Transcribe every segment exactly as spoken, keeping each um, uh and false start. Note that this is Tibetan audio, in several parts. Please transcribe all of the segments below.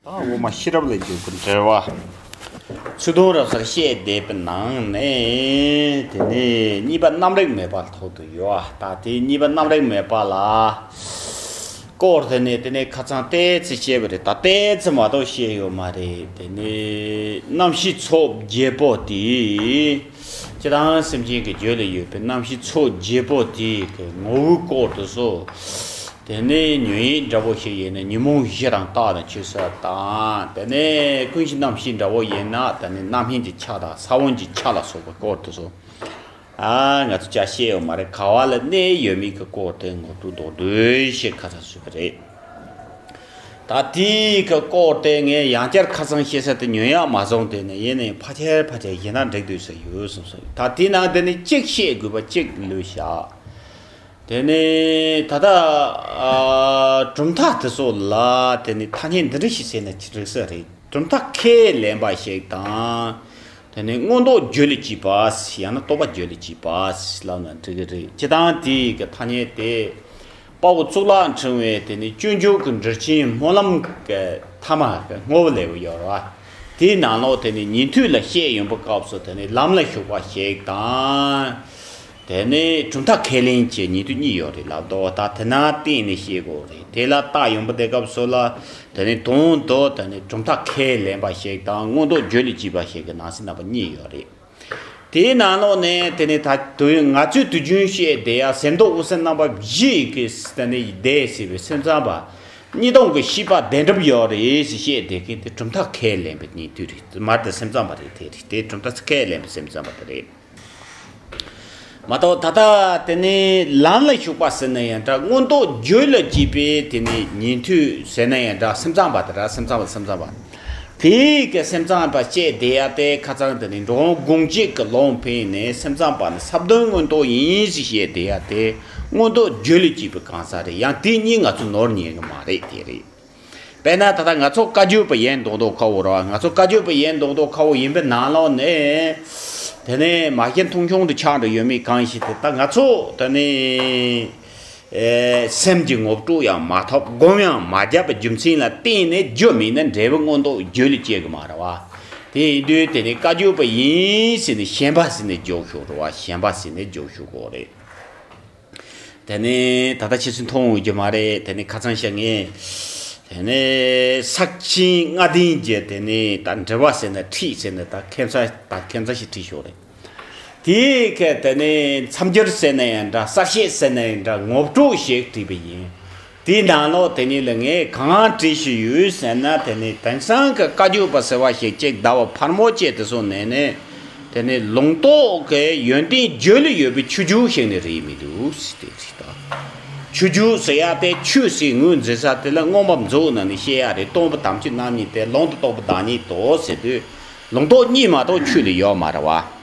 ད་འོག་མ་ཤེས་རབ་ལས་འགྱུར་གྱི་འགྲེལ་བ། ཚུལ་མཐུན་རབ་གསལ་བཤད་སྡེ་པའི་ནང་ནས་དེ་ནས་གཉིས་པ་རྣམ་རིག་མེད་པ་ཐོག་ཏུ་ཡོད། ད་དེ་གཉིས་པ་རྣམ་རིག་མེད་པ་ལ་སྐོར་དེ་ནས་དེ་ནས་ཁ་སང་ཏོག་ཙམ་བཤད་པ་རེད། ད་ཏོག་ཙམ་མ་གཏོགས་བཤད་ཡོད་མ་རེད། དེ་ནས་རྣམ་ཤེས་ཚོགས་བརྒྱད་པོ་དེ། སྤྱིར་བཏང་སེམས་ཅན་གྱི་རྒྱུད་ལ་ཡོད་པའི་རྣམ་ཤེས་ཚོགས་བརྒྱད་པོ་དེ་གི་ངོ་བོའི་སྐོར་དུ་སོ། དེ་ནས་ཉོན་ཡིད་འདྲ་པོ་ཞིག་ཡིན་ན་ཉོན་མོངས་བཞི་དང་རྟག་ཏུ་ཆོད་ས་དང་། དེ་ནས་ཀུན་གཞི་རྣམ་ཤེས་འདྲ་པོ་ཡིན་ན་དེ་ནས་རྣམ་སྨིན་གྱི་ཆ་དང་ས་བོན་གྱི་ཆ་ལ་སོགས་པའི་སྐོར་དུ་སོ། ཨ་ང་ཚོ་ཅག་ཤེས་ཡོད་མ་རེད། ག་བ་ལ་གནས་ཡོད་མེད་ཀྱི་སྐོར་དེ་ངོ་སྤྲོད་མདོར་བསྡུས་ཤིག་ཁ་སང་ཞུས་པ་རེད། ད་དེའི་གི་སྐོར་དེ་ངས་ཡང་བསྐྱར་ཁ་སང་བཤད་ས་དེ་ཉན་ཡག་མ་བཟུང་དེ་ནས་ཡིན་ནའི་ཕལ་ཆེར་ཕལ་ཆེར་ཡིན་ན་འགྲིག་འདུག་ཟེར་ཡོད་བསམ་སོང་། ད་དེའི་ནང་དེ་ནས་གཅིག་བཤད་དགོས་པ་གཅིག་ལུས་བཞག་དེ་ནས་ད་ལྟ་ཨ་གྲུབ་མཐའ་དེ་ཚོ་ལ་དེ་ནས་ཐ་སྙད་འདི་འདྲ་ཞིག་ཟེར་ན་ཅི་འགྲིག་ས་རེད། གྲུབ་མཐའ་ཁས་ལེན་པ་ཞིག་དང་། དེ་ནས་མངོན་རྟོགས་རྒྱུད་ལ་སྐྱེས་པ་ཡང་ན་རྟོགས་པ་རྒྱུད་ལ་སྐྱེས་པ་ལབ་ན་འགྲིག་གི་རེད། སྤྱིར་བཏང་དེའི་གི་ཐ་སྙད་དེ། དཔའ་བོ་གཙུག་ལག་ཕྲེང་བའི་དེ་ནས་སྤྱོད་འཇུག་གི་འགྲེལ་ཆེན་སྨོན་ལམ་གྱི་ཐ་མ་གི་དངོས་པོ་ལས་ཡོད་རེད་བ། དེའི་ནང་ལོགས་དེ་ནས་ཉན་ཐོས་ལ་བཤད་ཡོང་པའི་སྐབས་སུ་དེ་ནས་ལམ་ལ་ཞུགས་པ་ཞིག་དང་། དེ་ནས་གྲུབ་མཐའ་ཁས་ལེན་བྱེད་ཉན་ཐོས་གཉིས་ཡོད་རེད་ལབ་འདུག་ད་དེ་ན་བརྟེན་ནས་བཤད་དགོས་རེད། དེ་ལ་བལྟ་ཡོང་པ་དེ་སྐབས་སུ་ལ་དེ་ནས་དོན་དུ་དེ་ནས་གྲུབ་མཐའ་ཁས་ལེན་པ་ཞིག་དང་མངོན་རྟོགས་རྒྱུད་ལ་སྐྱེས་པ་ཞིག་གི་ནང་གསེས་རྣམ་པ་གཉིས་ཡོད་རེད། དེའི་ནང་ལོགས་ནས་དེ་ནས་ད་དུས་ང་ཚོས་དུས་རྒྱུན་བཤད་བསྡད་ཡ་གཟེར་མདོ་དབུ་སེམས་རྣམ་པ་བཞི་ཡི་གེ་དེ་ནས་བསྡད་ཟེར་བའི་སེམས་ཙམ་པ། གཉིས་སྟོང་གི་ཤེས་པ་བདེན་གྲུབ་ཡོད་རེད་ཟེར་བཤད་བསྡད་མཁན་དེ་གྲུབ་མཐའ་ཁས་ལེན་པའི་ཉན་ཐོས་རེད། མར་དེ་སེམས་ཙམ་པ་རེད། དེ་རེད། དེ་གྲུབ་མཐའ་ཁས་ལེན་པའི་སེམས་ཙམ་པ་དེ་རེད། མ་གཏོགས་ད་ལྟ་དེ་ནས་ལམ་ལ་ཞུགས་པ་ཟེར་ན་ཡང་འདྲ། མངོན་རྟོགས་རྒྱུད་ལ་སྐྱེས་པའི་དེ་ནས་ཉན་ཐོས་ཟེར་ན་ཡང་འདྲ། སེམས་ཙམ་པ་དེ་ར་སེམས་ཙམ་པ་སེམས་ཙམ་པ། དེའི་གི་སེམས་ཙམ་པ་བཤད་བསྡད་ཡ་དེ་ཁ་སང་དེ་ནས་འགྲོ་འོང་སྒོམ་བྱེད་ཀྱི་ལུང་ཕན་ནས་སེམས་ཙམ་པ་ནི་ས་བདུན་མངོན་རྟོགས་ཡིན་ཞེས་བཤད་བསྡད་ཡ་དེ་མངོན་རྟོགས་རྒྱུད་ལ་སྐྱེས་པའི་གང་ཟག་རེད། ཡང་དེ་གཉིས་ང་ཚོ་ནོར་ཉན་གི་མ་རེད། དེ་རེད། དཔེར་ན་ད་ལྟ་ང་ཚོ་བཀའ་བརྒྱུད་པ་ཡིན་མདོག་མདོག་ཁ་བོ་ར། ང་ཚོ་བཀའ་བརྒྱུད་པ་ཡིན་མདོག་མདོག་ཁ་བོ་ཡིན་པའི་ནང་ལོགས་ནས། དེ་ནས་མ་ཤེས་མཐོང་ཆུང་དུ་ཆགས་འགྲོ་ཡོད་མེད་གང་ཞིག་དེ་ད་ང་ཚོ་དེ་ནས་ཨེ་སེམས་ཀྱི་ངོ་སྤྲོད་ཡང་མ་ཐོབ། སྒོམ་ཡང་མ་བརྒྱབ་པའི་རྒྱུ་མཚན་ལ་བརྟེན་ནས་རྒྱུ་མེད་ན་འབྲས་བུ་མངོན་རྟོགས་རྒྱུད་ལ་སྐྱེ་གི་མ་རེད་བ། དེ་ཡིན་དུས་དེ་ནས་བཀའ་བརྒྱུད་པ་ཡིན་ཟེར་ནས་ཞེན་པ་ཟེར་ནས་འཇོག་ཤོག་རེད་བ། ཞེན་པ་ཟེར་ནས་འཇོག་ཤོག་གོ་རེད། དེ་ནས་ད་ལྟ་ཁྱེད་ཚོས་མཐོང་འོང་རྒྱུ་མ་རེད། དེ་ནས་ཁ་སང་ཞག་ངས་དེ་ནས་ས་ཆེན་ལྔ་ལྡན་གྱི་དེ་ནས་ད་འགྲེལ་པ་ཟེར་ན་ཁྲིད་ཟེར་ན་ད་ཁྱད་མཚར་ད་ཁྱད་མཚར་ཞིག་ཁྲིད་ཤོག་རེད། དེའི་ཁ་དེ་ནས་མཚམས་སྦྱོར་ཟེར་ན་ཡང་འདྲ། གསལ་བཤད་ཟེར་ན་ཡང་འདྲ། ངོ་སྤྲོད་ཞིག་བྲིས་པ་ཡིན། དེའི་ནང་ལོགས་དེ་ནས་ལ་ངས་གང་བྲིས་ཤིག་ཡོད་ཟེར་ན། དེ་ནས་དེང་སང་གི་བཀའ་བརྒྱུད་པ་ཟེར་བ་ཞིག་ཅིག་ཟླ་བ་ཕར་མོ་བཅས་དེ་ཚོ་ནས་ནས། དེ་ནས་ལུང་རྟོགས་ཀྱི་ཡོན་ཏན་རྒྱུད་ལ་ཡོད་པའི་ཆོས་བརྒྱུད་ཞིག་ནི་རེད་མི་འདུག་ཟེར་ཏེ་རེད་ད། ཆོས་བརྒྱུད་ཟེར་ཡ་དེ་ཆོས་ཟེར་ངོས་འཛིན་ས་དེ་ལ་མངོན་པ་མཛོད་ནང་ནས་བཤད་ཡ་རེད། སྟོང་པ་དམ་ཆོས་རྣམ་གཉིས་ཏེ། ལུང་དུ་རྟོགས་པ་བདག་ཉིད་དོ་ཟེར་དུས། ལུང་རྟོགས་གཉིས་མ་གཏོགས་ཆོས་ལ་ཡོད་མ་རེད་བ།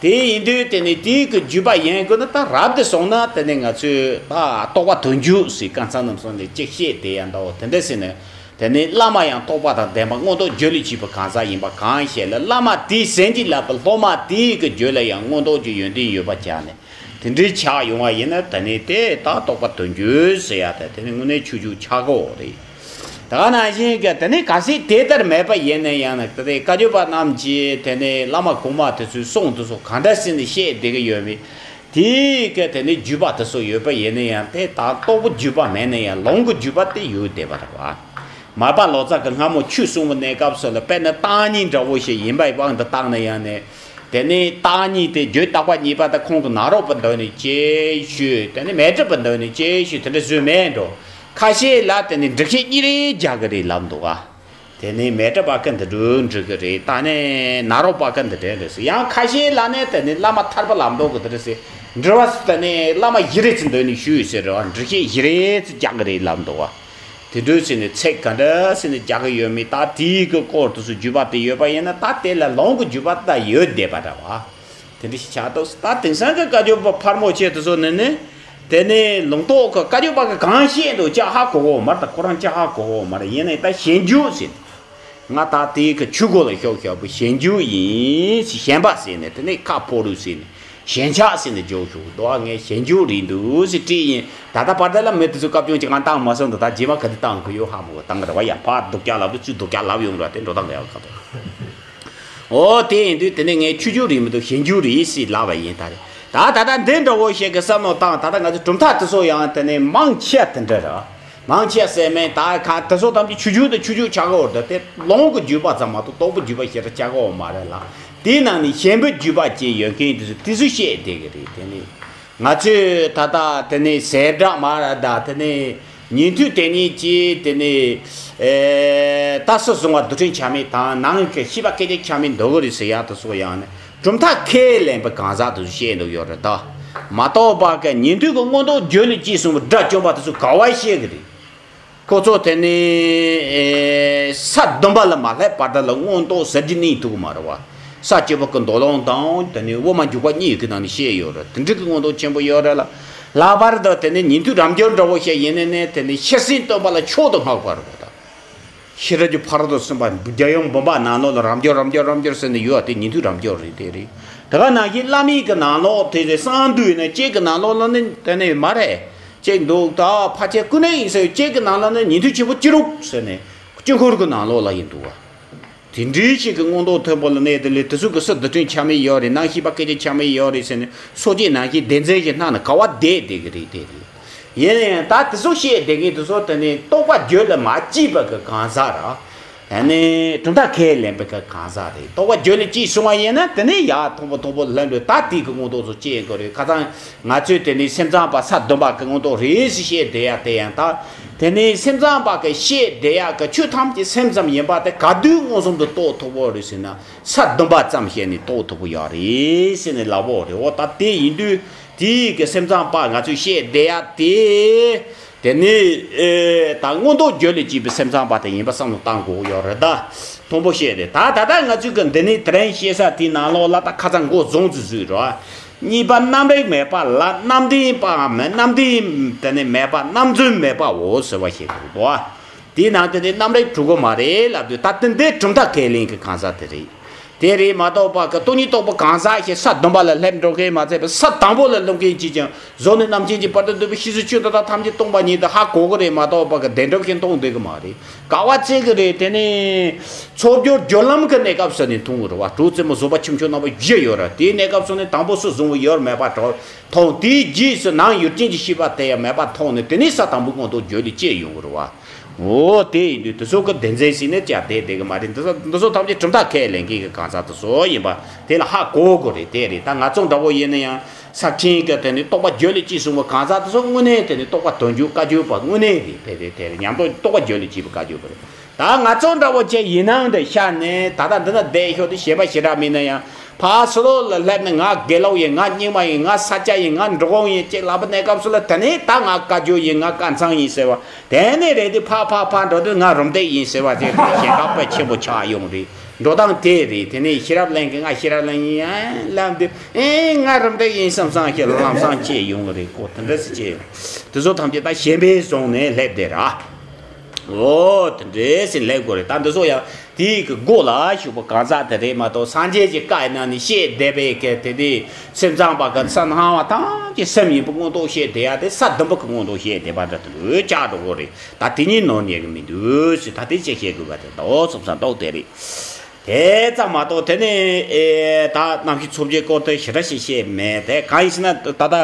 དེ་ཡིན་དུས་དེ་ནས་དེའི་གི་བརྒྱུད་པ་ཡིན་དགོས་ན། ད་རབ་ཏུ་སོང་ན་དེ་ནས་ང་ཚོས་ད་རྟོགས་པ་དོན་བརྒྱུད་ཟེར་གང་ཚང་རྣམས་སོང་ནས་ཅིག་བཤད་དེ་ཡང་འདྲ་བོ་དེ་འདྲ་ཟེར་ནས། དེ་ནས་བླ་མ་ཡང་རྟོགས་པ་དང་ལྡན་པ་མངོན་རྟོགས་རྒྱུད་ལ་སྐྱེས་པ་གང་ཟག་ཡིན་པ་གང་ཞིག་ལ། བླ་མ་དེས་ཟིན་གྱིས་བརླབས་པའི་སློབ་མ་དེའི་གི་རྒྱུད་ལ་ཡང་མངོན་རྟོགས་ཀྱི་ཡོན་ཏན་ཡོད་པ་ཆགས་ནས། དེ་འདྲའི་ཆགས་ཡོང་བ་ཡིན་ན་དེ་ནས་དེ་ད་རྟོགས་པ་དོན་བརྒྱུད་ཟེར་ཡ་དེ་དེ་ནས་དངོས་གནས་ཆོས་བརྒྱུད་ཆགས་ཀྱི་ཡོད་རེད། ད་ག་ནང་བཞིན་གྱི་དེ་ནས་གལ་སྲིད་དེ་ལྟར་མེད་པ་ཡིན་ན་ཡང་ན། དེ་ནས་བཀའ་བརྒྱུད་པ་རྣམས་ཀྱིས་དེ་ནས་བླ་མ་གོང་མ་དེ་ཚོའི་གསུང་དེ་ཚོ་གང་འདྲ་ཟེར་ནས་བཤད་བསྡད་ཀྱི་ཡོད་མེད། དེའི་གི་དེ་ནས་བརྒྱུད་པ་དེ་ཚོ་ཡོད་པ་ཡིན་ན་ཡང་། དེ་ད་རྟོགས་པའི་བརྒྱུད་པ་མེད་ན་ཡང་ལུང་གི་བརྒྱུད་པ་དེ་ཡོད་བསྡད་པ་རེད་བ། མར་པ་ལོ་ཙཱ་གིས་སྔ་མོ་ཆོས་གསུང་བའི་གནས་སྐབས་སུ་ལ། དཔེར་ན་བརྟག་གཉིས་འདྲ་བོ་ཞིག་ཡིན་པའི་དབང་དུ་བཏང་ན་ཡང་ནས། དེ་ནས་བརྟག་གཉིས་དེ་རྒྱུད་བརྟག་པ་གཉིས་པ་དང་ཁོང་གི་ནཱ་རོ་པའི་མདོ་ནས་ཅིག་ཞུས། དེ་ནས་མཻ་ཏྲི་པའི་མདོ་ནས་ཅིག་ཞུས། དེ་འདྲ་བཟོས་མེད་འགྲོ། ཁ་ཤས་ལ་དེ་ནས་འགྲེལ་བཤད་གཉིས་རེ་རྒྱག་གི་རེད་ལབ་འདུག་ག། དེ་ནས་མཻ་ཏྲི་པ་ཀ་འདི་འདྲ་འགྲིག་གི་རེད། ད་ནས་ནཱ་རོ་པ་ཀ་འདི་འདྲ་རེད་ཟེར། ཡང་ཁ་ཤས་ལ་ནས་དེ་ནས་བླ་མ་ཐར་པ་ལམ་མདོ་གི་འདི་འདྲ་ཟེར། འགྲེལ་བ་ཟེར་དེ་ནས་བླ་མ་བཞི་རེ་ཙམ་མདོ་ནས་ཞུས་ཟེར་རེད་བ། འགྲེལ་བཤད་བཞི་རེ་ཙམ་རྒྱག་གི་རེད་ལབ་འདུག་ག། དེ་འདྲ་ཟེར་ནས་ཚིག་ག་འདྲ་ཟེར་ནས་རྒྱག་གི་ཡོད་མེད། ད་དེའི་གི་སྐོར་དུ་སུ་བརྒྱུད་པ་དེ་ཡོད་པ་ཡིན་ན། ད་དེ་ལ་ལུང་གི་བརྒྱུད་པ་ད་ཡོད་བསྡད་པ་འདྲ་བ། དེ་འདྲ་ཞིག་ཆགས་འདུག། ད་དེང་སང་གི་བཀའ་བརྒྱུད་པ་ཕར་མོ་ཆེ་དེ་ཚོ་ནི་ནི། དེ་ནས་ལུང་རྟོགས་ཀྱི་བཀའ་བརྒྱུད་པ་གི་གང་བཤད་འདུག་ཅག་ཧ་གོ་གོ་མ་རེད། ད་ཁོ་རང་ཅག་ཧ་གོ་གོ་མ་རེད། ཡིན་ནའི་ད་ཞེན་རྒྱུ་ཟེར། ང་ད་དེའི་གི་ཆོས་སྒོ་ལ་ཤོག་ཤོག་པོ་ཞེན་རྒྱུ་ཡིན་ཞེས་ཞེན་པ་ཟེར་ནས། དེ་ནས་ཁ་ཕོ་རུ་ཟེར་ནས། ཞེན་ཆགས་ཟེར་ནས་འཇོག་ཞུ་འདུག་ངས་ཞེན་འཇོག་རེད་འདུག་ཟེར་དྲིས་ཡིན། ད་ལྟ་བར་དེ་ལ་མི་དེ་ཚོ་བཀའ་བཀྱོན་གྱི་ང་བཏང་མ་སོང་འདུག་ད་རྗེས་མ་ག་དུས་བཏང་གི་ཡོད་ཧ་མོ་བཏང་གི་རེད་བ། ཡ་ཕར་སྡུག་ཅག་ལབ་དུས་ཚུར་སྡུག་ཅག་ལབ་ཡོང་ར་དེ་འགྲོ་སྟངས་རེད་བ་ཁ་ཐོག་ཨོ་དེ་ཡིན་དུས་དེ་ནས་ངས་ཆུ་རྒྱུག་རེད་མི་འདུག་ཞེན་རྒྱུག་རེད་ཟེར་ལབ་པ་ཡིན། ད་རེད་ད་ད་ལྟ་འདི་འདྲ་བོ་ཞིག་གི་བསམ་བློ་བཏང་། ད་ལྟ་ང་ཚོ་གྲུབ་མཐའ་དེ་ཚོ་ཡང་དེ་ནས་མང་ཆེ་དེ་འདྲ་རེད། མང་ཆེ་ཟེར་མིན་ད་གང་དེ་ཚོ་ཐམས་ཅད་ཆུ་རྒྱུག་དང་ཆུ་རྒྱུག་ཆགས་ཀྱི་ཡོད་རེད། དེ་ལོངས་སྐུ་བརྒྱུད་པ་ཙམ་མ་གཏོགས་རྟོགས་པ་བརྒྱུད་པ་ཞེ་དྲག་ཆགས་ཀྱི་ཡོད་མ་རེད་ལ། དེའི་ནང་ནས་ཞེན་པ་བརྒྱུད་པ་ཅན་ཡོད་མཁན་དེ་ཚོ་དེ་ཚོ་བཤད་བསྡད་ཀྱི་རེད། དེ་ནས་ང་ཚོས་ད་ལྟ་དེ་ནས་ཟེར་སྒྲ་མ་ར་ད་དེ་ནས་ཉན་ཐོས་དེ་ཉིད་ཀྱིས་དེ་ནས་ཨེ་ད་སུ་བཟུང་བ་རྡུལ་ཕྲན་ཆ་མེད་དང་ནང་གི་ཤེས་པ་སྐད་ཅིག་ཆ་མེད་འདུག་གི་རེད་ཟེར་ཡག་དེ་ཚོ་ཡང་ནས། གྲུབ་མཐའ་ཁས་ལེན་པའི་གང་ཟག་དེ་ཚོ་བཤད་འདུག་ཡོད་རེད་ད། མ་གཏོགས་པ་གི་ཉན་ཐོས་ཀྱི་མངོན་རྟོགས་རྒྱུད་ལ་སྐྱེས་སོང་བའི་དགྲ་བཅོམ་པ་དེ་ཚོ་ག་བ་བཤད་གི་རེད། ཁོ་ཚོ་དེ་ནི་ས་བདུན་པ་ལ་མ་སླེབས་བར་དུ་ལ་མངོན་རྟོགས་ཟེར་རྒྱུ་གནས་ཐུབ་ཀྱི་མ་རེད་བ། ས་བཅུ་པ་གི་མདོ་ལུང་དང་དེ་ནི་དབུ་མ་འཇུག་པ་གཉིས་ཀྱི་ནང་ནས་བཤད་ཡོད་རེད། དེ་འདྲ་གི་མངོན་རྟོགས་ཆེན་པོ་ཡོད་རེད་ལ། ལྷག་པར་དུ་དེ་ནི་ཉན་ཐོས་རབ་འབྱོར་འདྲ་བོ་བཤད་ཡིན་ནའི་ནས་དེ་ནི་ཤེར་ཕྱིན་སྟོན་པ་ལ་མཆོག་ཏུ་བསྔགས་པ་རེད་བ་ད། ཤེས་རབ་ཀྱི་ཕ་རོལ་ཏུ་སོན་པ་རྒྱལ་ཡུམ་འབུམ་པ་ནང་ལོགས་ལ་རབ་འབྱོར་རབ་འབྱོར་རབ་འབྱོར་ཟེར་ནས་ཡོད་པ་དེ་ཉན་ཐོས་རབ་འབྱོར་རེད། དེ་རེད། དེ་ག་ནང་བཞིན་བླ་མེད་ཀྱི་ནང་ལོགས་དེ་རེད། གསང་འདུས་ནས་གཅིག་གི་ནང་ལོགས་ལ་ནི་དེ་ནས་མ་རེད། གཅིག་འདུག་ད་ཕལ་ཆེར་ཀུན་ནས་ཡིན་ཟེར། གཅིག་གི་ནང་ལ་ནི་ཉན་ཐོས་ཆེན་པོ་སྤྱི་རོགས་ཟེར་ནས་དཀྱིལ་འཁོར་གྱི་ནང་ལོགས་ལ་ཡིན་འདུག་བ། དེ་འདྲའི་ཞིག་གི་མངོན་རྟོགས་མཐོན་པོ་ལ་གནས་དེ་ལས་དེ་ཚོ་གི་སུ་རྡུལ་ཕྲན་ཆ་མེད་ཡོད་རེད། ནང་ཤེས་པ་སྐད་ཅིག་ཆ་མེད་ཡོད་རེད་ཟེར་ནས་སོ་སྐྱེ་ནང་བཞིན་བདེན་འཛིན་གྱི་སྣང་ནས་ག་བ་བསྡད་བསྡད་ཀྱི་རེད། དེ་རེད། ཡིན་ན་ཡང་ད་དེ་ཚོ་བཤད་བསྡད་མཁན་དེ་ཚོ་དེ་ནི་རྟོགས་པ་རྒྱུད་ལ་མ་སྐྱེས་པ་གི་གང་ཟག་ར། ཡང་ནི་གྲུབ་མཐའ་ཁས་ལེན་པའི་གི་གང་ཟག་རེད། རྟོགས་པ་རྒྱུད་ལ་སྐྱེས་སོང་བ་ཡིན་ན་དེ་ནི་ཡར་མཐོ་པོ་མཐོ་པོ་ལྷུང་འགྲོ། ད་དེ་གི་མངོན་རྟོགས་ཚོ་སྐྱེ་དགོས་རེད། ཁ་སང་ང་ཚོས་དེ་ནི་སེམས་ཙམ་པ་ས་བདུན་པ་གི་མངོན་རྟོགས་རེད་ཟེར་བཤད་བསྡད་ཡ་དེ་ཡང་ད། དེ་ནི་སེམས་ཙམ་པ་གི་བཤད་བསྡད་ཡ་གི་ཆོས་ཐམས་ཅད་སེམས་ཙམ་ཡིན་པ་དེ་ག་དུས་མངོན་སུམ་དུ་རྟོགས་ཐུབ་ཀྱི་རེད་ཟེར་ན། ས་བདུན་པ་ཙམ་བཤད་ནས་རྟོགས་ཐུབ་ཀྱི་ཡོད་རེད་ཟེར་ནས་ལབ་ཡོད་རེད། འོ་ད་དེ་ཡིན་དུས་དེའི་གི་སེམས་ཙམ་པ་ང་ཚོས་བཤད་བསྡད་ཡ་དེ། དེ་ནི་ཨེ་ད་མངོན་རྟོགས་རྒྱུད་ལ་སྐྱེས་པའི་སེམས་ཙམ་པ་དེ་ཡིན་པ་བསམ་བློ་བཏང་དགོས་ཀྱི་ཡོད་རེད་ད། མཐོན་པོ་བཤད་རེད་ད། ད་ལྟ་ང་ཚོས་གི་འདི་ནས་དེ་རིང་བཤད་ས་དེའི་ནང་ལོགས་ལ་ད་ཁ་སང་འགོ་རྫོང་དུ་བཟོས་རོགས། གཉིས་པ་རྣམ་རིག་མེད་པ་ལ་རྣམ་བདེན་པའམ་རྣམ་བདེན་དེ་ནི་མེད་པ་རྣམ་རྫུན་མེད་པའོ་ཟེར་བ་ཞིག་རེད་དོ། དེའི་ནང་དེ་ནི་རྣམ་རིག་གྲུབ་ཀྱི་མ་རེད་ལབ་དུས་ད་དེ་འདི་གྲུབ་མཐའ་ཁས་ལེན་གྱི་གང་ཟག་དེ་རེད། དེ་རེད་མ་གཏོགས་པ་གི་སྟོང་ཉིད་རྟོགས་པ་གང་ཟག་ཞིག་ས་བདུན་པ་ལ་སླེབས་འགྲོ་མཁན་མ་ཚད་པ་ས་དང་པོ་ལ་སླེབས་མཁན་གཅིག་ཀྱང་གཟུགས་ནས་རྣམ་མཁྱེན་གྱི་བར་དུ་འདུས་པའི་ཤེས་བྱའི་ཆོས་འདི་དག་ཐམས་ཅད་སྟོང་པ་ཉིད་དུ་ཧ་གོ་གི་རེད་མ་གཏོགས་པ་གི་བདེན་གྲུབ་ཀྱི་མཐོང་བསྡད་ཀྱི་མ་རེད། ག་བ་བརྩི་གི་རེད། དེ་ནི་ཚོགས་སྦྱོར་སྦྱོར་ལམ་གྱི་གནས་སྐབས་སུ་ནི་མཐོང་གི་རེད་བ། གྲོགས་རྩེ་མོ་བཟོད་པ་ཆེ་མཆོག་རྣམ་པ་བཞི་ཡོད་རེད། དེའི་གནས་སྐབས་སུ་ནི་དང་པོ་སུ་བཟུང་བ་ཡོད་མེད་པ་གྲོགས་མཐོང་། དེའི་རྗེས་སུ་ནམ་ཡུལ་ཅན་གྱི་ཤེས་པ་དེ་ཡང་མེད་པ་མཐོང་ནས་དེ་ནས་ས་དང་པོའི་མངོན་རྟོགས་རྒྱུད་ལ་སྐྱེ་ཡོང་གི་རེད་བ། འོ་དེ་ཡིན་དུས་དེ་ཚོ་གི་བདེན་འཛིན་ཟེར་ནས་བྱ་བསྡད་བསྡད་གི་མ་རེད། འདི་ཚོ་འདི་ཚོ་ཐམས་ཅད་གྲུབ་མཐའ་ཁས་ལེན་མཁན་གྱི་གང་ཟག་དེ་ཚོ་ཡིན་པ་དེ་ལ་ཧ་གོ་དགོས་རེད། དེ་རེད། ད་ང་ཚོ་འདྲ་བོ་ཡིན་ན་ཡང་ས་ཆེན་གྱི་དེ་ནི་རྟོགས་པ་རྒྱུད་ལ་སྐྱེས་སོང་བའི་གང་ཟག་དེ་ཚོ་དངོས་གནས་དེ་ནི་རྟོགས་པ་དོན་བརྒྱུད་བཀའ་བརྒྱུད་པ་དངོས་གནས་རེད། དེ་རེད། དེ་རེད། ཉམས་རྟོགས་རྟོགས་པ་རྒྱུད་ལ་སྐྱེས་པའི་བཀའ་བརྒྱུད་པ་རེད། ད་ང་ཚོ་འདྲ་བོ་བྱས་ཡིན་ནའང་འདི་ཤར་ནས་ད་ལྟ་འདི་ན་བསྡད་ཤོག་དེ་ཞེ་པ་ཞེ་དྲག་མིན་ན་ཡང་ཕར་ཕྱི་ལོགས་ལ་སླེབས་ནས་ང་དགེ་ལུགས་ཡིན། ང་རྙིང་མ་ཡིན། ང་ས་སྐྱ་ཡིན། ང་འབྲི་གུང་ཡིན་ཅེས་ལབ་པའི་གནས་སྐབས་སུ་ལ་དེ་ནས་ད་ང་བཀའ་བརྒྱུད་ཡིན། ང་བཀའ་ཚང་ཡིན་ཟེར་བ། དེ་ནས་རེད་དེ་ཕར་ཕར་ཕར་འགྲོ་དུས་ང་རུམ་བཏེག་ཡིན་ཟེར་བ་དེ་ཞེན་ཁ་དཔེ་ཆེན་པོ་ཆགས་ཡོང་རེད། འགྲོ་སྟངས་དེ་རེད། དེ་ནས་ཤེས་རབ་གླིང་གི་ང་ཤེས་རབ་གླིང་ཡིན་ཡང་ལབ་དུས་ཨེ་ང་རུམ་བཏེག་ཡིན་བསམ་བསམ་ཞིག་ལམ་སང་སྐྱེ་ཡོང་གི་རེད་ཀོ། དེ་འདྲ་སེ་སྐྱེ་ཡོང་། དེ་ཚོ་ཐམས་ཅད་ད་ཞེན་པའི་བཟུང་ནས་སླེབས་བསྡད་ར། འོ་དེ་འདྲས་སེ་སླེབས་དགོས་རེད། ད་འདི་ཚོ་ཡང་དེའི་གི་མགོ་ལ་ཞུགས་པ་གང་ཟག་དེ་རེད་མ་གཏོགས་སངས་རྒྱས་ཀྱི་བཀའ་ཡི་ནང་ནས་བཤད་བསྡད་པའི་གི་དེ་དེ་སེམས་ཙམ་པ་གི་ས་སྣང་བ་ཐམས་ཅད་སེམས་ཡིན་པ་མངོན་རྟོགས་བཤད་བསྡད་ཡ་དེ་ས་བདུན་པ་གི་མངོན་རྟོགས་བཤད་བསྡད་པ་འདྲ་དེ་ལོས་བཅག་འགྲོ་གི་རེད། ད་དེ་གཉིས་ནོར་ཉན་གི་མི་འདུག་ཟེར། ད་དེ་ཅིག་བཤད་དགོས་པ་དེ་འདྲ་བོ་སོང་ཙང་རྟོགས་བསྡད་རེད། དེ་ཙམ་མ་གཏོགས་དེ་ནས་ཨེ་ད་རྣམ་ཤེས་ཚོགས་བརྒྱད་སྐོར་དེ་ཞེ་དྲག་ཞིག་བཤད་མེད། དེ་གང་ཡིན་ཟེར་ན་ད་ལྟ་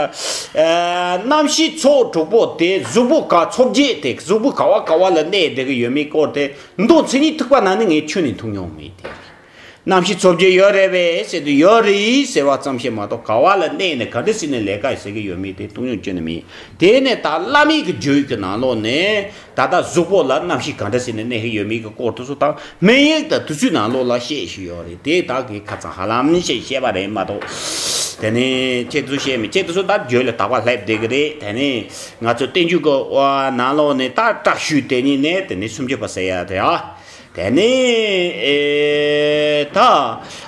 ཨེ་རྣམ་ཤེས་ཚོགས་དྲུག་པོ་དེ་གཟུགས་པོ་ག་ཚོགས་བརྒྱད་དེ་གཟུགས་པོ་ག་བ་ག་བ་ལ་གནས་བསྡད་ཀྱི་ཡོད་མེད་སྐོར་དེ་མདོ་མཚན་ཉིད་ཐེག་པ་ནང་ནས་ངས་ཁྱོན་ནས་མཐོང་མྱོང་མེད་དེ། རྣམ་ཤེས་ཚོགས་བརྒྱད་ཡོད་རེད་པས་ཟེར་དུས་ཡོད་རེད་ཟེར་བ་ཙམ་ཞིག་མ་གཏོགས་ག་བ་ལ་གནས་ནས་ག་འདྲ་ཟེར་ནས་ལས་ཀ་ཟེར་གྱི་ཡོད་མེད་དེ་མཐོང་མྱོང་ཁྱོན་ནས་མེད། དེ་ནས་ད་བླ་མེད་ཀྱི་རྒྱུད་ཀྱི་ནང་ལོགས་ནས། ད་ལྟ་གཟུགས་པོ་ལ་རྣམ་ཤེས་ག་འདྲ་ཟེར་ནས་གནས་ཀྱི་ཡོད་མེད་ཀྱི་སྐོར་དེ་ཚོ་དང་དམིགས་ཡུལ་དང་དུས་ཚོད་ནང་ལོགས་ལ་བཤད་བཞིན་ཡོད་རེད། དེ་དག་གི་ཁ་ཚང་ཧ་ལམ་ཞིག་བཤད་པ་རེད་མ་གཏོགས། དེ་ནས་ཁྱེད་ཚོ་བཤད་མི་ཁྱེད་ཚོ་ད་རྒྱུད་ལ་དག་པ་སླེབས་བསྡད་ཀྱི་རེད། དེ་ནས་ང་ཚོ་བསྟན་བཅོས་ཀྱི་ནང་ལོགས་ནས་ད་དྲག་ཤོས་དེ་ཉིད་ནས་དེ་ནས་སུམ་ཅུ་པ་ཟེར་ཡ་དེ་ཨ། དེ་ནས་ཨེ་ད་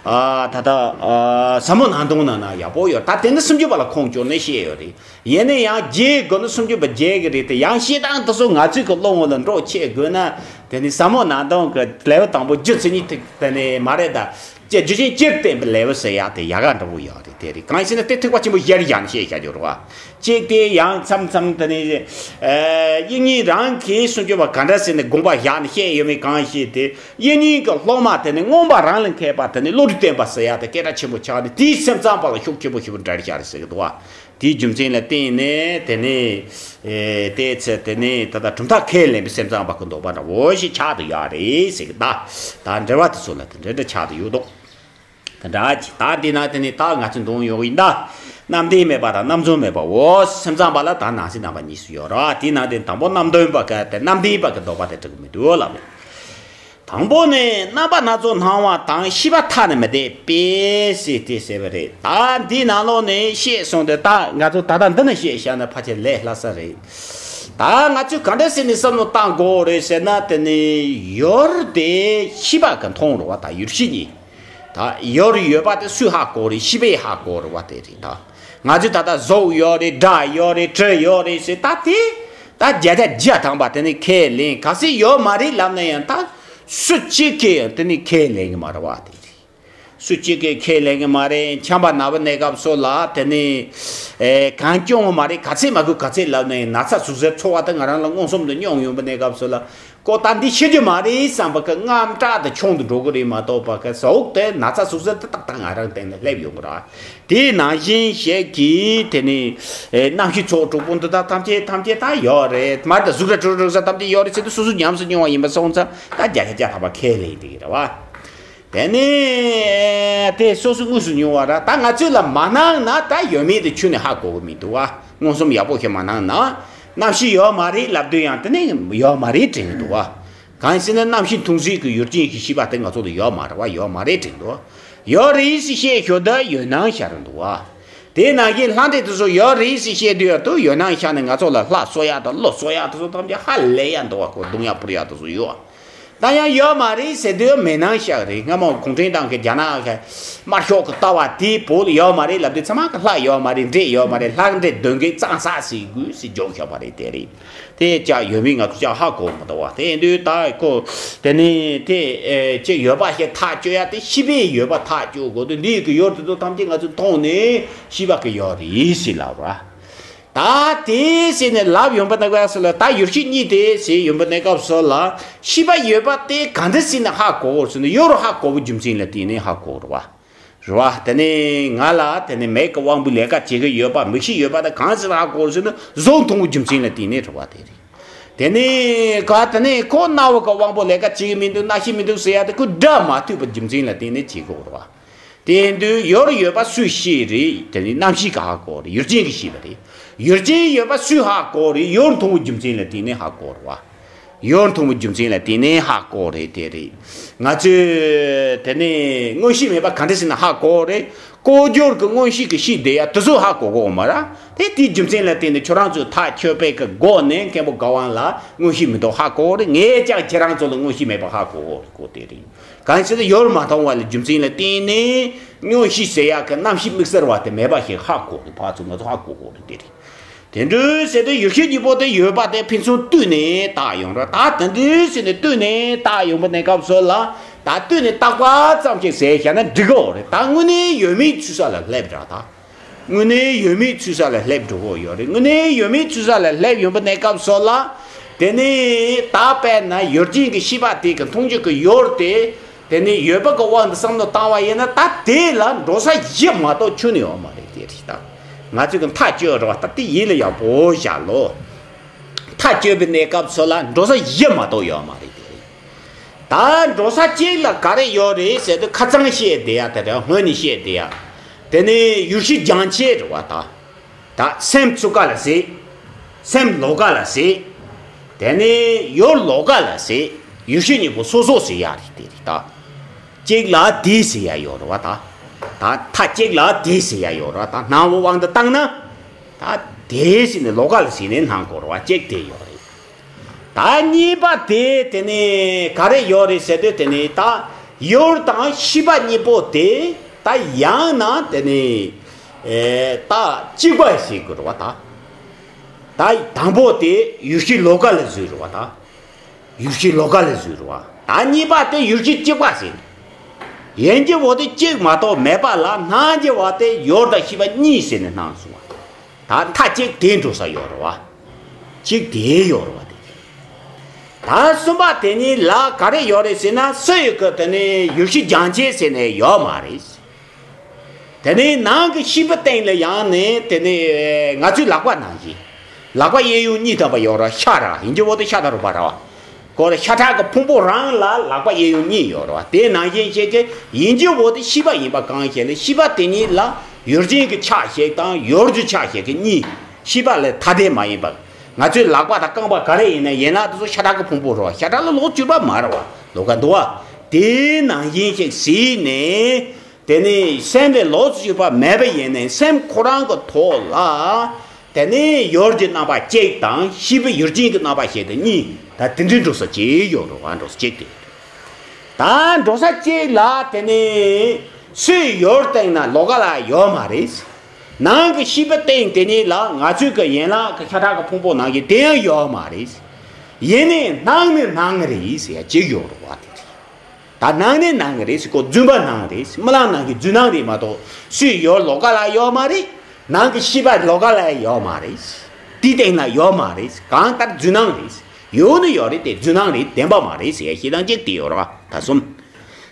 ཨ་ད་ད་ཨ་ཟབ་མོ་སྣང་སྟོང་ནང་ན་ཡག་པོ་ཡོད། ད་དེ་ནི་སུམ་ཅུ་པ་ལ་ཁུངས་སྐྱོར་ནས་བཤད་ཡོད་རེད། ཡིན་ན་ཡང་རྒྱས་དགོས་ན་སུམ་ཅུ་པ་རྒྱས་ཀྱི་རེད་དེ། ཡང་བཤད་སྟངས་དེ་ཚོ་ང་ཚོའི་གི་བློ་ངོ་ལ་འགྲོ་ཆེད་དགོས་ན་ དེ་ནི་ཟབ་མོ་སྣང་སྟོང་གི་ལེའུ་དང་པོ་རྒྱུ་མཚན་ཉིད་ཐིག་དེ་ནི་མ་རེད་ད། རྒྱུ་རྐྱེན་སྤྱིར་བསྟན་པའི་ལེའུ་ཟེར་ཡག་དེ་ཡག་ག་འདྲ་བོ་ཡོད་རེད། དེ་རེད། གང་ཡིན་ཟེར་ན་དེ་ཐེག་པ་ཆེན་པོ་བཞིར་བཞག་ནས་བཤད་བཞག་རྒྱུ་རེད་བ། གཅིག་དེ་ཡང་མཚམས་མཚམས་དེ་ནི་དབྱིག་གཉེན་རང་གིས་སྲུང་སྐྱོབ་པ་ག་འདྲ་ཟེར་ནས་དགོངས་པ་བཞག་ནས་བཤད་ཡོད་མེད་གང་ཤེས་དེ། དབྱིག་གཉེན་གྱི་སློབ་མ་དེ་ནི་མངོན་པ་རང་ལ་མཁས་པ་དེ་ནི་བློ་གྲོས་བརྟན་པ་ཟེར་ཡག་དེ་སྐད་གྲགས་ཆེན་པོ་ཆགས་ནས་དེའི་སེམས་ཙམ་པ་ལ་ཤུགས་ཆེན་པོ་ཞེ་པོ་འདྲ་བཞག་རེད་ཟེར་གི་འདུག་བ། དེའི་རྒྱུ་མཚན་ལ་བརྟེན་ནས་དེ་ནི། ཨེ། དེའི་ཚེ་དེ་ནི་ད་ལྟ་གྲུབ་མཐའ་ཁས་ལེན་པའི་སེམས་ཙམ་པ་གི་འདོད་པ་འདྲ་བོ་ཞིག་ཆགས་ཏུ་ཡོད་རེད་ཟེར་གི། ད་ད་འགྲེལ་བ་དེ་ཚོ་ལ་དེ་འདྲ་འདྲ་ཆགས་ཏུ་ཡོད་དོ། དེ་འདྲ་ཅིག་ད་འདི་ན་དེ་ནི་ད་ང་ཚོས་འདོན་ཡོང་གི་ཡིན་ད། རྣམ་བདེན་མེད་པ་དང་རྣམ་རྫུན་མེད་པ་འོ་སེམས་ཙམ་པ་ལ་ད་ནང་གསེས་རྣམ་པ་གཉིས་སུ་ཡོད་ར། དེའི་ནང་དེ་དང་པོ་རྣམ་བདེན་པ་གི་དེ་རྣམ་བདེན་པ་གི་འདོད་པ་དེ་འགྲིག་གི་མི་འདུག་ལབ་རེད། དང་པོ་ནི་རྣམ་པ་སྣ་ཚོགས་སྣང་བ་དང་ཤེས་པ་ཐ་ན་མི་ལྡན་པས་ཟེར་ཏེ་ཟེར་བ་རེད། ད་འདིའི་ནང་ལོགས་ནས་བཤད་སོང་སྟེ་ད་ང་ཚོ་ད་ལྟ་འདི་ནས་བཤད་བཞག་ན་ཕལ་ཆེར་ལས་སླ་ས་རེད། ད་ང་ཚོས་ག་འདྲ་ཟེར་ནས་བསམ་བློ་བཏང་དགོས་རེད་ཟེར་ན། དེ་ནི་ཡུལ་དེ་ཤེས་པ་གིས་མཐོང་རུང་བ་དང་ཡུལ་ཤེས་གཉིས། ད་ཡུལ་ཡོད་པ་དེ་སུས་ཧ་གོ་རེད། ཤེས་པས་ཧ་གོ་རུང་བ་དེ་རེད་ད། ང་ཚོས་ད་ལྟ་གཟུགས་ཡོད་རེད། སྒྲ་ཡོད་རེད། དྲི་ཡོད་རེད་ཟེར་ད་དེ། ད་བརྒྱ་ཆ་བརྒྱ་ཐམ་པ་དེ་ནི་ཁས་ལེན། གལ་སྲིད་ཡོད་མ་རེད་ལབ་ན་ཡང་ད་སུ་གཅིག་གིས་ཡང་དེ་ནི་ཁས་ལེན་གི་མ་རེད་བ་དེ་རེད། སུ་གཅིག་གིས་ཁས་ལེན་གི་མ་རེད། ཆམ་པ་ན་བའི་གནས་སྐབས་སུ་ལ་དེ་ནི་ཨེ་གང་སྐྱོན་མ་རེད། ག་ཚད་མ་དགོས་ག་ཚད་ལབ་ན་ཡང་ན་ཚ་ཟུག་གཟེར་ཚོར་བ་དེ་ང་རང་ལ་མངོན་སུམ་དུ་མྱོང་ཡོང་པའི་གནས་སྐབས་སུ་ལ། ཀོ་ད་འདི་ཤི་རྒྱུ་མ་རེད་བསམ་པ་གི་རྔམ་སྐྲག་དེ་ཆུང་དུ་འགྲོ་གི་རེད་མ་གཏོགས་པ་གི་ཟོག་དེ་ན་ཚ་ཟུག་གཟེར་དེ་ཏག་ཏག་ང་རང་སྟེང་ནས་སླེབས་ཡོང་གི་ར། དེའི་ནང་བཞིན་ཞིག་གིས་དེ་ནི་ཨེ་རྣམ་ཤེས་ཚོགས་དྲུག་པོ་འདི་དག་ཐམས་ཅད་ཐམས་ཅད་ད་ཡོད་རེད། མར་དང་གཟུགས་སྒྲ་དྲི་རོ་རེག་བྱ་ཐམས་ཅད་ཡོད་རེད་ཟེར་དུས་སོ་སོ་ཉམས་སུ་མྱོང་བ་ཡིན་པ་སོང་ཙང་ད་བརྒྱ་ཆ་བརྒྱ་ཐམ་པ་ཁས་ལེན་གྱི་རེད་བ། དེ་ནི་དེ་སོ་སོ་དངོས་སུ་མྱོང་བ་ར། ད་ང་ཚོས་ལ་མ་སྣང་ན་ད་ཡོད་མེད་དེ་ཁྱོན་ནས་ཧ་གོ་གི་མི་འདུག་བ། མངོན་སུམ་ཡག་པོ་ཞིག་མ་སྣང་ན། རྣམ་ཤེས་ཡོད་མ་རེད་ལབ་དུས་ཡང་དེ་ནི་ཡོད་མ་རེད་དྲན་གི་འདུག་བ། གང་ཡིན་ཟེར་ན་རྣམ་ཤེས་མཐོང་ཚུལ་གྱི་ཡུལ་ཅན་གྱི་ཤེས་པ་དེ་ང་ཚོ་ལ་ཡོད་མ་རེད་བ། ཡོད་མ་རེད་དྲན་འདུག་ཡོད་རེད་ཟེར་བཤད་ཞོར་དུ་ཡོད་སྣང་ཤར་འདུག་བ། དེ་ནང་བཞིན་ལྷ་འདྲེ་དེ་ཚོ་ཡོད་རེད་ཟེར་བཤད་དུས་ཡོད་དུ་ཡོད་སྣང་ཤར་ནས་ང་ཚོ་ལ་ལྷ་གསོ་ཡག་དང་ཀླུ་གསོ་ཡག་དེ་ཚོ་ཐམས་ཅད་ཧ་ལས་ཡག་འདུག་བ། ཁོ་རྡུང་ཡག་ཕུར་ཡག་དེ་ཚོ་ཡོད། ད་ཡང་ཡོད་མ་རེད་ཟེར་དུས་མེད་སྣང་ཤར་རེད། སྔ་མོ་གུང་ཁྲན་ཏང་གི་རྒྱ་ནག་གི་དམར་ཤོག་གི་ལྟ་བ་དེའི་བོད་ལ་ཡོད་མ་རེད་ལབ་དུས་ཚང་མ་གི་ལྷ་ཡོད་མ་རེད། འདྲེ་ཡོད་མ་རེད། ལྷ་འདྲེ་གདོན་བགེགས་གཙང་ས་ཟེར་དགོས་ཟེར་འཇོག་ཤོག་པ་རེད། དེ་རེད། དེ་ཅག་ཡོད་མེད་ང་ཚོ་ཅག་ཧ་གོ་མི་འདུག་བ། དེ་ཡིན་དུས་ད་ཁོ་དེ་ནི་དེ་ཨེ་ཅིག་ཡོད་པ་ཞིག་ཐག་གཅོད་ཡ་དེ་ཤེས་པས་ཡོད་པ་ཐག་གཅོད་དགོས་དུས་འདི་གི་ཡོད་དེ་ཚོ་ཐམས་ཅད་ང་ཚོས་མཐོང་ནས་ཤེས་པ་གི་ཡོད་རེད་ཟེར་ལབ་ར། ད་དེ་ཟེར་ནས་ལབ་ཡོང་པ་ན་སྐབས་སུ་ལ་ད་ཡུལ་ཤེས་གཉིས་དེ་ཟེར་ཡོང་པ་ན་སྐབས་སུ་ལ་ཤེས་པ་ཡོད་པ་དེ་ག་འདྲ་ཟེར་ནས་ཧ་གོ་དགོས་ཟེར་ན་ཡོད་རུང་ཧ་གོ་བའི་རྒྱུ་མཚན་ལ་བརྟེན་ནས་ཧ་གོ་རུ་བ། རེད་བ། དེ་ནས་ང་ལ་དེ་ནས་མིག་གི་དབང་པོའི་ལས་ཀ་བྱེད་ཀྱི་ཡོད་པ་མིག་ཤེས་ཡོད་པ་དེ་གང་ཟེར་ཧ་གོ་ཟེར་ན་གཟུགས་མཐོང་བའི་རྒྱུ་མཚན་ལ་བརྟེན་ནས་རེད་བ། དེ་རེད། དེ་ནས་ག་དེ་ནས་ཁོ་རྣ་བ་གི་དབང་པོ་ལས་ཀ་བྱེད་ཀྱི་མི་འདུག་རྣ་ཤེས་མི་འདུག་ཟེར་ཡ་དེ་ཁོ་སྒྲ་མ་ཐོས་པའི་རྒྱུ་མཚན་ལ་བརྟེན་ནས་བྱེད་དགོས་རེད་བ། དེ་ཡིན་དུས་ཡོད་རུང་ཡོད་པ་སུས་ཤེས་རེད། དེ་ནི་རྣམ་ཤེས་ཀྱིས་ཧ་གོ་རེད། ཡུལ་ཅན་གྱིས་ཤེས་པ་རེད། ཡུལ་ཅན་ཡོད་པ་སུས་ཧ་གོ་རེད། ཡུལ་མཐོང་བའི་རྒྱུ་མཚན་ལ་བརྟེན་ནས་ཧ་གོ་རེད་བ། ཡུལ་མཐོང་བའི་རྒྱུ་མཚན་ལ་བརྟེན་ནས་ཧ་གོ་རེད། དེ་རེད། ང་ཚོས་དེ་ནི་མངོན་ཤེས་མེད་པ་ག་འདྲ་ཟེར་ན་ཧ་གོ་རེད། ལྐོག་གྱུར་གྱི་མངོན་ཤེས་ཀྱིས་ཤེས་བསྡད་ཡ་དེ་ཚོ་ཧ་གོ་གོ་མ་ར། དེ་དེའི་རྒྱུ་མཚན་ལ་བརྟེན་ནས་ཁྱོད་རང་ཚོས་ཐག་ཆོད་པའི་གི་སྒོ་ནས་མཁན་པོ་དགའ་དབང་ལ་མངོན་ཤེས་མི་འདུག་ཧ་གོ་རེད། ངས་ཀྱང་ཁྱེད་རང་ཚོ་ལ་མངོན་ཤེས་མེད་པ་ཧ་གོ་གོ་རེད་གོ། དེ་རེད། གང་ཞིག་ཡོད་མ་མཐོང་བ་ལ་རྒྱུ་མཚན་ལ་བརྟེན་ནས་མངོན་ཤེས་ཟེར་ཡག་གི་རྣམ་ཤེས་དམིགས་བསལ་བ་དེ་མེད་པ་ཞིག་ཧ་གོ་གི། ཕར་ཚུར་ང་ཚོ་ཧ་གོ་གོ་རེད། དེ་རེད། དེ་འདྲ་ཟེར་དུས་ཡུལ་ཤེས་གཉིས་པོ་དེ་ཡོད་པ་དེ་ཕན་ཚུན་བསྟུན་ནས་བཏགས་ཡོང་ར། ད་དེ་འདྲ་ཟེར་ནས་བསྟུན་ནས་བཏགས་ཡོང་པ་ནས་སྐབས་སུ་ལ་ད་བསྟུན་ནས་བཏགས་པ་ཙམ་ཞིག་ཟེར་བཞག་ན་འགྲིག་གི་རེད། ད་དངོས་གནས་ཡོད་མེད་ཚུལ་ས་ལ་སླེབས་ར་ད། དངོས་གནས་ཡོད་མེད་ཚུལ་ས་ལ་སླེབས་འགྲོ་གི་ཡོད་རེད། དངོས་གནས་ཡོད་མེད་ཚུལ་ས་ལ་སླེབས་ཡོང་པ་ནས་སྐབས་སུ་ལ། དེ་ནས་ད་དཔེར་ན་ཡུལ་ཅན་གྱི་ཤེས་པ་དེ་གི་མཐོང་རྒྱུ་གི་ཡུལ་དེ། དེ་ནས་ཡོད་པ་གི་དབང་དུ་བསམ་བློ་བཏང་བ་ཡིན་ན་ད་དེ་ལ་འགྲོ་ས་གཞི་མ་གཏོགས་ཁྱོན་ནས་ཡོད་མ་རེད། དེ་རེད་ད། ང་ཚོས་གི་མཐའ་གཅོད་རེད་བ། ད་དེ་ཡིད་ལ་ཡག་པོ་བཞག་ལོ། མཐའ་གཅོད་པའི་གནས་སྐབས་སུ་ལ་འགྲོ་ས་གཞི་མ་གཏོགས་ཡོད་མ་རེད། དེ་རེད། ད་འགྲོ་ས་གཅིག་ལ་ག་རེ་ཡོད་རེད་ཟེར་དུས་ཁ་སང་བཤད་བསྡད་ཡ་དེ་རེད། སྔོན་ནས་བཤད་བསྡད་ཡ། དེ་ནས་ཡུལ་ཤེས་རྒྱང་ཆད་རེད་བ་ད། ད་སེམས་ཚུགས་ཀ་ལ་ཟེར། སེམས་ལོགས་ཀ་ལ་ཟེར། དེ་ནས་ཡུལ་ལོགས་ཀ་ལ་ཟེར། ཡུལ་ཤེས་གཉིས་པོ་སོ་སོ་ཟེར་ཡ་རེད། དེ་རེད་ད། གཅིག་ལ་དེ་ཟེར་ཡ་ཡོད་རེད་བ་ད། ད་མཐའ་གཅིག་ལ་དེ་ཟེར་ཡ་ཡོད་རེད་བ་ད། སྣང་བའི་དབང་དུ་བཏང་ན། ད་དེ་ཟེར་ནས་ལོགས་ཀ་ལ་ཟེར་ནས་སྣང་དགོས་རེད་བ། གཅིག་དེ་ཡོད་རེད། ད་གཉིས་པ་དེ་དེ་ནས་ག་རེ་ཡོད་རེད་ཟེར་དུས་དེ་ནས་ད་ཡུལ་དང་ཤེས་པ་གཉིས་པོ་དེ་ད་ཡང་ན་དེ་ནས་ཨེ་ད་གཅིག་པ་ཟེར་དགོས་རེད་བ་ད། ད་དང་པོ་དེ་ཡུལ་ཤེས་ལོགས་ཀ་ལ་བཟོས་རེད་བ་ད། ཡུལ་ཤེས་ལོ་ཀ་ལ་བཟོས་རེད་བ། ད་གཉིས་པ་དེ་ཡུལ་ཤེས་གཅིག་པ་ཟེར་ནས། ཡིན་གྱི་འོ་དེ་གཅིག་མ་གཏོགས་མེད་པ་ལ་སྣང་གི་བ་དེ་ཡོར་དང་ཤེས་པ་གཉིས་ཟེར་ནས་སྣང་སོང་བ། ད་མཐའ་གཅིག་དེ་འགྲོ་ས་ཡོད་རེད་བ། གཅིག་དེ་ཡོད་རེད་བ་དེ། ད་གསུམ་པ་དེ་གཉིས་ལ་ག་རེ་ཡོད་རེད་ཟེར་ན། སུ་ཡི་གི་དེ་ནི་ཡུལ་ཤེས་རྒྱང་ཆད་ཟེར་ནས་ཡོད་མ་རེད། དེ་ནས་ནང་གི་ཤེས་པ་སྟེང་ལ་ཡང་ནས་དེ་ནས་ང་ཚོའི་ལག་པ་ནང་བཞིན། ལག་པ་གཡས་གཡོན་གཉིས་ཐོབ་པ་ཡོད་ར། ཤ་ར་ཡིན་གྱི་འོ་དེ་ཤ་དང་རུས་པ་ར་བ། ཁོ་ར་ཤ་ཁྲག་གི་ཕུང་པོ་རང་ལ་ལག་པ་གཡས་གཡོན་གཉིས་ཡོད་ར་བ། དེ་ནང་བཞིན་ཞིག་གི་ཡིན་གྱི་འོ་དེ་ཤེས་པ་ཡིན་པ་གང་ཞིག་ལ་ཤེས་པ་དེ་གཉིས་ལ་ཡུལ་ཅན་གྱི་ཆ་ཞིག་དང་ཡོར་གྱི་ཆ་ཞིག་གི་གཉིས། ཤེས་པ་ལ་ཐ་དད་མ་ཡིན་པ། ང་ཚོའི་ལག་པ་དང་རྐང་པ་ག་རེ་ཡིན་ན་ཡིན་ན་དེ་ཚོ་ཤ་ཁྲག་གི་ཕུང་པོ་ར་བ། ཤ་ཁྲག་ལ་ལོག་གྱུར་པ་མ་ར་བ་ལོ་ཀ་འདུག་བ། དེ་ནང་བཞིན་ཞིག་ཟེར་ནས། དེ་ནི་སེམས་ལས་ལོགས་སུ་གྱུར་པ་མེད་པ་ཡིན་ནའི་སེམས་ཁོ་རང་གི་ཐོག་ལ། དེ་ནི་ཡོར་གྱི་རྣམ་པ་གཅིག་དང་ཤེས་པའི་ཡུལ་ཅན་གྱི་རྣམ་པ་ཞིག་དང་གཉིས། ད་དེ་འདྲའི་འགྲོ་ས་གཅིག་ཡོད་རེད་བ། འགྲོ་ས་གཅིག་དེ། ད་འགྲོ་ས་གཅིག་ལ་དེ་ནི་སུས་ཡོར་བསྟན་ན་ལོ་ཀ་ལ་ཡོད་མ་རེད། ནང་གི་ཤེས་པ་སྟེང་དེ་ཉིད་ལ་ང་ཚོའི་གི་ཡན་ལག་གི་ཤ་ཁྲག་གི་ཕུང་པོ་ནང་གི་དེ་ཡང་ཡོད་མ་རེད། ཡིན་ནའི་སྣང་ནི་སྣང་རེད་ཟེར་ཡ་གཅིག་ཡོད་རེད་བ་དེ་རེད། ད་སྣང་ནི་སྣང་རེད་ཟེར། ཁོ་རྫུན་པ་སྣང་རེད། རྨི་ལམ་ནང་གི་རྫུན་སྣང་རེད་མ་གཏོགས་སུས་ཡོད་ལོ་ཀ་ལ་ཡོད་མ་རེད། ནང་གི་ཤེས་པ་ལོ་ཀ་ལ་ཡོད་མ་རེད། དེའི་སྟེང་ན་ཡོད་མ་རེད། གང་ལྟར་རྫུན་སྣང་རེད། ཡོད་ནི་ཡོད་རེད་དེ། རྫུན་སྣང་རེད། བདེན་པ་མ་རེད་ཟེར་ཡ་ཞེ་སྡང་གཅིག་དེ་ཡོད་རེད་བ། ད་གསུམ།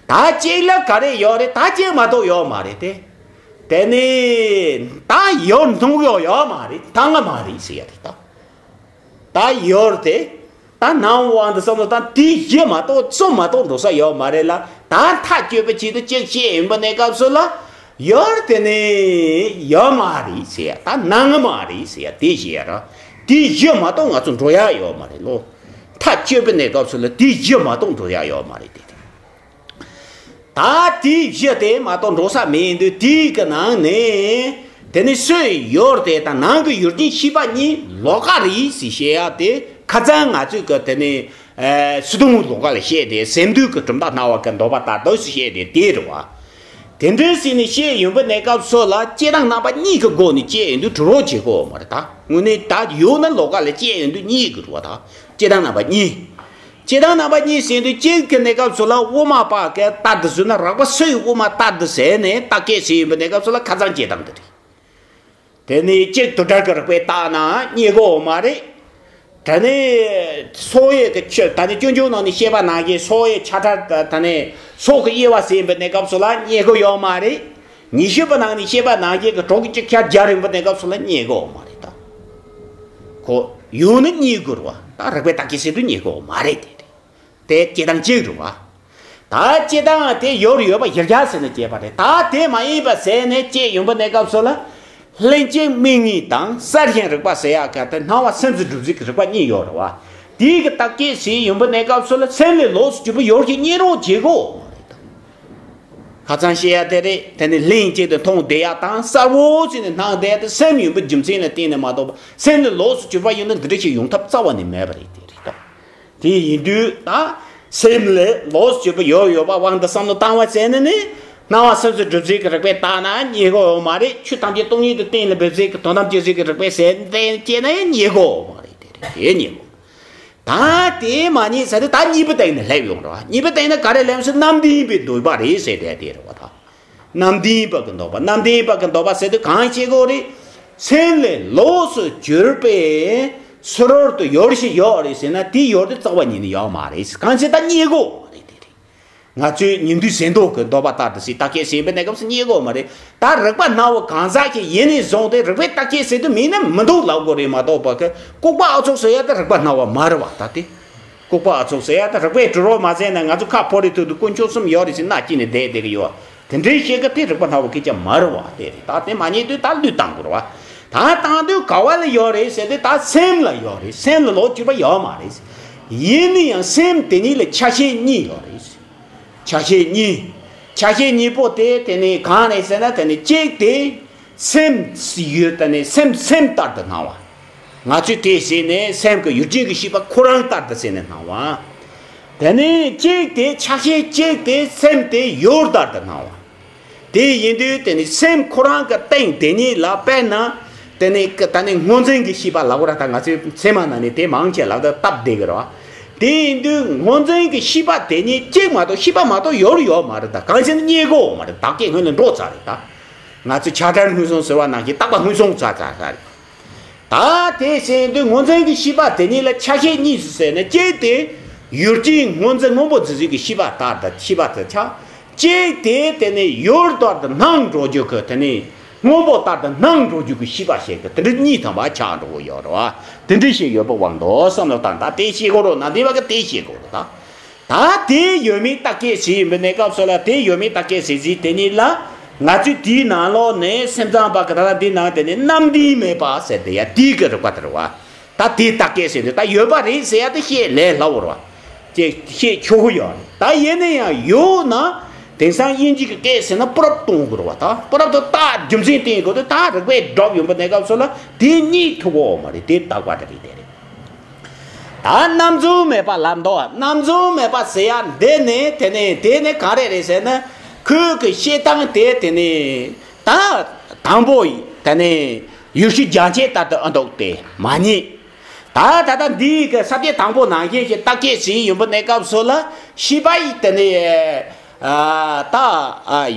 ད་གཅིག་ལ་ག་རེ་ཡོད་རེད། ད་གཅིག་མ་གཏོགས་ཡོད་མ་རེད་དེ། དེ་ནི་ད་ཡོད་མཐོང་གི་ཡོད་མ་རེད། ད་ང་མ་རེད་ཟེར་ཡ་རེད་ད། ད་ཡོད་དེ། ད་ནང་དབང་དུ་བསམ་བློ་བཏང་དེའི་གཞི་མ་གཏོགས་གསུམ་མ་གཏོགས་འགྲོ་ས་ཡོད་མ་རེད་ལ། ད་མཐའ་གཅོད་པའི་ཆེད་དུ་གཅིག་བཤད་ཡོང་པ་གནས་སྐབས་སུ་ལ། ཡོད་དེ་ནི་ཡོད་མ་རེད་ཟེར་ཡ། ད་སྣང་ངེ་མ་རེད་ཟེར་ཡ་དེ་བཤད་ཡ་ར། དེའི་གཞི་མ་གཏོགས་ང་ཚོ་འགྲོ་ཡ་ཡོད་མ་རེད་ལོ། མཐའ་གཅོད་པའི་གནས་སྐབས་སུ་ལ་དེའི་གཞི་མ་གཏོགས་འགྲོ་ཡ་ཡོད་མ་རེད་དེ། ད་དེའི་གཞི་དེ་མ་གཏོགས་འགྲོ་ས་མེད་དུས་དེའི་གི་ནང་ནས་དེ་ནི་སུས་ཡོད་དེ་དང་ནང་གི་ཡུལ་ཅན་ཤེས་པ་གཉིས་ལོ་ཀ་རེད་ཟེར་བཤད་ཡ་དེ་ཁ་སང་ང་ཚོས་གི་དེ་ནི་སི་ཏུ་ལོ་ཀ་ལ་བཤད་དེ་སེམས་འདུལ་གྱི་གྲུབ་མཐའ་སྣང་བ་གི་འདོད་པ་ལྟར་དུ་ཞེས་བཤད་དེ་དེ་རེད་བ། དེ་འདྲའི་ཟེར་ནས་བཤད་ཡོང་པའི་གནས་སྐབས་སུ་ལ་སྐྱེ་སྟངས་རྣམ་པ་གཉིས་ཀྱི་སྒོ་ནས་དཔྱད་ཡོང་དུས་གྲུབ་རོགས་བྱེད་དགོས་མ་རེད་ད། དངོས་གནས་ད་ཡོད་ན་ལོ་ཀ་ལ་དཔྱད་ཡོང་དུས་གཉིས་ཀྱི་རེད་བ་ད། སྐྱེ་སྟངས་རྣམ་པ་གཉིས། སྐྱེ་སྟངས་རྣམ་པ་གཉིས་ཟེར་དུས་གཅིག་གི་གནས་སྐབས་སུ་ལ་དབུ་མ་པ་གི་ལྟར་དུ་བཟོས་ན་རགས་པ་སུ་ཡི་དབུ་མ་ལྟར་དུ་ཟེར་ནས་རྟགས་སྐད་ཟེར་ཡོང་པའི་གནས་སྐབས་སུ་ལ་ཁ་སང་སྐྱེ་སྟངས་དེ་རེད། དེ་ནས་གཅིག་དུ་བྲལ་གྱི་རིགས་པས་བརྟགས་ན་རྙེད་གོ་མ་རེད། དེ་ནས་སོགས་ཡས་ཀྱི་ཆོས་ད་ནི་སྤྱོད་འཇུག་ནང་ནས་བཤད་པ་ནང་བཞིན་སོགས་ཡས་ཆ་ཕྲ་ད་ནི་སོགས་ཀྱི་དབྱེ་བ་ཟེར་ཡོང་པའི་གནས་སྐབས་སུ་ལ་རྙེད་གོ་ཡོད་མ་རེད། ཉི་ཤུ་པ་ནང་ནས་བཤད་པ་ནང་བཞིན་གྱི་གྲོགས་ཀྱི་གཅིག་ཆ་སྦྱར་ཡོང་པའི་གནས་སྐབས་སུ་ལ་རྙེད་གོ་མ་རེད་ད། ཁོ་ཡོད་ནི་རྙེད་དགོས་རེད་བ། ད་རིགས་པས་བརྟག་དཔྱད་བྱེད་དུས་རྙེད་དགོས་མ་རེད་དེ་རེད། དེ་སྐྱེ་སྟངས་གཅིག་རེད་བ། ད་སྐྱེ་སྟངས་དེ་ཡོད་རེད་ཡོད་པ་གཞིར་བཞག་ཟེར་ནས་སྐྱེས་པ་རེད། ད་དེ་མ་ཡིན་པ་ཟེར་ནས་སྐྱེ་ཡོང་པའི་གནས་སྐབས་སུ་ལ། ལྷན་སྐྱེས་དམིགས་ངེས་དང་གསལ་ཞིང་རིག་པ་ཟེར་ཡག་ག་དེ་སྣང་བ་སེམས་སུ་གྲུབ་ཚུལ་གྱི་རིགས་པ་གཉིས་ཡོད་རེད་བ། དེའི་གི་བརྟག་དཔྱད་བྱེད་ཡོང་པའི་གནས་སྐབས་སུ་ལ་སེམས་ལས་ལོགས་སུ་གྱུར་པ་ཡོད་ཅེས་རྙེད་རོགས་བྱེད་དགོས། ཁ་སང་བཤད་ཡ་དེ་རེད། དེ་ནི་ལྷན་སྐྱེས་དེ་མཐོང་བསྡད་ཡ་དང་གསལ་བོ་བྱས་ནས་སྣང་བསྡད་ཡ་དེ་སེམས་ཡོད་པའི་རྒྱུ་མཚན་ལ་བརྟེན་ནས་མ་གཏོགས་པ་སེམས་ལས་ལོགས་སུ་གྱུར་པ་ཡིན་ན་འདི་འདྲ་ཞིག་ཡོང་ཐབས་རྩ་བ་ནས་མེད་པ་རེད། དེ་རེད་ད། དེ་ཡིན་དུས་ད་སེམས་ལས་ལོགས་སུ་གྱུར་པ་ཡོད་ཡོད་པ་དབང་དུ་བསམ་བློ་བཏང་བ་བྱས་ནས་ནི་སྣང་བ་སེམས་སུ་གྲུབ་ཚུལ་གྱི་རིགས་པས་བརྟགས་ན་རྙེད་གོ་ཡོད་མ་རེད། ཆོས་ཐམས་ཅད་སྟོང་ཉིད་དུ་གཏན་ལ་འབེབས་ཚུལ་གྱི་དོན་དམ་དཔྱོད་བྱེད་ཀྱི་རིགས་པས་ཟེར་ནས་བལྟས་ན་ཡང་རྙེད་གོ་ཡོད་མ་རེད། དེ་རེད། དེ་རྙེད་གོ། ད་དེ་མ་རྙེད་ཟེར་དུས་ད་གཉིས་པོ་སྟེང་ནས་སླེབས་ཡོང་རེད་བ། གཉིས་པོ་སྟེང་ནས་ག་རེ་སླེབས་སོང་། རྣམ་བདེན་པའི་འདོད་པ་རེད་ཟེར་དེ་དེ་རེད་བ་ད། རྣམ་བདེན་པ་གི་འདོད་པ། རྣམ་བདེན་པ་གི་འདོད་པ་ཟེར་དུས་གང་བྱེད་དགོས་རེད། སེམས་ལས་ལོགས་སུ་གྱུར་པའི་ཕྱི་རོལ་དུ་ཡོད་ཞིག་ཡོད་རེད་ཟེར་ན་དེའི་ཡོད་དེ་རྩ་བ་ཉིད་ནས་ཡོད་མ་རེད། གང་བྱེད་ད་རྙེད་དགོས་རེད་དེ་རེད། ང་ཚོས་ཉིན་དུས་ཟིན་ཐོ་གི་འདོད་པ་ལྟར་དུ་ཟེར་བརྟག་དཔྱད་ཟིན་པའི་གནས་སྐབས་སུ་རྙེད་དགོས་མ་རེད། ད་རིག་པ་སྣང་བ་གང་ཟག་གི་ཡིན་ནས་བཟུང་སྟེ་རིག་པས་བརྟག་དཔྱད་ཟེར་དུས་མིན་ན་མི་འདུག་ལབ་དགོས་རེད་མ་གཏོགས་པ་གི་ལྐུགས་པ་ཨ་ཚོགས་ཟེར་ཡ་ད་རིག་པ་སྣང་བ་མ་རེད་བ་ད་དེ། ལྐུགས་པ་ཨ་ཚོགས་ཟེར་ཡ་ད་རིག་པས་དྲི་རོགས་མ་ཟེར་ན་ང་ཚོ་ཁ་ཕོ་རེ་ཐུག་དུས་དཀོན་མཆོག་གསུམ་ཡོད་རེད་ཟེར་མནའ་སྐྱེལ་ནས་བསྡད་བསྡད་གི་ཡོད། དེ་འདྲའི་ཤེས་ཀྱི་དེ་རིག་པ་སྣང་བ་སྐད་ཆ་མ་རེད་བ། དེ་རེད། ད་དེ་མ་རྙེད་དུས་ད་བློས་བཏང་དགོས་རེད་བ། ད་བཏང་དུས་ག་བ་ལ་ཡོད་རེད་ཟེར་དུས་ད་སེམས་ལ་ཡོད་རེད། སེམས་ལ་ལོགས་གྱུར་པ་ཡོད་མ་རེད། ཡིན་ན་ཡང་སེམས་དེ་གཉིས་ལ་ཆ་ཤས་གཉིས་ཡོད་རེད། ཆ་ཤས་གཉིས། ཆ་ཤས་གཉིས་པོ་དེ་དེ་ནི་གང་རེད་ཟེར་ན་དེ་ནི་གཅིག་དེ། སེམས་ཡོད་དེ་ནི་སེམས་སེམས་ལྟར་དུ་སྣང་བ། ང་ཚོས་དེ་ཟེར་ནས་སེམས་ཀྱི་ཡུལ་ཅན་གྱི་ཤེས་པ་ཁོ་རང་ལྟར་དུ་ཟེར་ནས་སྣང་བ། དེ་ནས་གཅིག་དེ་ཆ་ཤས་གཅིག་དེ་སེམས་དེ་ཡོར་ལྟར་དུ་སྣང་བ། དེ་ཡིན་དུས་དེ་ནི་སེམས་ཁོ་རང་གི་སྟེང་དེ་ཉིད་ལ་དཔེར་ན། དེ་ནི་ད་ནི་སྔོ་འཛིན་གྱི་ཤེས་པ་ལབ་དགོས་ར། ད་ང་ཚོའི་ཚད་མ་ནང་ནས་དེ་མང་ཆེ་ལབ་ད་སྟབས་བདེ་གི་རེད་བ། དེ་ཡིན་དུས་སྔོ་འཛིན་གྱི་ཤེས་པ་དེ་ཉིད་གཅིག་མ་གཏོགས་ཤེས་པ་མ་གཏོགས་ཡོད་ཡོད་མ་རེད། ད་གང་ཕྱིར་རྙེད་དགོས་མ་རེད། བདག་བསྐྱེད་སྔོན་ལ་འགྲོ་ཚར་རེད། ད་ང་ཚོས་ཆགས་བྲལ་མངོན་སུམ་ཟེར་བ་ནང་བཞིན་རྟག་པ་མངོན་སུམ་ཚར་ཚར་ཚར་རེད། ད་དེ་བྱས་དུས་སྔོ་འཛིན་གྱི་ཤེས་པ་དེ་ཉིད་ལ་ཆ་ཤས་གཉིས་སུ་ཟད་ནས། གཅིག་དེ་ཡུལ་ཅན་སྔོ་འཛིན་སྔོན་པོ་འཛིན་ཚུལ་གྱི་ཤེས་པ་ལྟར་དང་ཤེས་པ་དེ་ཆགས། གཅིག་དེ་དེ་ནི་ཡུལ་ལྟར་དུ་སྣང་འགྲོ་རྒྱུ་གི་དེ་ནི་སྔོན་པོ་ལྟར་དུ་སྣང་འགྲོ་རྒྱུ་གི་ཤེས་པ་ཞིག་གི་དེ་འདྲ་གཉིས་ཐམ་པ་ཆགས་འགྲོ་གི་ཡོད་རེད་བ། དེ་འདྲ་ཞིག་ཡོད་པ་དབང་དུ་བསམ་བློ་བཏང་། ད་དེ་ཤེས་དགོས་རེད། ན་འདི་བ་གི་དེ་ཤེས་དགོས་རེད་ད། ད་དེ་ཡོད་མེད་བརྟག་དཔྱད་བྱེད་ཡིན་པའི་གནས་སྐབས་སུ་ལ། དེ་ཡོད་མེད་བརྟག་དཔྱད་བྱེད་རྩིས་དེ་ཉིད་ལ་ང་ཚོས་དེའི་ནང་ལོགས་ནས་སེམས་ཙམ་པ་གི་ད་ལྟ་འདི་ནང་དེ་ནི་རྣམ་བདེན་མེད་པ་ཟེར་དེ་ཡ་དེའི་གི་རིག་པ་དེ་རེད་བ། ད་དེའི་བརྟག་དཔྱད་བྱེད་དུས་ད་ཡོད་པ་རེད་ཟེར་ཡ་དེ་བཤད་ལས་སླ་བོ་རེད་བ། ཅེས་བཤད་ཆོག་གི་ཡོད་རེད། ད་ཡིན་ན་ཡང་ཡོད་ན་དེང་སང་དབྱིན་ཇི་གི་སྐད་ཟེར་ན་པུ་རབ་གཏོང་དགོས་རེད་བ། ད་པུ་རབ་དེ་ད་རྒྱུ་མཚན་བསྟན་དགོས་དུས་ད་རིག་པའི་སྒྲོབ་ཡོང་པའི་གནས་སྐབས་སུ་ལ་དེ་རྙེད་ཐུབ་ཀྱི་ཡོད་མ་རེད། དེ་བརྟག་པ་དེ་རེད། དེ་རེད། ད་རྣམ་རྫུན་མེད་པ་ལབ་འདུག་རྣམ་རྫུན་མེད་པ་ཟེར་ཡ་འདི་ནི་དེ་ནི་དེ་ནི་ག་རེ་རེད་ཟེར་ན། ཁོའི་གི་བཤད་སྟངས་དེ་དེ་ནི་ད་དང་པོ་དེ་ནི་ཡུལ་ཤུལ་རྒྱན་ཆས་ལྟར་དུ་ཨ་འདུག་སྟེ་མ་རྙེད། ད་ད་ལྟ་འདིའི་གི་ས་བཅད་དང་པོ་ནང་བཞིན་ཞིག་བརྟག་དཔྱད་བྱེད་ཡོང་པའི་གནས་སྐབས་སུ་ལ་ཤེས་པ་ཡིས་དེ་ནི་ཨ་ད་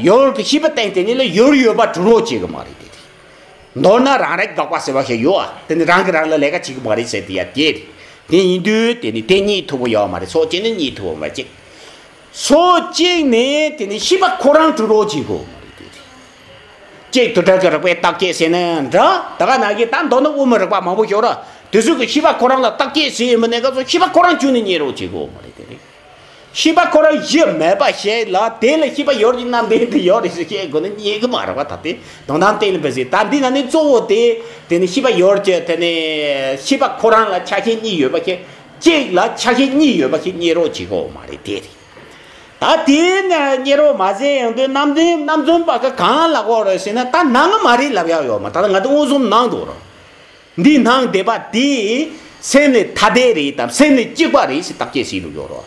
ཡུལ་གི་ཤེས་པ་སྟེང་དེ་ཉིད་ལ་ཡུལ་ཡོད་པ་གྲུབ་རོགས་བྱེད་གི་མ་རེད། དེ་རེད། མདོར་ན་རང་རིག་དགག་པ་ཟེར་བ་ཞིག་ཡོད་ཨ། དེ་ནི་རང་གིས་རང་ལ་ལས་ཀ་བྱེད་ཀྱི་མ་རེད་ཟེར་དེ་ཡ་དེ་རེད། དེ་ཡིན་དུས་དེ་ནི་དེ་རྙེད་ཐུབ་པ་ཡོད་མ་རེད། སོ་གཅིག་ནི་རྙེད་ཐུབ་པ་མ་གཅིག་སོ་གཅིག་ནི་དེ་ནི་ཤེས་པ་ཁོ་རང་གྲུབ་རོགས་བྱེད་དགོས་མ་རེད། དེ་རེད། གཅིག་དུ་བྲལ་གྱི་རིག་པའི་བརྟག་དཔྱད་ཟེར་ན་འདྲ། ད་ག་ནང་གི་ད་མདོར་ན་དབུ་མའི་རིག་པ་མང་པོ་ཤོད་ར། དེ་ཚོ་གི་ཤེས་པ་ཁོ་རང་ལ་བརྟག་དཔྱད་ཟེར་ཡོད་མི་གནས་སྐབས་སུ་ཤེས་པ་ཁོ་རང་ཁྱོན་ནས་རྙེད་རོགས་བྱེད་དགོས་མ་རེད། དེ་རེད། ཤེས་པ་ཁོ་རང་གཞི་མེད་པ་ཞིག་ལ་དེ་ལ་ཤེས་པ་ཡོད་ཀྱི་རྣམ་ལྡན་དུ་ཡོད་རེད་ཟེར་བཤད་དགོས་ན་རྙེད་གི་མ་རེད་བ། ད་དེ་དོན་དམ་གཏན་ལ་འབེབས་ཟེར། ད་འདི་ན་ནི་གཙོ་བོ་དེ་དེ་ནི་ཤེས་པ་ཡོད་ཀྱི་དེ་ནི་ཤེས་པ་ཁོ་རང་ལ་ཆ་ཤས་གཉིས་ཡོད་པ་ཞིག་གཅིག་ལ་ཆ་ཤས་གཉིས་ཡོད་པ་ཞིག་རྙེད་རོགས་བྱེད་དགོས་མ་རེད། དེ་རེད། ད་དེ་ནི་རྙེད་རོགས་མ་ཟེར་ཡོང་དུས་རྣམ་ལྡན་རྣམ་རྫུན་པ་གི་གང་ལབ་དགོས་རེད་ཟེར་ན། ད་ནང་གི་མ་རེད་ལབ་ཡག་ཡོད་མ། ད་ང་ཚོ་མངོན་སུམ་ནང་དུ་རོ། འདི་སྣང་བསྡད་པ་དེ་སེམས་ལས་ཐ་དད་རེད་དམ་སེམས་ལས་གཅིག་པ་རེད་ཟེར་བརྟག་དཔྱད་བྱེད་དགོས་རོ།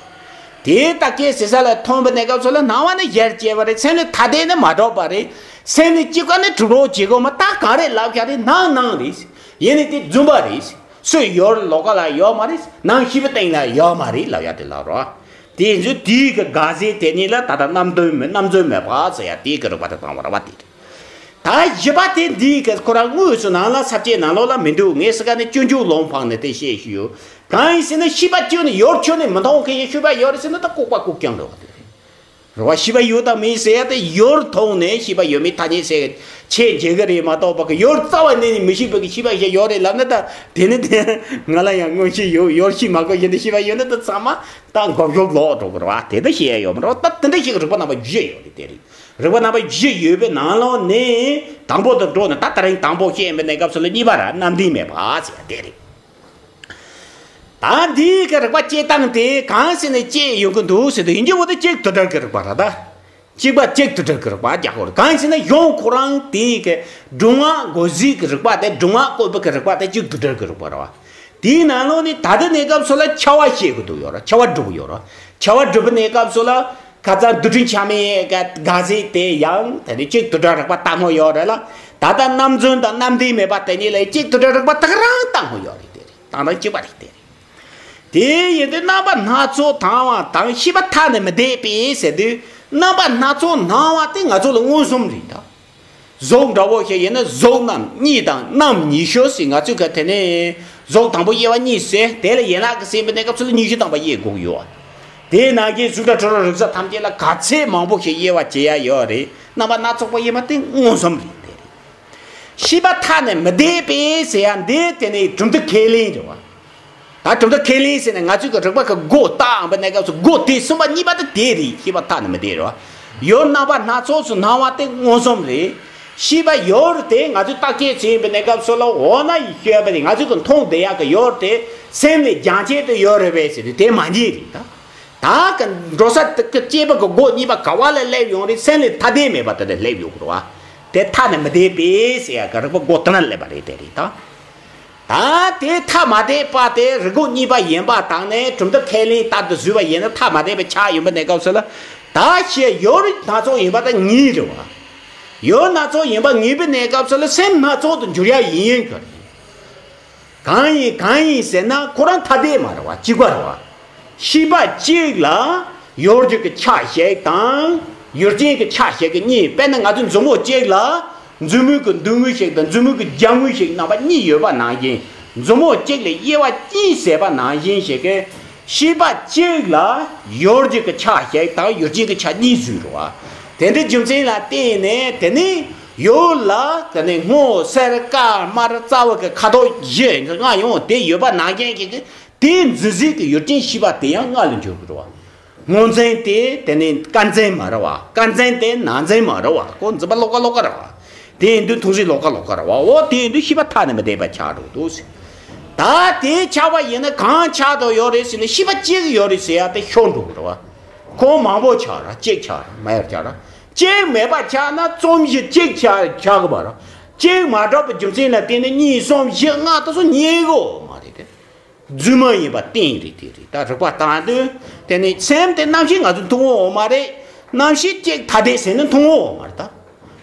དེའི་བརྟག་དཔྱད་བྱེད་ས་ལ་ཐོན་པའི་གནས་སྐབས་སུ་ལ་སྣང་བ་ནི་གཞིར་བཅས་པ་རེད། སེམས་ལས་ཐ་དད་ནི་མ་གྲུབ་པ་རེད། སེམས་ལས་གཅིག་པ་ནི་གྲུབ་རོགས་བྱེད་དགོས་མ། ད་གང་རེད་ལབ་ཡག་དེ་སྣང་སྣང་རེད། ཡིན་ནི་དེ་རྫུན་པ་རེད། སུ་ཡོད་ལོ་ཀ་ལ་ཡོད་མ་རེད། ནང་ཤེས་པ་སྟེང་ལ་ཡོད་མ་རེད་ལབ་ཡག་དེ་ལབ་རོ། དེ་ཚོ་དེའི་གི་དགག་ཚིག་དེ་ཉིད་ལ་ད་ལྟ་རྣམ་རྫུན་མེད་རྣམ་རྫུན་མེད་པ་ཟེར་ཡག་དེའི་གི་རིག་པ་དེ་བཏང་བ་རེད་བ། དེ་རེད། ད་བཞི་པ་དེ་འདིའི་གི་ཁོ་རང་དངོས་སུ་ནང་ལ་ས་བཅད་ནང་ལོགས་ལ་མི་འདུག་ངས་ཟེར་ག་ནས་སྤྱོད་འཇུག་ལུང་འཕངས་ནས་དེ་བཤད་ཞུས་ཡོད། གང་ཡིན་ཟེར་ན་ཤེས་པ་སྤྱོད་ནས་ཡོད་ཆོད་ནས་མི་མཐོང་མཁན་ཡིན་ཤེས་པ་ཡོད་རེད་ཟེར་ན་ད་ལྐུགས་པ་ལྐུགས་རྐྱང་རེད་བ། དེ་རེད། རེད་བ། ཤེས་པ་ཡོད་དང་མེད་ཟེར་ཡག་དེ་ཡོད་མཐོང་ནས་ཤེས་པ་ཡོད་མེད་ཐ་སྙད་ཟེར་ཆད་འཇལ་གི་རེད་མ་གཏོགས་པ་གི་ཡོད་རྩ་བ་ནས་ནི་མི་ཤེས་པ་གི་ཤེས་པ་ཞིག་ཡོད་རེད་ལབ་ན། ད་དེ་ནི་དེ་ང་ལ་ཡང་མངོན་ཤེས་ཡོད་ཡོད་ཤེས་མ་གོ་ཡིན་ཏེ་ཤེས་པ་ཡོད་ན་ད་ཚང་མ་ད་མགོ་གཞུག་ལོག་འགྲོ་གི་རེད་བ། དེ་ད་བཤད་ཡག་ཡོད་མ་རེད་བ། ད་དེ་འདྲ་ཞིག་རིག་པ་རྣམ་པ་བཞི་ཡོད་རེད། དེ་རེད། རིག་པ་རྣམ་པ་བཞི་ཡོད་པའི་ནང་ལོགས་ནས་དང་པོ་དུ་འགྲོ་ནས་ད་ད་རིང་དང་པོ་བཤད་ཡིན་པའི་གནས་སྐབས་སུ་ལ་གཉིས་པ་ར་རྣམ་བདེན་མེད་པ་ཟེར་ཡག་དེ་རེད། ད་འདིའི་གི་རིག་པ་སྐྱེ་སྟངས་དེ་གང་ཟེར་ནས་སྐྱེ་ཡོང་གི་འདུག་ཟེར་དུས་ཡིན་གྱི་འོ་དེ་གཅིག་དུ་བྲལ་གྱི་རིག་པ་ར། ད་གཅིག་པ་གཅིག་དུ་བྲལ་གྱི་རིག་པ་རྒྱག་དགོས་རེད། གང་ཟེར་ན་གཞུང་ཁོ་རང་དེའི་གི་སྒྲུབ་ངག་བསྒོམ་གཟིགས་ཀྱི་རིག་པ་དེ་སྒྲུབ་ངག་བཀོད་པའི་གི་རིག་པ་དེ་གཅིག་དུ་བྲལ་གྱི་རིག་པ་རེད་བ། དེའི་ནང་ལོགས་ནས་ད་ལྟའི་གནས་སྐབས་སུ་ལ་ཁྱབ་པ་བཤད་དགོས་འདུག་ཡོད་ར། ཁྱབ་པ་སྒྲུབ་ཡོད་ར། ཁྱབ་པ་སྒྲུབ་པའི་གནས་སྐབས་སུ་ལ་ཁ་སང་རྡུལ་ཕྲན་ཆ་མེད་ཀྱི་དགག་ཚིག་དེ་ཡང་དེ་ནི་གཅིག་དུ་བྲལ་རིག་པ་ལྟ་སྨོ་ཡོད་རེད་ལ། ད་ལྟ་རྣམ་རྫུན་དང་རྣམ་བདེན་མེད་པ་དེ་གཉིས་ལ་གཅིག་དུ་བྲལ་རིག་པ་དེ་ག་རང་ལྟ་སྨོ་ཡོད་རེད། དེ་རེད། དང་དང་གཅིག་པ་རེད། དེ་རེད། དེ་ཡིན་དུས་རྣམ་པ་སྣ་ཚོགས་སྣང་བ་དང་ཤེས་པ་ཐ་ནས་མི་འདས་པས་ཟེར་དུས་རྣམ་པ་སྣ་ཚོགས་སྣང་བ་དེ་ང་ཚོ་ལ་མངོན་སུམ་རེད་ད། གཟུགས་འདྲ་བོ་ཞིག་ཡིན་ན་གཟུགས་རྣམ་གཉིས་དང་རྣམ་ཉི་ཤུ་ཟེར། ང་ཚོས་ག་དེ་ནས་གཟུགས་དང་པོ་དབྱེ་བ་གཉིས་ཟེར། དེ་ལ་ཡན་ལག་གི་ཟེར་བའི་གནས་སྐབས་སུ་ལ་ཉི་ཤུ་ཐམ་པ་དབྱེ་དགོས་ཀྱི་ཡོད། དེའི་ནང་གི་གཟུགས་སྒྲ་དྲི་རོ་རེག་བྱ་ཐམས་ཅད་ལ་ག་ཚད་མང་པོ་ཞིག་དབྱེ་བ་འབྱེད་ཡ་ཡོད་རེད། རྣམ་པ་སྣ་ཚོགས་པ་ཡིན་པ་དེ་མངོན་སུམ་རེད། དེ་རེད། ཤེས་པ་ཐ་ནས་མི་འདས་པས་ཟེར་ཡ་འདི་དེ་ནི་གྲུབ་མཐའ་ཁས་ལེན་རེད་བ། ད་གྲུབ་མཐའ་ཁས་ལེན་ཟེར་ནས་ང་ཚོས་ཀྱི་རིག་པ་གི་སྒོ་བཏགས་འོང་པའི་གནས་སྐབས་སུ་སྒོ་དེ་གསུམ་པ་གཉིས་པ་དེ་དེ་རེད། ཤེས་པ་ཐ་ནས་མི་འདས་རེད་བ། ཡུལ་རྣམ་པ་སྣ་ཚོགས་སུ་སྣང་བ་དེ་མངོན་སུམ་རེད། ཤེས་པ་ཡུལ་དེ་ང་ཚོས་བརྟག་དཔྱད་བྱེད་པའི་གནས་སྐབས་སུ་ལ་འོ་ན་ཡིན་ཤེས་པ་དེ་ང་ཚོས་ཀྱི་མཐོང་བསྡད་ཡག་གི་ཡུལ་དེ་སེམས་ལས་རྒྱང་ཆད་དུ་ཡོད་རེད་པས་ཟེར་དུས་དེ་མ་རྙེད་རེད་ད། ད་གི་འགྲོ་ས་དེ་གི་སྐྱེས་པ་གི་སྒོ་གཉིས་པ་ག་བ་ལ་སླེབས་ཡོང་རེད། སེམས་ལས་ཐ་དད་མེད་པ་དེ་ལ་སླེབས་ཡོང་གི་རེད་བ། དེ་ཐ་ནས་མི་འདས་པས་ཟེར་ཡ་གི་རིག་པ་སྒོ་དེ་ན་སླེབས་པ་རེད། དེ་རེད་ད། ད་དེ་ཐ་མ་དད་པ་དེ་རིགས་སྒོ་གཉིས་པ་ཡིན་པ་དང་ནས་གྲུབ་མཐའ་ཁས་ལེན་ལྟར་དུ་བཟོས་པ་ཡིན་ན་ཐ་མ་དད་པ་ཆགས་ཡོང་པའི་གནས་སྐབས་སུ་ལ། ད་ཤེས་ཡུལ་སྣ་ཚོགས་ཡིན་པ་དེ་ངེས་རེད་བ། ཡུལ་སྣ་ཚོགས་ཡིན་པ་ངེས་པའི་གནས་སྐབས་སུ་ལ་སེམས་སྣ་ཚོགས་དུ་འགྱུར་ཡ་ཡིན་ཡིན་གི་རེད། གང་ཡིན་གང་ཡིན་ཟེར་ན་ཁོ་རང་ཐ་དད་མ་རེད་བ། གཅིག་པ་རེད་བ། ཤེས་པ་གཅིག་ལ་ཡུལ་གྱི་གི་ཆ་ཞིག་དང་ཡུལ་ཅན་གྱི་ཆ་ཞིག་གི་གཉིས། དཔེར་ན་ང་ཚོ་མཛུབ་མོ་གཅིག་ལ་མཛུབ་མོའི་གི་མདུན་ངོས་ཤིག་དང་མཛུབ་མོའི་གི་རྒྱབ་ངོས་ཤིག་རྣམ་པ་གཉིས་ཡོད་པ་ནང་བཞིན། མཛུབ་མོ་གཅིག་ལ་དབྱེ་བ་གཉིས་ཟེར་བ་ནང་བཞིན་ཞིག་གི། ཤེས་པ་གཅིག་ལ་ཡུལ་གྱི་གི་ཆ་ཞིག་དང་ཡུལ་ཅན་གྱི་ཆ་གཉིས་ཟེར་རོ། དེ་འདྲའི་རྒྱུ་མཚན་ལ་བརྟེན་ནས། དེ་ནི་ཡུལ་ལ་དེ་ནི་སྔོ་སེར་དཀར་དམར་རྩ་བ་གི་ཁ་དོག་བཞི་ལྔ་ཡོད་དེ་ཡོད་པ་ནང་བཞིན་གྱི་གི། དེའི་འཛིན་སའི་གི་ཡུལ་ཅན་ཤེས་པ་དེ་ཡང་ལྔ་ལ་འཇོག་གི་རེད་བ། སྔོ་འཛིན་དེ་དེ་ནི་སྐར་འཛིན་མ་རེད་བ། སྐར་འཛིན་དེ་ནག་འཛིན་མ་རེད་བ། ཁོ་འཛིན་པ་ལོགས་ཀ་ལོགས་ཀ་རེད་བ། དེ་ཡིན་དུས་མཐོང་སའི་ལོགས་ཀ་ལོགས་ཀ་རེད་བ། འོ་དེ་ཡིན་དུས་ཤེས་པ་མཐའ་ནས་མི་འདས་པ་ཆགས་འགྲོ་འདུག་ཟེར། ད་དེ་ཆགས་པ་ཡིན་ན་གང་ཆགས་འགྲོ་ཡོད་རེད་ཟེར་ན། ཤེས་པ་གཅིག་ཡོད་རེད་ཟེར་ཡ་དེ་ཤོར་འགྲོ་གི་རེད་བ། ཁོང་མང་པོ་ཆགས་ར་གཅིག་ཆགས་ར་མ་ཡར་ཆགས་ར། གཅིག་མེད་པ་ཆགས་ན་རྩོམ་གཞི་གཅིག་ཆགས་ཆགས་གི་མ་རེད། གཅིག་མ་གྲུབ་པའི་རྒྱུ་མཚན་ལ་བརྟེན་ནས་གཉིས་གསུམ་བཞི་ལྔ་དེ་ཚོ་རྙེད་གི་ཡོད་མ་རེད་དེ། རྫུན་མ་ཡིན་པ་གཏན་རེད། དེ་རེད། ད་རིག་པ་བཏང་དུས་དེ་ནི་སེམས་དེ་རྣམ་ཤེས་ང་ཚོས་མཐོང་གི་ཡོད་མ་རེད། རྣམ་ཤེས་གཅིག་ཐ་དད་ཟེར་ན་མཐོང་གི་ཡོད་མ་རེད་ད།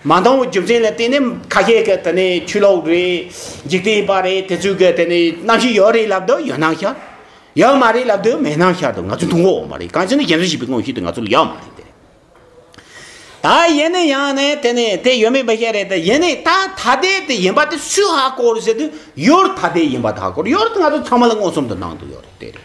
མ་མཐོང་བའི་རྒྱུ་མཚན་ལ་བརྟེན་ནས་ཁ་ཤས་ཀྱིས་དེ་ནི་ཆོས་ལོག་རེད། འཇིག་རྟེན་པ་རེད། དེ་ཚོས་ཀྱིས་དེ་ནི་རྣམ་ཤེས་ཡོད་རེད་ལབ་དུས་ཡོད་སྣང་ཤར། ཡོད་མ་རེད་ལབ་དུས་མེད་སྣང་ཤར་དུས་ང་ཚོས་མཐོང་གི་ཡོད་མ་རེད། གང་ཟེར་ན་གཞན་དོན་ཤེས་པའི་དངོས་གཞི་དེ་ང་ཚོ་ལ་ཡོད་མ་རེད་དེ། ད་ཡིན་ན་ཡང་ནས་དེ་ནས་དེ་ཡོད་མེད་མི་ཤེས་རེད། དེ་ཡིན་ནས་ད་ཐ་དད་དེ་ཡིན་པ་དེ་སུས་ཧ་གོ་རེད་ཟེར་དུས། ཡུལ་ཐ་དད་ཡིན་པ་དེ་ཧ་གོ་རེད། ཡུལ་དེ་ང་ཚོ་ཚང་མ་ལ་མངོན་སུམ་དུ་སྣང་དུ་ཡོད་རེད། དེ་རེད།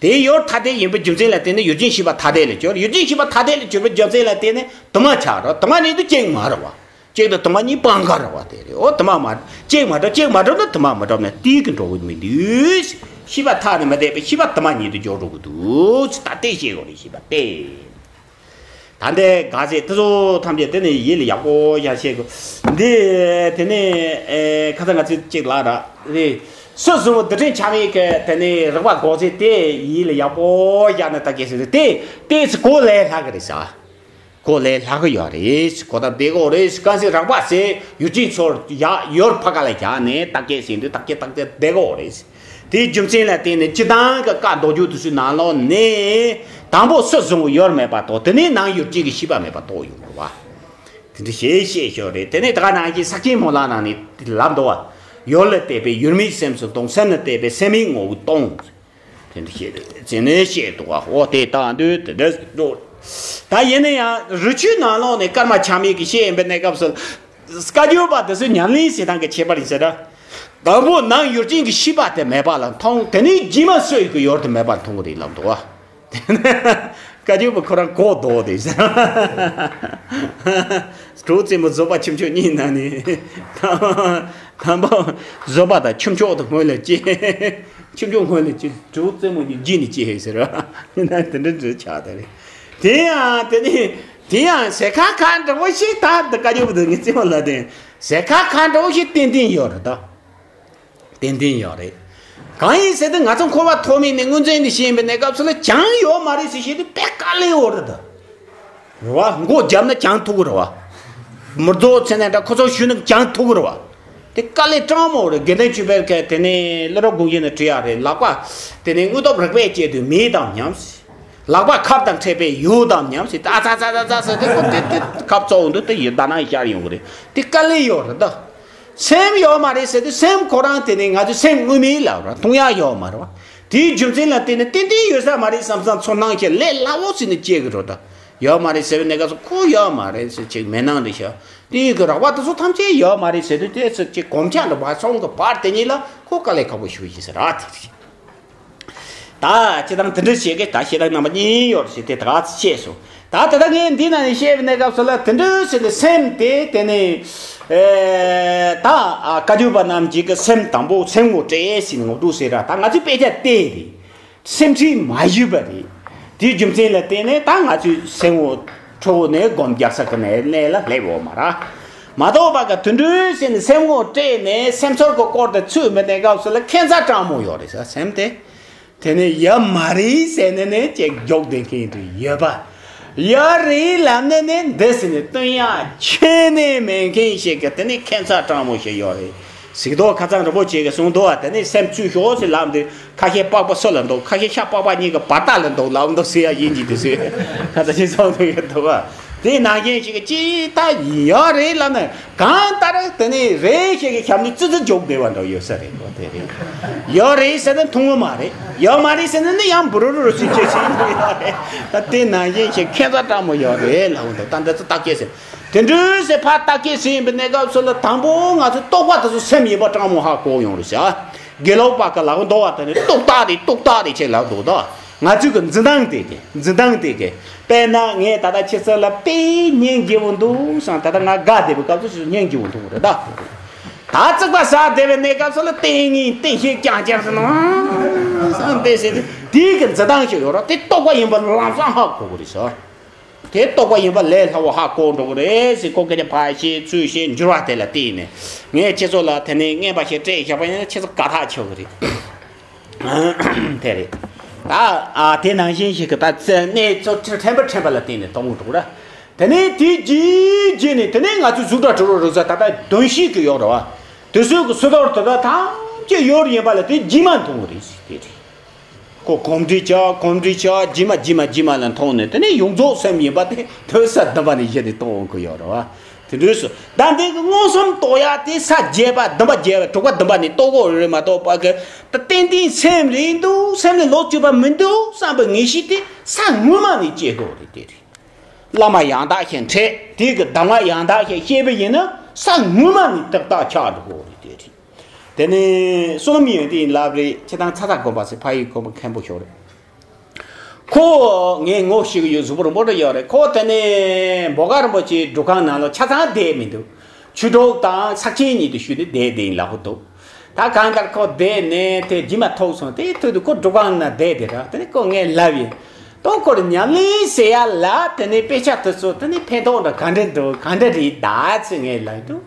དེ་ཡུལ་ཐ་དད་ཡིན་པའི་རྒྱུ་མཚན་ལ་བརྟེན་ནས་ཡུལ་ཅན་ཤེས་པ་ཐ་དད་ལ་གྱུར། ཡུལ་ཅན་ཤེས་པ་ཐ་དད་ལ་གྱུར་པའི་རྒྱུ་མཚན་ལ་བརྟེན་ནས་དུ་མ་ཆགས་རེད། དུ་མ་རེད་དུས་གཅིག་མ་རེད་བ། གཅིག་དང་དུ་མ་གཉིས་སྤང་ག་རེད་བ། དེ་རེད། འོ་དུ་མ་མ་གཅིག་མ་གྲུབ། གཅིག་མ་གྲུབ་ན་དུ་མ་མ་གྲུབ་ན་དེ་གི་འགྲོ་གི་མི་འདུག། ཤེས་པ་ཐ་དད་མི་འདས་པའི་ཤེས་པ་དུ་མ་ཉིད་དུ་འཇོག་འགྲོ་གི་འདུག། ད་དེ་ཤེས་དགོས་རེད། ཤེས་པ་དེ། ད་འདི་ག་ཚད་དེ་ཚོ་ཐམས་ཅད་དེ་ནས་ཡིད་ལ་ཡག་པོ་བཞག་ཤེས་དགོས། འདི་དེ་ནས་ཨེ་ཁ་སང་ང་ཚོས་གཅིག་ལ་ར་རེད། སོ་སོ་བོ་འདི་དྲན་འཆམ་ཡིག་གི་དེ་ནས་རིག་པ་འགོག་ཚད་དེ་ཡིད་ལ་ཡག་པོ་བཞག་ན་ད་གལ་སྲིད་དེ་དེ་ཚོ་གོ་ལས་སླ་གི་རེད་ས། གོ་ལས་སླ་གི་ཡོད་རེད། གོ་ཐབས་བདེ་གོ་རེད། གང་ཟེར་རག་པ་ཟེར་ཡུལ་ཅན་ཚོར་ཡག་ཡོར་ཕ་ག་ལ་རྒྱག་ནས་ད་གལ་སྲིད་དུ་ད་གལ་ད་གལ་བདེ་གོ་རེད། དེའི་རྒྱུ་མཚན་ལ་བརྟེན་ནས་སྤྱི་བཏང་གི་བཀའ་མདོ་རྒྱུད་དེ་ཚོའི་ནང་ལོགས་ནས་དང་པོ་སུ་བཟུང་ཡོད་མེད་པ་རྟོགས། དེ་ནས་ནང་ཡུལ་གཅིག་གི་ཤེས་པ་མེད་པ་རྟོགས་ཡོང་དགོས་པ། དེ་འདྲ་ཞེས་བཤད་ཞོར་རེད། དེ་ནས་ད་ག་ནང་བཞིན་ས་སྐྱའི་སྨོན་ལམ་ནང་ནས་ལབ་འདུག་བ། ཡུལ་ལ་བལྟས་པས་ཡུལ་མིན་སེམས་སུ་གཏོང་། སེམས་ལ་བལྟས་པས་སེམས་མིན་ངོ་བོ་གཏོང་། དེ་འདྲ་བཤད་རེད་ཟེར་ནས་བཤད་འདུག་བ། འོ་དེ་ལྟ་འདོད་དེ་འདྲ་འགྲོ། ད་ཡིན་ན་ཡང་རི་ཆུའི་ནང་ལོགས་ནས་ཀརྨ་ཆགས་མེད་ཀྱིས་བཤད་ཡིན་པའི་གནས་སྐབས་སུ། བཀའ་བརྒྱུད་པ་དེ་ཚོས་ཉམས་ལེན་བྱེད་སྟངས་ཀྱི་ཁྱད་པར་ཡིན་ཟེར་ན། དང་པོ་ནང་ཡུལ་ཅན་གྱི་ཤེས་པ་དེ་མེད་པ་ལ་མཐོང་། དེ་ནས་རྗེས་མ་སུ་ཡི་གི་ཡུལ་དེ་མེད་པར་མཐོང་གི་རེད་ལབ་འདུག་བ། དེ་ནས་བཀའ་བརྒྱུད་པ་ཁོ་རང་གོ་ལྡོག་དེ་ཟེར། གྲོགས་རྩེ་མོ་བཟོད་པ་ཁྱུ་མཆོག་གཉིས་ནང་ནས་དང་པོ་བཟོད་པ་དང་ཁྱུ་མཆོག་དང་སྔོན་ལ་སྐྱེ། ཁྱུ་མཆོག་སྔོན་ལ་སྐྱེ། གྲོགས་རྩེ་མོ་གཉིས་རྗེས་ནས་སྐྱེ་ཟེར་བ། དེ་འདྲ་འདྲ་ཆགས་ད་རེད། དེ་ཡང་དེ་ནས། དེ་ཡང་ཟེར་ཁ་ཁ་འདྲ་བོ་ཞིག་ད་འདི་བཀའ་བརྒྱུད་པ་དེ་ངའི་རྩེ་མོ་ལ་དེ་ཟེར་ཁ་ཁ་འདྲ་བོ་ཞིག་ཏན་ཏན་ཡོད་རེད་ད། ཏན་ཏན་ཡོད་རེད། གང་ཡིན་ཟེར་དུས་ང་ཚོ་འཁོར་བ་ཐོག་མེད་ནས་སྔོན་ཚེ་ནས་ཤེས་པའི་གནས་སྐབས་སུ་ལ་ཅང་ཡོད་མ་རེད་ཟེར་བཤད་དུས་དཔེ་དཀའ་ལས་ཡོད་རེད་ད། རེད་བ། མགོ་བརྒྱབ་ན་ཅང་ཐུག་གི་རེད་བ། མི་རྫོགས་ཚེ་ནས་འདྲ་ཁོ་ཚོ་ཞུས་ན་ཅང་ཐུག་གི་རེད་བ། དེ་དཀའ་ལས་སྤྲང་མོ་རེད། དགེ་ལྡན་ཆོས་འཕེལ་གྱིས་དེ་ནས་ཀླུ་སྒྲུབ་དགོངས་གཞི་ནས་བྲིས་ཡག་རེད། ལག་པ་དེ་ནས་དངོས་སྟོབས་རིག་པས་བསྐྱེད་དུས་མེ་དང་མཉམ། ལག་པ་ཁབ་དང་འཕྲད་པས་ཡུག་དང་མཉམ་ཟེར། ཨ་ཚ་ཚ་ཚ་ཚ་ཟེར་དེ་ཁོ་དེ་དེ་ཁབ་བཙོག་འདུག་དེ་ཡི་ད་ནང་ཤར་ཡོང་གི་རེད། དེ་དཀའ་ལས་ཡོད་རེད་ད། སེམས་ཡོད་མ་རེད་ཟེར་དུས་སེམས་ཁོ་རང་དེ་ནས་ང་ཚོས་སེམས་དངོས་མེད་ལབ་ར་མཐོང་ཡག་ཡོད་མ་རེད་བ། དེའི་རྒྱུ་མཚན་ལ་བརྟེན་ནས་ཏན་ཏན་ཡོད་ས་མ་རེད་བསམ་བསམ་ཚོར་སྣང་ཞིག་ལས་སླ་བོ་ཟེར་ནས་སྐྱེ་གི་རེད་ད། ཡོད་མ་རེད་ཟེར་བའི་གནས་སྐབས་སུ་ཁོ་ཡོད་མ་རེད་ཟེར་ཅིག་མེད་སྣང་རེད་ཤག་དེའི་གི་རགས་པ་དེ་ཚོ་ཐམས་ཅད་ཡོད་མ་རེད་ཟེར་དུས་དེ་ཚོ་ཅིག་གོམས་ཆགས་འགྲོ་བ་སོང་གི་བར་དེ་ཉིད་ལ་ཁོ་དཀའ་ལས་ཁག་པོ་ཞིག་ཡིན་ཟེར་ར་དེ་རེད། ད་སྤྱི་བཏང་དེ་འདྲ་བྱེད་ཀྱི་ད་བཤད་སྟངས་རྣམ་པ་གཉིས་ཡོད་ཞེས་དེ་ད་ག་ཚོད་བཤད་སོང་། ད་དེ་ད་ངས་འདི་ན་ནས་བཤད་པའི་གནས་སྐབས་སུ་ལ་དེ་འདྲ་ཟེར་ནས་སེམས་དེ་དེ་ནས་ཨེ་ད་བཀའ་བརྒྱུད་པ་རྣམས་ཀྱིས་ཀྱི་སེམས་དང་པོ་སེམས་ངོ་སྤྲད་ཟེར་ནས་ངོ་སྤྲོད་ཟེར་ར། ད་ང་ཚོའི་དཔེ་ཆ་བལྟས་རེད། སེམས་ཁྲིད་མ་ཞུས་པ་རེད། དེའི་རྒྱུ་མཚན་ལ་བརྟེན་ནས་ད་ང་ཚོའི་སེམས་ངོ་ཁྲོ་བོ་ནས་སྒོམ་རྒྱག་ས་གི་ནས་གནས་ལ་སླེབས་འོང་མ་ར། མ་གཏོགས་པ་ག་དུད་འགྲོའི་ཟེར་ནས་སེམས་ངོ་སྤྲད་ནས་སེམས་ཚོར་གྱི་སྐོར་དེ་ཚུད་མི་གནས་སྐབས་སུ་ལ་ཁྱད་མཚར་སྤྲང་མོ་ཡོད་རེད་ཟེར་སེམས་དེ། དེ་ནས་ཡོད་མ་རེད་ཟེར་ནས་ནས་ཅིག་མགྱོགས་ལྡན་མཁན་དུ་ཡོད་པ། ཡོད་རེད་ལབ་ནས་ནས་འདི་ཟེར་ནས་སྟོན་ཡག་ཁྱོན་ནས་མེད་མཁན་ཞིག་གི་དེ་ནས་ཁྱད་མཚར་སྤྲང་མོ་ཞིག་ཡོད་རེད། གཟིགས་རྟོག་ཁ་སང་རིན་པོ་ཆེ་གིས་གསུངས་འདུག་བ། དེ་ནས་སེམས་ཚུད་ཤོག་ཟེར་ལབ་འདུག་ཁ་ཤས་པགས་པ་སུ་ལ་འདུག་ཁ་ཤས་ཤ་པགས་པ་གཉིས་ཀྱི་བར་ཐག་ལ་འདུག་ལབ་འདུག་ཟེར་ཡ་ཡིན་གྱི་འདུག་ཟེར། ཁ་ད་ཅི་སོང་འདུག་གི་འདུག་བ། དེ་ནང་བཞིན་ཞིག་གི་ཅི་ལྟ་ཡོད་རེད་ལབ་ན། གང་ལྟར་དེ་ནི་རེད་ཞིག་གི་ཞབས་ནི་ཙི་ཙི་འཇོག་བསྡད་པ་འདྲ་ཡོད་ས་རེད་གོ། དེ་རེད། ཡོད་རེད་ཟེར་ན་མཐོང་གི་མ་རེད། ཡོད་མ་རེད་ཟེར་ན་ནི་ཡང་འབུ་རུ་རུ་རུ་ཟིན་ཆེ་ཟིན་ཡོད་རེད། ད་དེ་ནང་བཞིན་ཞིག་ཁྱད་མཚར་དྲག་མོ་ཡོད་རེད་ལབ་འདུག་ད་འདི་ཚོ་བརྟག་དཔྱད་ཟེར། དེ་འདྲ་ཟེར་ཕར་བརྟག་དཔྱད་ཟེར་ཡིན་པའི་གནས་སྐབས་སུ་ལ་དང་པོ་ང་ཚོ་རྟོག་པ་དེ་ཚོ་སེམས་ཡིན་པ་དྲང་མོ་ཧ་གོ་ཡོང་རེད་ཟེར། དགེ་ལོག་པ་ག་ལབ་འདུག་བ། དེ་ནི་ཏོག་ཏག་རེད་ཏོག་ཏག་རེད་ཅེས་ལབ་འདུག་ད་ང་ཚོས་གི་འཛིན་སྟངས་དེ་གི་འཛིན་སྟངས་དེ་གི་དཔེར་ན་ངས་ད་ལྟ་ཁྱེད་ཚོ་ལ་དཔེ་སྙིང་རྗེ་བོ་འདུག་བསམ། ད་ལྟ་ང་དགའ་བདེ་བའི་སྐབས་སུ་སྙིང་རྗེ་བོ་འདུག་རེད་ད། ད་རྩིག་པ་ཟ་བདེ་བའི་གནས་སྐབས་སུ་ལ་ལྟས་ངན་བསྟན་བཤིག་རྐྱང་རྐྱང་ཟེར་ནོ་བསམ་བསྡད་ཟེར་ཏེ། དེའི་གི་འཛིན་སྟངས་ཤིག་ཡོད་ར། དེ་རྟོག་པ་ཡིན་པ་ལམ་སང་ཧ་གོ་གི་རེད་ཟེར། དེ་རྟོག་པ་ཡིན་པ་ལས་སླ་བོ་ཧ་གོ་འགྲོ་གི་རེད་ཟེར། ཁོ་སྐད་ཆ་ཕར་བཤད་ཚུར་བཤད་འགྱུར་བ་དེ་ལ་བརྟེན་ནས་ངས་ཁྱེད་ཚོ་ལ་དེ་ནས་རྔན་པ་ཞིག་སྤྲད་བཞག་པ་ཡིན་ན་ཁྱེད་ཚོ་དགའ་ཐག་ཆོད་གི་རེད། དེ་རེད། ད་ཨ་དེ་ནང་བཞིན་ཞིག་གི་ད་རྩ་གནས་ཚོ་ཕྲན་པ་ཕྲན་པ་ལ་བརྟེན་ནས་གཏོང་འགྲོ་གི་ར། དེ་ནས་དེའི་རྗེས་རྗེས་ནས་དེ་ནས་ང་ཚོའི་གཟུགས་སྒྲ་དྲི་རོ་རེག་ཚོར་ད་ལྟ་གདོན་ཤེས་ཀྱི་ཡོད་རེད་བ། དེ་ཚོའི་གི་སོ་ཐོར་དེ་དག་ཐམས་ཅད་ཡོད་ཡིན་པ་ལ་དེ་རྗེས་མ་མཐོང་གི་རེད་ཟེར་དེ་རེད། ཁོ་གོམས་འདྲིས་བྱ་གོམས་འདྲིས་བྱ་རྗེས་མ་རྗེས་མ་རྗེས་མ་ལ་མཐོང་ནས་དེ་ནས་ཡོངས་རྫོགས་སེམས་ཡིན་པ་དེ་དོན་ས་བདུན་པ་ནས་གཞི་ནས་རྟོགས་འོང་གི་ཡོད་རེད་བ། དེ་འདྲ་སོ་ད་འདི་གི་མངོན་སུམ་རྟོགས་ཡ་དེ་ས་བརྒྱད་པ་བདུན་པ་བརྒྱད་པ་དྲུག་པ་བདུན་པ་ནས་རྟོགས་དགོས་རེད་མ་གཏོགས་པ་གི་ད་ཏན་ཏན་སེམས་རེད་འདུག་སེམས་ལས་ལོག་སྤྱོད་པ་མི་འདུག་བསམ་པའི་ངེས་ཤེས་དེ་ས་སྔོན་མ་ནས་སྐྱེ་དགོས་རེད་དེ་རེད། བླ་མ་ཡང་དག་ཞིག་འཕྲད་དེ་གི་གདམས་ངག་ཡང་དག་ཞིག་བཤད་པ་ཡིན་ན་ས་སྔོན་མ་ནས་ཏག་ཏག་ཆགས་འགྲོ་དགོས་རེད་དེ་རེད། དེ་ནས་བསོད་ནམས་ཡོན་ཏན་ལབ་རེད། ཁྱེད་དང་ཚ་ཚ་དགོན་པ་ཟེར་ཕ་ཡུལ་དགོན་པ་མཁན་པོ་ཞིག་རེད། ཁོ་ངས་ངོ་ཤེས་ཀྱི་ཡོད། གཟུགས་པོ་རིང་པོ་འདྲ་ཡོད་རེད། ཁོ་དེ་ནས་འབོ་ག་རིན་པོ་ཆེའི་སྒྲུབ་ཁང་ནང་ལ་ཆ་ཚང་བསྡད་མི་འདུག་ཆོས་གྲོགས་དང་ཚབས་ཆེན་གཉིས་དེ་ཞུས་ཏེ་བསྡད་བསྡད་ཡིན་ལབ་ཀྱི་འདུག་ད་གང་ལྟར་ཁོ་བསྡད་ནས་དེ་རྗེས་མ་ཐུག་སོང་། དེའི་ཐོག་ཏུ་ཁོ་སྒྲུབ་ཁང་ནང་བསྡད་བསྡད་ར། དེ་ནས་ཁོ་ངས་ལབ་ཡིན། ད་ཁོ་ལ་ཉམས་ལེན་ཟེར་ཡ་ལ་དེ་ནས་དཔེ་ཆ་དེ་ཚོ་དེ་ནས་ཕན་ཐོགས་འདྲ་ག་འདྲ་འདུག་ག་འདྲ་རེད་ད་ཚེ་ངས་ལབ་འདུག་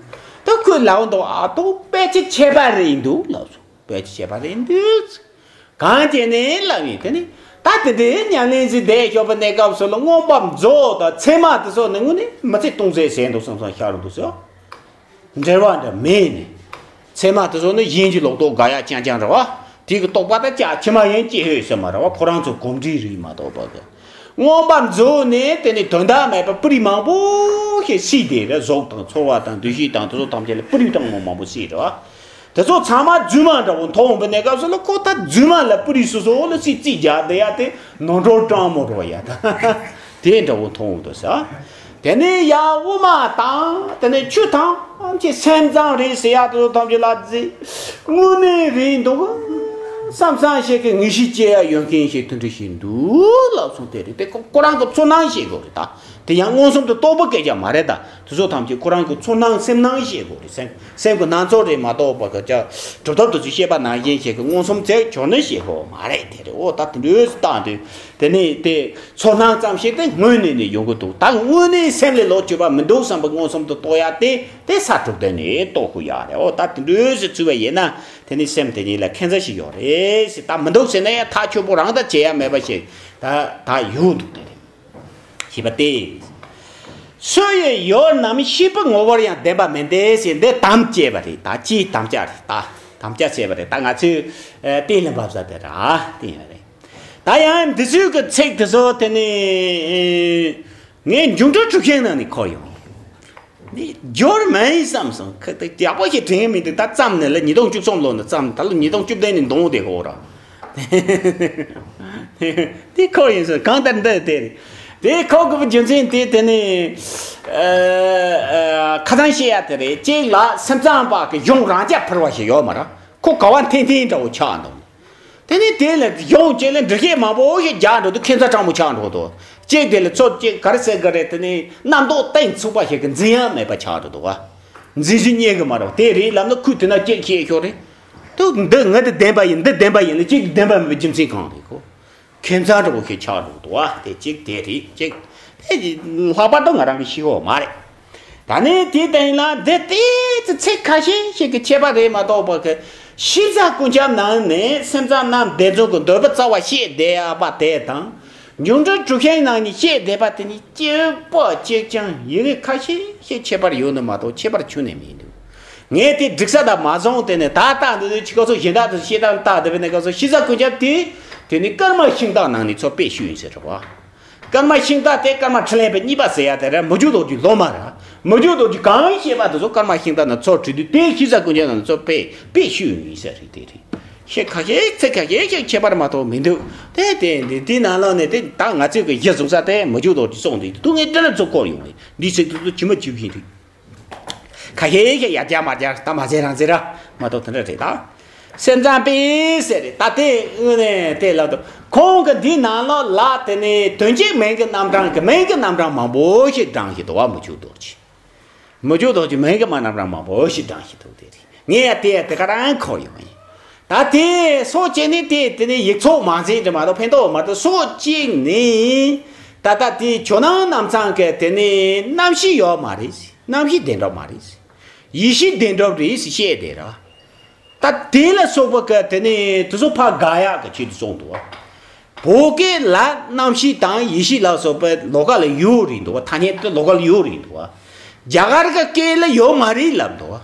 ད་ཁོས་ལབ་འདུག་ཨ་ཏོ་དཔེ་ཆ་ཁྱད་པར་རེད་འདུག་ལབ་སོང་། དཔེ་ཆ་ཁྱད་པར་རེད་འདུག་གང་བྱས་ནས་ལབ་ཡིན། དེ་ནས་ད་དེ་འདྲའི་ཉམས་ལེན་ཟེར་བསྡད་ཞོགས་པ་གནས་སྐབས་སུ་ལ་མངོན་པ་མཛོད་དང་ཚད་མ་དེ་ཚོ་ནི་དངོས་གནས་མི་ཚེ་སྟོང་ཟད་ཟད་འདུག་བསམ་བསམ་ཤར་འདུག་ཟེར། འབྲེལ་བ་འདྲ་མེད་ནས། ཚད་མ་དེ་ཚོ་ནི་གཞན་གྱི་ལོག་རྟོག་དགག་ཡ་རྐྱང་རྐྱང་རེད་བ། དེ་གི་རྟོག་པ་དང་ཅག་ཕྱི་མ་ཡང་སྐྱེ་ཧོས་ཟེར་མ་རེད་བ། ཁོ་རང་ཚོ་གོམས་འདྲིས་རིགས་མ་གཏོགས་པ་གི། མངོན་པ་མཛོད་ནས་དེ་ནི་དོན་དག་མེད་པ་པུ་རིས་མང་པོ་ཞིག་བསྲེས་ཏེ་རེད། གཟུགས་དང་ཚོར་བ་དང་འདུ་ཤེས་དང་དེ་ཚོ་ཐམས་ཅད་ལ་པུ་རིས་སྟོང་མང་པོ་བསྲེས་རེད་བ། དེ་ཚོ་ཚང་མ་རྫུན་མ་འདྲ་བོ་མཐོང་འོང་པའི་གནས་སྐབས་སུ་ལ་ཁོ་ད་རྫུན་མ་ལ་པུ་རིས་སོ་སོ་ལ་སྲིད་རྩིས་རྒྱག་བསྡད་ཡ་དེ་ནོར་འཁྲུལ་སྤྲང་མོ་རོ་ཡ་ད་དེ་འདྲ་བོ་མཐོང་འོང་དུ་ཟེར། དེ་ནས་ཡང་དབུ་མ་དང་དེ་ནས་ཆོས་ཐམས་ཅད་སེམས་ཙམ་རེད་ཟེར་ཡ་དེ་ཚོ་ཐམས་ཅད་ལ་རྫི་དངོས་གནས་རེད་འདུག་བསམ་བསམ་ཞིག་གི་ངེས་ཤེས་སྐྱེ་ཡ་ཡོད་མཁན་ཞིག་དེ་འདྲ་ཞིག་འདུག་ལབ་སོང་། དེ་རེད། དེ་ཁོ་ཁོ་རང་གི་ཚོར་སྣང་ཞིག་དགོས་རེད་ད། དེ་ཡང་མངོན་སུམ་དུ་རྟོགས་པའི་སྐད་ཆ་མ་རེད་ད། དེ་ཚོ་ཐམས་ཅད་ཁོ་རང་གི་ཚོར་སྣང་སེམས་སྣང་ཞེས་དགོས་རེད། སེམས་སེམས་ཀྱི་སྣང་ཚོར་རེད་མ་གཏོགས་པ་གི་ཅག་གྲུབ་ཐོབ་དེ་ཚོས་བཤད་པ་ནང་བཞིན་ཞིག་གི་མངོན་སུམ་བྱས་བྱུང་ནི་ཞེས་དགོས་མ་རེད། དེ་རེད། འོ་ད་དེ་འདྲས་སུ་བཏང་དུས་དེ་ནས་དེ་ཚོར་སྣང་ཙམ་ཞིག་དེ་དངོས་གནས་ནས་ཡོང་གི་འདུག་ད་དངོས་གནས་སེམས་ལས་ལོག་གྱུར་པ་མི་འདུག་བསམ་པའི་མངོན་སུམ་དུ་རྟོགས་ཡ་དེ་དེ་ས་དྲུག་དེ་ནས་རྟོགས་དགོས་ཡ་རེད། འོ་ད་དེ་འདྲས་སུ་ཚུད་པ་ཡིན་ན་དེ་ནས་སེམས་དེ་ཉིད་ལ་ཁྱད་མཚར་ཞིག་ཡོད་རེད་ཟེར། ད་མི་འདུག་ཟེར་ན་ཡང་ཐག་ཆོད་པོ་རང་ད་བྱེད་ཡ་མེད་པ་ཞིག་ད་ད་ཡོང་འདུག་དེ་རེད། ཞེས་པ་སྟེ། སུ་ཡི་ཡུལ་རྣམས་ཤེས་པའི་ངོ་བོར་ཡང་ལྡན་པ་མིན་ཏེ་ཟེར། འདི་དམ་བཅས་པ་རེད། ད་ཅིའི་དམ་བཅའ་རེད། ད་དམ་བཅའ་བྱས་པ་རེད། ད་ང་ཚོས་ཨ་གཏན་ལ་འབབ་ས་དེ་ར་དེ་ཡང་རེད། ད་ཡང་འདི་ཚོའི་གི་ཚིག་དེ་ཚོ་དེ་ནི་ངས་འབྱུང་འགྲོ་གྲུབ་ཆེན་ནང་ནས་འཁོར་ཡོང་། འདི་སྦྱོར་མིན་བསམ་སོང་། ཁ་ཏ་ཡག་པོ་ཞིག་དྲན་གི་མི་འདུག་ད་བརྩམས་ནས་ལ་ཉིས་སྟོང་བཅུ་གསུམ་ལོ་ནས་བརྩམས། ད་ལོ་ཉིས་སྟོང་བཅུ་བདུན་ནས་འདོང་དེ་ཧོ་ར། དེ་ཁོ་ཡིན་ཟེར། གང་ལྟར་འདི་དེ་རེད། དེ་ཁོ་གི་རྒྱུ་མཚན་དེ་དེ་ནི་ཨ་ཨ་ཁ་སང་བཤད་ཡ་དེ་རེད། གཅིག་ལ་སེམས་ཙམ་པ་གི་གཞུང་རང་རྐྱ་འཕུར་བ་ཞིག་ཡོད་མ་རེད། ཁོ་ག་བ་འཐེན་འཐེན་འདྲ་བོ་ཆགས་འདུག་དེ་ནས་དེ་ལ་གཞུང་གཅིག་ལ་འགྲེལ་བཤད་མང་པོ་ཞིག་རྒྱག་འགྲོ་དུས་ཁྱད་མཚར་དྲང་མོ་ཆགས་འགྲོ་འདུག་གཅིག་དེ་ལ་ཚོ་གཅིག་ག་རེ་ཟེར་གི་རེད། དེ་ནས་རྣམ་རྟོག་གཏིང་ཚུགས་པ་ཞིག་གི་འཛིན་ཡ་མེད་པ་ཆགས་འགྲོ་འདུག་བ། འཛིན་རྒྱུ་རྙེད་གི་མ་རེད། དེ་རེད་ལབ་ན་ཁོས་དེ་ན་གཅིག་བཤད་ཤོག་རེད། དུ་འདི་ངའི་དེ་བདེན་པ་ཡིན། འདི་བདེན་པ་ཡིན་ལ་གཅིག་བདེན་པ་མེད་པའི་རྒྱུ་མཚན་གང་རེད་གོ། ཁྱད་མཚར་འདྲ་བོ་ཞིག་ཆགས་འགྲོ་འདུག་བ། དེ་གཅིག་དེ་རེད། གཅིག་དེ་ལྷག་པར་དུ་ང་རང་གི་ཤེས་ཡོན་མ་རེད། ད་ནི་དེའི་སྟེང་ལ་འདི་ཏོག་ཙམ་ཚིག་ཁ་ཤས་ཤིག་གི་ཁྱད་པར་རེད་མ་གཏོགས་པ་གི། ཤེས་བྱ་ཀུན་ཁྱབ་ནང་ནས་སེམས་ཙམ་རྣམས་བདེན་རྫུན་གྱི་འདོད་པའི་རྩ་བ་བཤད་བསྡད་ཡག་པ་དེ་དང་། འབྱུང་འགྲོ་གྲུབ་ཆེན་ནང་ནས་བཤད་བསྡད་པ་དེ་གཉིས་གཅིག་པ་གཅིག་རྐྱང་ཡིན་གྱི། ཁ་ཤས་ཤིག་ཁྱད་པར་ཡོད་ནི་མ་གཏོགས་ཁྱད་པར་ཁྱོན་ནས་མི་འདུག་ངས་དེ་འགྲིག་ས་དང་མ་བཟུང་། དེ་ནས་ད་ལྟ་འདི་ཚོའི་ཕྱི་སྐབས་སུ་གཞན་དག་ཏུ་བཤད་སྟངས་ལྟ་བསྡད་པའི་གནས་སྐབས་སུ་ཤེས་བྱ་ཀུན་ཁྱབ་དེ་དེ་ནི་ཀརྨ་ཤིང་རྟ་ནང་ནས་ཚོ་དཔེ་ཤོད་ཡིན་ཟེར་བ། ཀརྨ་ཤིང་རྟ་དེ་ཀརྨ་ཁྲི་ལེན་པའི་གཉིས་པ་ཟེར་ཡ་དེ་ར་མི་འཇུག་རྡོ་རྗེ་ལོ་མ་ར། མི་འཇུག་རྡོ་རྗེ་གང་བཤད་པ་དེ་ཚོ་ཀརྨ་ཤིང་རྟ་ན་ཚོ་བྲིས་དུས་དེ་ཤི་ས་ཀུན་ཁྱེད་ན་ཚོ་དཔེ་དཔེ་ཤོད་ཡིན་ས་རེད། དེ་རེད། ཤེས་ཁ་ཤས་ཚེ་ཁ་ཤས་ཤིག་ཁྱད་པར་མ་གཏོགས་མི་འདུག་དེ་དེ་འདི་དེ་ནང་ལོགས་ནས་དེ་ད་ང་ཚོས་གི་གཞི་བཟུང་ས་དེ་མི་འཇུག་རྡོ་རྗེ་སོང་དེ་དུ་ངས་དེ་ལ་ཚོ་སྐོར་ཡོང་བས་འདི་ཚིག་དེ་ཚོ་ཇི་མ་ཇི་བཞིན་རེད། ཁ་ཤས་ཤིག་ཡར་རྒྱག་མར་རྒྱག་ད་མ་ཟེར་རང་ཟེར་ར་མ་གཏོགས་དེ་འདྲ་རེད་ད། སེམས་ཙམ་པས་ཟེར་རེད་ད་དེ་དངོས་གནས་དེ་ལབ་དུས་ཁོང་གི་འདི་ནང་ལོགས་ལ་དེ་ནས་དོན་གཅིག་མིང་གི་རྣམ་གྲངས་ཀྱི་མིང་གི་རྣམ་གྲངས་མང་པོ་ཞིག་བགྲངས་ཤིག་འདུག་བ་མི་འཇུག་རྡོ་རྗེ། མི་འཇུག་རྡོ་རྗེ་མིང་གི་མ་རྣམ་གྲངས་མང་པོ་ཞིག་བགྲངས་ཤིག་འདུག་དེ་རེད། ངས་ཡ་དེ་ཡ་དེ་ག་རང་འཁོར་ཡོང་ཡིན། ད་དེ་སོ་གཅིག་ནི་དེ་དེ་ནི་ཡིག་ཚོགས་མ་འཛིན་དེ་མ་གཏོགས་ཕན་ཐོགས་མ་གཏོགས་སོ་གཅིག་ནི་ད་ལྟ་དེ་ཇོ་ནང་རྣམ་ཚང་གི་དེ་ནི་རྣམ་ཤེས་ཡོད་མ་རེད། རྣམ་ཤེས་བདེན་གྲུབ་མ་རེད། ཡེ་ཤེས་བདེན་གྲུབ་རེད་ཟེར་བཤད་དེ་ར། ད་དེ་ལ་སོགས་པ་གི་དེ་ནི་དེ་ཚོ་ཕར་དགག་ཡག་གི་ཆེད་དུ་གསུངས་འདུག་བ། བོད་སྐད་ལ་རྣམ་ཤེས་དང་ཡེ་ཤེས་ལ་སོགས་པ་ལོ་ཀ་ལ་ཡོད་རེད་འདུག་བ། ཐ་སྙད་དེ་ལོ་ཀ་ལ་ཡོད་རེད་འདུག་བ། རྒྱ་གར་གི་སྐད་ལ་ཡོད་མ་རེད་ལབ་འདུག་བ།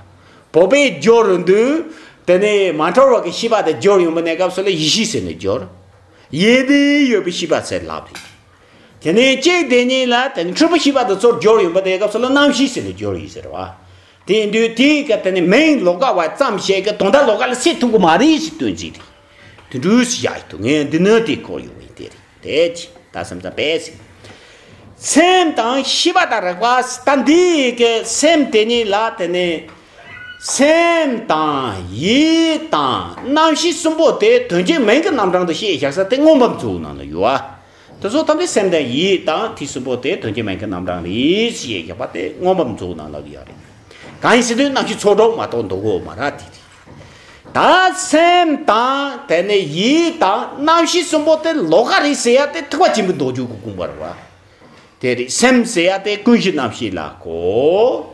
བོད་པས་སྦྱོར་དུས་དེ་ནི་མ་འཁྲུལ་བ་གི་ཤེས་པ་དེ་སྦྱོར་ཡོང་བ་གནས་སྐབས་སུ་ལ་ཡེ་ཤེས་ཟེར་ནས་སྦྱོར། ཡེ་ནས་ཡོད་པའི་ཤེས་པ་ཟེར་ལབ་རེད། དེ་ནས་གཅིག་དེ་ཉིད་ལ་དེ་ནི་འཁྲུལ་པ་ཤེས་པ་དེ་ཚོར་སྦྱོར་ཡོང་བ་དེ་སྐབས་སུ་ལ་རྣམ་ཤེས་ཟེར་ནས་སྦྱོར་ཡིན་ཟེར་བ། དེ་ཡིན་དུས་དེའི་སྐབས་དེ་ནི་མིང་ལོ་ཀ་བ་ཙམ་ཞིག་གི་དོན་དག་ལོ་ཀ་ལ་སེལ་ཐུབ་ཀྱི་མ་རེད་ཞེས་སྟོན་ཅིག་རེད། དེ་འདྲུས་སུ་བཞག་ཡོད་དུ་ངས་འདི་ནི་དེ་སྐོར་ཡོང་བའི་དེ་རེད་དེ་ཅི་ད་སེམས་ཙམ་པས་ཟེར། སེམས་དང་ཤེས་པ་དང་རིག་པ་ད་འདི་གི་སེམས་དེ་ཉིད་ལ་དེ་ནི་སེམས་དང་ཡིད་དང་རྣམ་ཤེས་གསུམ་པོ་དེ་དོན་གཅིག་མིང་གི་རྣམ་གྲངས་དུ་བཤད་བཞག་ས་དེ་མངོན་པ་མཛོད་ནང་ལ་ཡོད་ཨ། དེ་ཚོ་ཐམས་ཅད་སེམས་དང་ཡིད་དང་དེ་གསུམ་པོ་དེ་དོན་གཅིག་མིང་གི་རྣམ་གྲངས་རེད་ཞེས་བཞག་པ་དེ་མངོན་པ་མཛོད་ནང་ལ་ཡོད་རེད། གང་ཡིན་ཟེར་དུས་རྣམ་ཤེས་ཚོགས་དྲུག་མ་གཏོགས་འདུག་གོ་མ་ར་དེ་རེད། ད་སེམས་དང་དེ་ནས་ཡིད་དང་རྣམ་ཤེས་གསུམ་པོ་དེ་ལོགས་ཀ་རེད་ཟེར་ཡ་དེ་ཐེག་པ་ཆེན་པོའི་མདོ་རྒྱུད་ཀྱི་དགོངས་པ་རེད་བ། དེ་རེད། སེམས་ཟེར་ཡ་དེ་ཀུན་གཞི་རྣམ་ཤེས་ལ་གོ།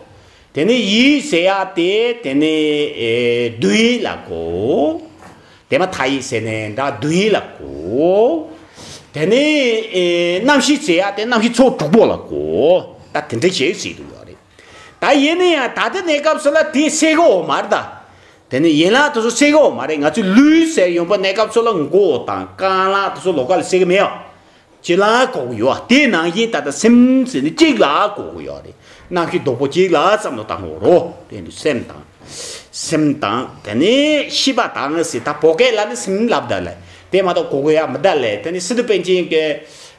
དེ་ནས་ཡིད་ཟེར་ཡ་དེ་དེ་ནས་ཨེ་བསྡུ་ཡིད་ལ་གོ། དེ་མ་མཐའ་ཡིད་ཟེར་ནས་འདྲ་བསྡུ་ཡིད་ལ་གོ། དེ་ནས་ཨེ་རྣམ་ཤེས་ཟེར་ཡ་དེ་རྣམ་ཤེས་ཚོགས་དྲུག་པོ་ལ་གོ། ད་དེ་འདྲ་ཞིག་ཟེར་དུ་ཡོད་རེད། ད་ཡིན་ན་ཡང་ད་ལྟ་གནས་སྐབས་སུ་ལ་དེ་སེལ་གི་ཡོད་མ་རེད་ད། དེ་ནས་ཡན་ལག་དེ་ཚོ་སེལ་གི་ཡོད་མ་རེད། ང་ཚོས་ལུས་ཟེར་ཡོང་པ་གནས་སྐབས་སུ་ལ་མགོ་དང་རྐང་ལག་དེ་ཚོ་ལོགས་ཀ་ལ་སེལ་གི་མེད་ཨ། ཅི་ལ་གོ་གི་ཡོད། དེ་ནང་བཞིན་ད་ལྟ་སེམས་ཟེར་ནི་གཅིག་ལ་གོ་གི་ཡོད་རེད། རྣམ་ཤེས་རྡོག་པོ་གཅིག་ལ་བསམ་བློ་བཏང་དགོས་རོ། དེ་ནི་སེམས་དང་། སེམས་དང་དེ་ནི་ཤེས་པ་དང་ཟེར་ད་བོད་སྐད་ལ་ནི་སེམས་ལབ་ད་ལེ། དེ་མ་གཏོགས་གོ་གི་ཡ་མི་ད་ལེ། དེ་ནི་སི་ཏུ་པཎ་ཆེན་གྱི་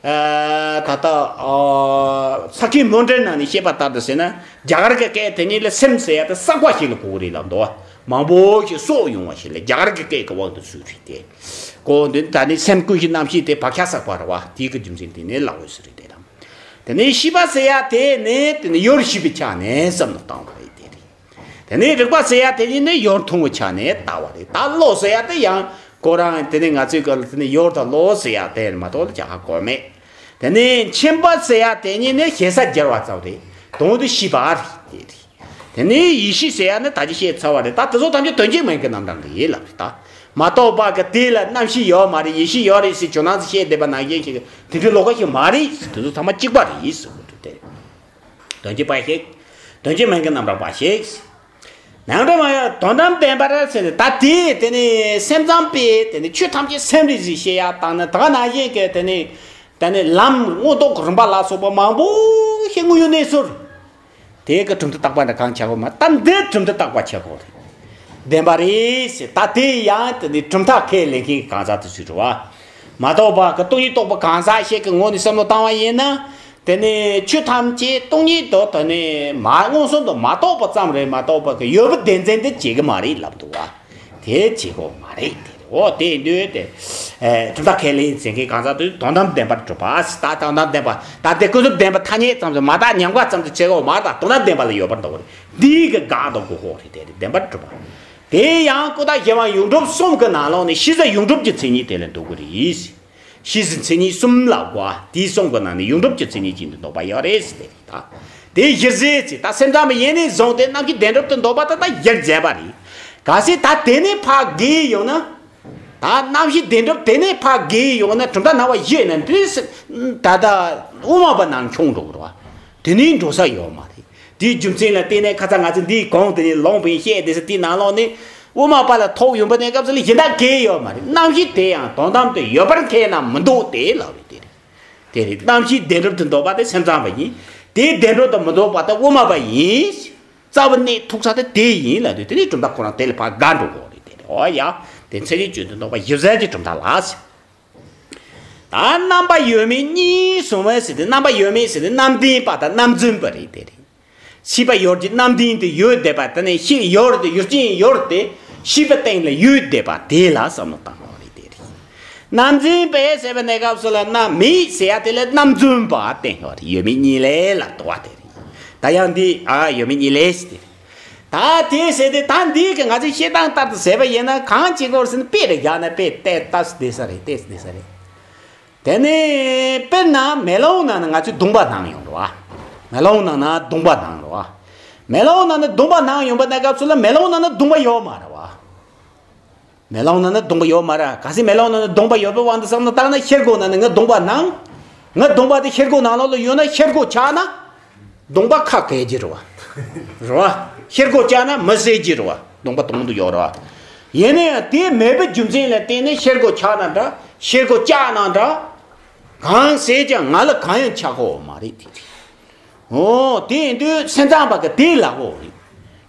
ཨ་ད་ལྟ་ཨ་ས་ཁྱི་མོ་འདྲེན་ནང་ནས་བཤད་པ་ལྟར་དུ་ཟེར་ན་རྒྱ་གར་གྱི་སྐད་དེ་ཉིད་ལ་སེམས་ཟེར་ཡ་དེ་བསགས་པ་ཞིག་ལ་གོ་གི་རེད་ལབ་འདུག་མང་པོ་ཞིག་གསོག་ཡོང་བ་ཞིག་ལ་རྒྱ་གར་གྱི་སྐད་ཀྱི་དབང་དུ་ཚུད་རེད་དེ། གོ་འདི་ད་ནི་སེམས་ཀུན་གཞི་རྣམ་ཤེས་དེ་བག་ཆགས་བསགས་པ་རེད་བ། དེའི་གི་རྒྱུ་མཚན་དེ་ནི་ལག་འོས་སུ་རེད་དེ་དང་། དེ་ནས་ཤེས་པ་ཟེར་ཡ་དེ་ནི་དེ་ནི་ཡུལ་ཤེས་པའི་ཆ་ནས་བསམ་བློ་བཏང་བ་རེད་དེ་རེད། དེ་ནས་རིག་པ་ཟེར་ཡ་དེ་ནི་ནི་ཡུལ་མཐོང་བའི་ཆ་ནས་ལྟ་བ་རེད། ད་བློ་ཟེར་ཡ་དེ་ཡང་ཁོ་རང་དེ་ནི་ང་ཚོའི་གི་དེ་ནི་ཡུལ་དང་བློ་ཟེར་ཡ་དེ་མ་གཏོགས་ལ་ཅི་ཧ་གོ་མེད། དེ་ནས་མཁྱེན་པ་ཟེར་ཡ་དེ་ཉིད་ནི་ཞེ་ས་སྦྱར་བ་ཙམ་རེད། དོན་དུ་ཤེས་པ་རེད་དེ་རེད། དེ་ནས་ཡེ་ཤེས་ཟེར་ཡ་ནི་ད་ཅི་བཤད་ཚར་བ་རེད། ད་དེ་ཚོ་ཐམས་ཅད་དོན་གཅིག་མིང་གི་རྣམ་གྲངས་ཀྱི་ཡིན་ལབ་རེད་ད། མ་གཏོགས་པ་གི་དེ་ལ་རྣམ་ཤེས་ཡོད་མ་རེད། ཡེ་ཤེས་ཡོད་རེད་ཟེར་ཇོ་ནང་ཟེར་བཤད་བསྡད་པ་ནང་བཞིན་ཞིག་དེ་འདྲའི་ལོགས་ཀ་ཞིག་མ་རེད་ཟེར། དེ་ཚོ་ཚང་མ་གཅིག་པ་རེད་ཟེར་དགོས་འདུག་སྟེ། དོན་གཅིག་པ་ཞིག་དོན་གཅིག་མིང་གི་རྣམ་གྲངས་པ་ཞིག་ནང་འདྲ་མ་ཡ་དོན་དམ་བདེན་པ་རེད་ཟེར་ནས་ད་དེ་དེ་ནས་སེམས་ཙམ་པས་དེ་ནས་ཆོས་ཐམས་ཅད་སེམས་རེད་ཟེར་བཤད་ཡ་དང་ནི་ད་ག་ནང་བཞིན་གི་དེ་ནས་དེ་ནས་ལམ་མངོན་རྟོགས་ཀྱི་རིམ་པ་ལ་སོགས་པ་མང་པོ་ཞིག་དངོས་ཡོད་གནས་ཚུལ། དེ་གི་གྲུབ་མཐའ་རྟག་པ་འདྲ་གང་ཆགས་གོ་མ་ད་འདི་གྲུབ་མཐའ་རྟག་པ་ཆགས་གོ་རེད། བདེན་པ་རེད་ཟེར། ད་དེ་ཡང་དེ་ནི་གྲུབ་མཐའ་ཁས་ལེན་མཁན་གྱི་གང་ཟག་དེ་ཚོས་རེད་བ། མ་གཏོགས་པ་གི་སྟོང་ཉིད་རྟོགས་པ་གང་ཟག་ཞིག་གི་ངོས་ནས་བསམ་བློ་བཏང་བ་ཡིན་ན། དེ་ནི་ཆོས་ཐམས་ཅད་སྟོང་ཉིད་དུ་དེ་ནི་མ་མངོན་སུམ་དུ་མ་རྟོགས་པ་ཙམ་རེད་མ་གཏོགས་པ་གི་ཡོད་པ་བདེན་འཛིན་དེ་བྱེད་གི་མ་རེད་ལབ་འདུག་བ། དེ་བྱེད་དགོས་མ་རེད་དེ་རེད། འོ་དེ་ཡིན་དུས་དེ། ཨེ་གྲུབ་མཐའ་ཁས་ལེན་བྱེད་མཁན་གང་ཟག་དེ་དོན་དམ་བདེན་པར་གྲུབ་པ་ཟེར། ད་དོན་དམ་བདེན་པ་ད་དེ་ཀུན་རྫོབ་བདེན་པ་ཐ་སྙད་ཙམ་ཟེར་མ་ད་ཉམས་དགའ་ཙམ་དུ་བྱེད་དགོས་མ་རེད། ད་དོན་དམ་བདེན་པ་ལ་ཡོད་པར་འདོད་པ་རེད། འདིའི་གི་དགག་དང་དགོས་མཁོ་རེད། དེ་རེད་བདེན་པར་གྲུབ་པ། དེ་ཡང་ཀུན་བརྟགས་གཞན་དབང་ཡོངས་གྲུབ་གསུམ་གི་ནང་ལོགས་ནས་ཤེས་བྱ་ཡོངས་གྲུབ་ཀྱི་མཚན་ཉིད་དེ་ལ་འདོད་དགོས་རེད། ཤེས་བྱའི་མཚན་ཉིད་གསུམ་ལ་གོ་བ་དེའི་གསུམ་གྱི་ནང་ནས་ཡོངས་གྲུབ་ཀྱི་མཚན་ཉིད་ཅན་དུ་འདོད་པ་ཡོད་རེད་ཟེར་ཏེ་རེད་ད། དེ་གཞིར་བཞག་ཅིག་ད་སེམས་ཙམ་པའི་ཡེ་ནས་བཟུང་སྟེ་རྣམ་ཤེས་བདེན་གྲུབ་ཏུ་འདོད་པ་ད་ལྟ་གཞིར་བྱས་པ་རེད། གལ་སྲིད་ད་དེ་ནས་ཕར་བརྒལ་ཡོང་ན། ད་རྣམ་ཤེས་བདེན་གྲུབ་དེ་ནས་ཕར་བརྒལ་ཡོང་ན་གྲུབ་མཐའ་སྣང་བ་བཞི་ན་འདི་ད་ལྟ་དབུ་མ་པ་ནང་མཆོང་འགྲོ་གི་རེད་བ། དེ་ནས་འགྲོ་ས་ཡོད་མ་རེད། དེའི་རྒྱུ་མཚན་ལ་བརྟེན་ནས་ཁ་ཚ་ང་ཚོ་འདིའི་གོང་དེ་ནས་ལོངས་པའི་བཤད་དེ་ས་དེའི་ནང་ལོགས་ནས་དབུ་མ་པ་ལ་ཐོགས་ཡོང་པ་ནས་སྐབས་སུ་ལ་གཞན་དག་གལ་ཡོད་མ་རེད། རྣམ་ཤེས་དེ་ཡང་དོན་དམ་དུ་ཡོད་པར་མཁྱེན་ན་མི་འདུག་དེ་ལབ་རེད་དེ་རེད། དེ་རེད། རྣམ་ཤེས་བདེན་གྲུབ་ཏུ་འདོད་པ་དེ་སེམས་ཙམ་པ་ཡིན། དེ་བདེན་གྲུབ་ཏུ་མི་འདོད་པ་དེ་དབུ་མ་པ་ཡིན། རྩ་བ་ནས་ཐུག་ས་དེ་དེ་ཡིན་ལབ་དུས་དེ་ནས་གྲུབ་མཐའ་ཁོ་རང་དེ་ལ་ཕར་དགའ་འགྲོ་གི་རེད། དེ་རེད། འོ་ཡ། དེ་མཚན་ཉིད་བཅུ་དུ་འདོད་པ་ཞིབ་གསལ་གྱི་གྲུབ་མཐའ་ལ་ཟེར། ད་རྣམ་པ་ཡོད་མེད་གཉིས་གསུངས་པ་ཟེར་དུས་རྣམ་པ་ཡོད་མེད་ཟེར་དུས་རྣམ་བདེན་པ་དང་རྣམ་རྫུན་པ་རེད། དེ་རེད། ཤེས་པ་ཡོད་ཀྱི་རྣམ་བདེན་དེ་ཡོད་བསྡད་པ་དེ་ནས་ཤེས་ཡོད་དེ་ཡོད་ཅན་ཡོད་དེ་ཤེས་པའི་སྟེང་ལ་ཡོད་བསྡད་པ་དེ་ལ་བསམ་བློ་བཏང་བ་རེད། དེ་རེད། རྣམ་རྫུན་པས་ཟེར་བའི་གནས་སྐབས་སུ་ལ་རྣམ་མེད་ཟེར་ཡ་དེ་ལ་རྣམ་རྫུན་པ་བསྟན་ཡོད་རེད། ཡོད་མེད་གཉིས་ལས་ལ་ལྟོས་པ་དེ་རེད། ད་ཡང་འདི་ཨ་ཡོད་མེད་གཉིས་ལས་ཟེར་དེ་རེད། ད་དེ་ཟེར་དེ་ད་འདི་གི་ང་ཚོས་བཤད་སྟངས་ལྟར་དུ་ཟེར་བ་ཡིན་ན་གང་བྱེད་དགོས་ཟེར་ན་དཔེ་རེ་རྒྱག་ན་དཔེ་ཏེ་ཏ་སི་བསྡད་ས་རེད། ཏེ་སི་བསྡད་ས་རེད། དེ་ནས་དཔེར་ན་མེ་ལོང་ནང་ན་ང་ཚོས་བརྡུངས་པ་སྣང་ཡོང་རེད་བ། མེ་ལོང་ནང་ན་བརྡུངས་པ་སྣང་རེད་བ། མེ་ལོང་ནང་ན་བརྡུངས་པ་སྣང་ཡོང་པ་གནས་སྐབས་སུ་ལ་མེ་ལོང་ནང་ན་བརྡུངས་པ་ཡོད་མ་རེད་བ། མེ་ལོང་ནང་ན་བརྡུངས་པ་ཡོད་མ་རེད། གལ་སྲིད་མེ་ལོང་ནང་ན་བརྡུངས་པ་ཡོད་པའི་དབང་དུ་བཏང་ན་ད་ན་ཤེལ་སྒོ་ནང་ན་ངས་བརྡུངས་པ་སྣང་། ངས་བརྡུངས་པ་དེ་ཤེལ་སྒོ་ནང་ལོགས་ལ་ཡོད་ན་ཤེལ་སྒོ་ཆག་ན། བརྡུངས་པ་ཁ་གས་ཀྱི་རེད་བ། རེད་བ། ཤེལ་སྒོ་བཅག་ན་མི་གསལ་གྱི་རེད་བ། བརྡུངས་པ་དོན་དུ་ཡོད་རེད་བ། ཡིན་ན་ཡང་དེ་མེད་པའི་རྒྱུ་མཚན་ལ་བརྟེན་ནས་ཤེལ་སྒོ་ཆག་ན་འདྲ། ཤེལ་སྒོ་བཅག་ན་འདྲ། གང་གསལ་ཀྱང་ང་ལ་གང་ཡང་ཆགས་ཀྱི་ཡོད་མ་རེད་དེ་རེད། འོ་དེ་ཡིན་དུས་སེམས་ཙམ་པ་གིས་དེ་ལབ་ཀྱི་ཡོད་རེད།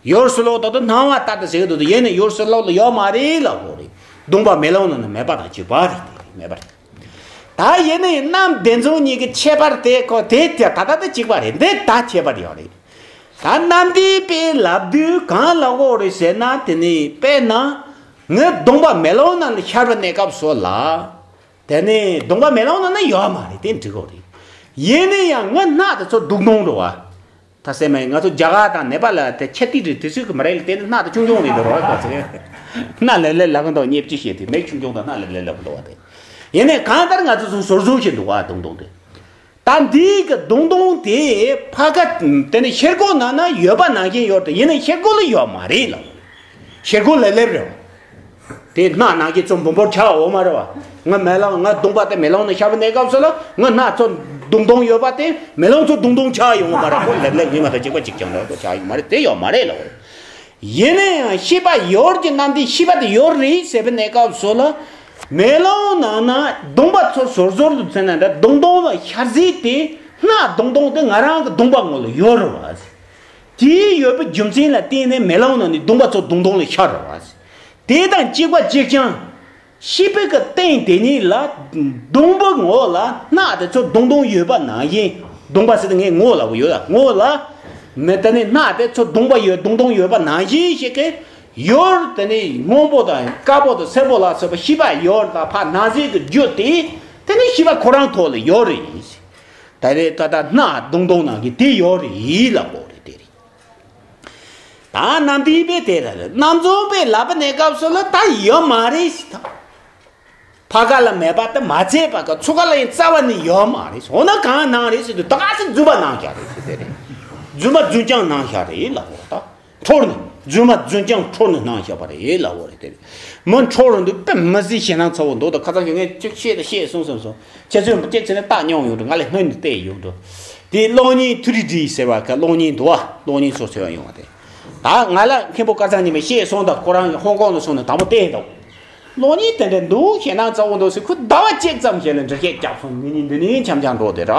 ཡོད་ཟེར་ལབ་ད་དུང་སྣང་བ་ལྟར་དུ་ཟེར་གྱི་འདུག་ཡིན་ན་ཡོད་ཟེར་ལབ་ལ་ཡོད་མ་རེད་ལབ་ཀྱི་ཡོད་རེད། བརྡུངས་པ་མེ་ལོང་ནང་ན་མེད་པ་དང་གཅིག་པ་རེད། དེ་རེད། མེད་པ་རེད། ད་ཡིན་ནའི་རྣམ་བདེན་རྫུན་གཉིས་ཀྱི་ཁྱད་པར་དེ་ཁོ་དེ་དེ་ད་ལྟ་དེ་གཅིག་པ་རེད། འདི་ད་ཁྱད་པར་ཡོད་རེད། ད་རྣམ་བདེན་པས་ལབ་དུས་གང་ལབ་ཀྱི་ཡོད་རེད་ཟེར་ན། དེ་ནི་དཔེར་ན་ངས་བརྡུངས་པ་མེ་ལོང་ནང་ལ་ཤར་བའི་གནས་སྐབས་སུ་ལ། དེ་ནི་བརྡུངས་པ་མེ་ལོང་ནང་ན་ཡོད་མ་རེད། དེ་འགྲིག་གི་རེད། ཡིན་ན་ཡང་ངའི་སྣ་དེ་ཚོ་རྡུང་རྡུང་རེད་བ། ད་སེམས་མེད་ང་ཚོ་རྒྱ་གར་དང་ནེ་པ་ལ་དེ་ཁྱད་ཐིག་རེད། དེ་ཚོའི་གི་མི་རེད་ལ་བལྟས་ན་སྣ་དེ་ཆུང་ཆུང་རེད་འདུག་རོགས་ག་ཚོད་སྣ་ལེབ་ལེབ་ལབ་གི་འདུག་སྙེབ་ཅི་བྱེད་དེ་མིག་ཆུང་ཆུང་དང་སྣ་ལེབ་ལེབ་ལབ་གི་འདུག་བ། དེ་ཡིན་ནའི་གང་ལྟར་ང་ཚོ་ཚོ་ཟུར་ཟུར་ཞིག་འདུག་བ། རྡུང་རྡུང་དེ། ད་འདིའི་གི་རྡུང་རྡུང་དེ་ཕ་ག་དེ་ནི་ཤེལ་སྒོ་ནང་ན་ཡོད་པ་ནང་བཞིན་ཡོད་དེ། ཡིན་ནའི་ཤེལ་སྒོ་ལ་ཡོད་མ་རེད་ལ། ཤེལ་སྒོ་ལེབ་ལེབ་རེད། དེ་སྣ་ནང་གི་ཚོ་འབུམ་པོར་ཆགས་འོང་མ་རེད་བ། ང་མེ་ལོང་ང་བརྡུངས་པ་དེ་མེ་ལོང་ནང་ཤར་བའི་གནས་སྐབས་སུ་ལ་ང་སྣ་ཚོ་རྡུང་རྡུང་ཡོད་པ་དེ་མེ་ལོང་ཚོ་རྡུང་རྡུང་ཆགས་ཡོང་གི་མ་རེད། ཁོ་ལེབ་ལེབ་ཡིན་མ་གཏོགས་གཅིག་པ་གཅིག་རྐྱང་རེད། ཁོ་ཆགས་ཡོང་མ་རེད། དེ་ཡོད་མ་རེད་ལ། ཡིན་ན་ཡང་ཤེས་པ་ཡོད་ཀྱི་རྣམ་བདེན་ཤེས་པ་དེ་ཡོད་རེད་ཟེར་བའི་གནས་སྐབས་སུ་ལ་མེ་ལོང་ནང་ན་བརྡུངས་པ་ཚོ་ཟོར་ཟོར་དུ་མཚོན་ན་འདྲ། རྡུང་རྡུང་བ་ཤར་ཟིག་དེ་སྣ་རྡུང་རྡུང་དེ་ང་རང་གི་བརྡུངས་པ་ངོ་ལ་ཡོད་རེད་བ། དེའི་ཡོད་པའི་རྒྱུ་མཚན་ལ་བརྟེན་ནས་མེ་ལོང་ནང་ནས་བརྡུངས་པ་ཚོ་རྡུང་རྡུང་ལ་ཤར་རེད་བ། དེ་དང་གཅིག་པ་གཅིག་རྐྱང་། ཤེས་པའི་གི་སྟེང་དེ་ཉིད་ལ་བརྡུངས་པའི་ངོ་ལ་སྣ་དེ་ཚོ་རྡུང་རྡུང་ཡོད་པ་ནང་བཞིན། བརྡུངས་པ་ཟེར་དུས་ངས་ངོ་ལབ་ཡོད་ལ། ངོ་ལ་མེ་ད་ནི་སྣ་དེ་ཚོ་རྡུངས་པ་ཡོད་རྡུང་རྡུང་ཡོད་པ་ནང་བཞིན་ཞིག་གི་ཡོད། དེ་ནི་སྔོན་པོ་དང་དཀར་པོ་དང་སེར་པོ་ལ་སོགས་པ་ཤེས་པ་ཡོད་ལ་ཕར་སྣང་སྲིད་ཀྱི་རྒྱུ་དེ་དེ་ནི་ཤེས་པ་ཁོ་རང་ཐོག་ལ་ཡོད་རེད། ད་རེད། ད་ལྟ་སྣ་རྡུང་རྡུང་ནང་གི་དེ་ཡོད་རེད་ལབ་དགོས་རེད། དེ་རེད། ད་རྣམ་བདེན་པས་དེ་ལ་རྣམ་རྫུན་པས་ལབ་པའི་གནས་སྐབས་སུ་ལ་ད་ཡོད་མ་རེད་ཟེར། ད་ཕ་ག་ལ་མེད་པ་དེ་མ་ཚད་པ་གི་ཚུགས་ཀ་ལ་ཡང་རྩ་བ་ནས་ཡོད་མ་རེད། འོ་ན་གང་སྣང་རེད་ཟེར་དུས་ད་ག་ཚོད་རྫུན་པ་སྣང་བཞག་རེད་ཟེར། དེ་རེད། རྫུན་པ་རྫུན་རྐྱང་སྣང་བཞག་རེད་ལབ་དགོས། ད་འཁྲུལ་ནས་རྫུན་མ་རྫུན་རྐྱང་འཁྲུལ་ནས་སྣང་བཞག་པ་རེད་ལབ་དགོས་རེད། དེ་རེད། མི་འཁྲུལ་རུང་དུ་དཔེ་མི་སྲིད་ཞེད་སྣང་ཚ་བོ་འདུག་ད་ཁ་སང་ཞོགས་ངས་ཅིག་བཤད་དང་བཤད་སོང་སོང་སོང་། ཁྱེད་ཚོས་ཅིག་བྱས་ནས་བལྟས་མྱོང་ཡོང་འགྲོ། ང་ལ་སྔོན་ནས་བལྟས་ཡོང་འགྲོ། དེ་གློག་བརྙན་ཐུ་རི་ཌི་ཟེར་བ་ག་གློག་བརྙན་འདུག་བ། གློག་བརྙན་སོགས་བཟོས་ཡོང་བ་དེ། ད་ང་ལ་མཁན་པོ་སྐལ་བཟང་ཉི་མས་བཤད་སོང་། ད་ཁོ་རང་ཧོང་ཀོང་ལ་སོང་ནས་དང་པོ་བལྟས་འདུག་གློག་བརྙན་དེ་འདྲ་འདུག་ཞེད་སྣང་ཚ་བོ་འདུག་ཟེར། ཁོས་ཟླ་བ་གཅིག་ཙམ་ཞིག་ལ་འདྲི་བཤད་རྒྱབ་སོང་། འདི་ནས་འདི་ནས་འཆམ་འཆམ་འགྲོ་དེ་ར།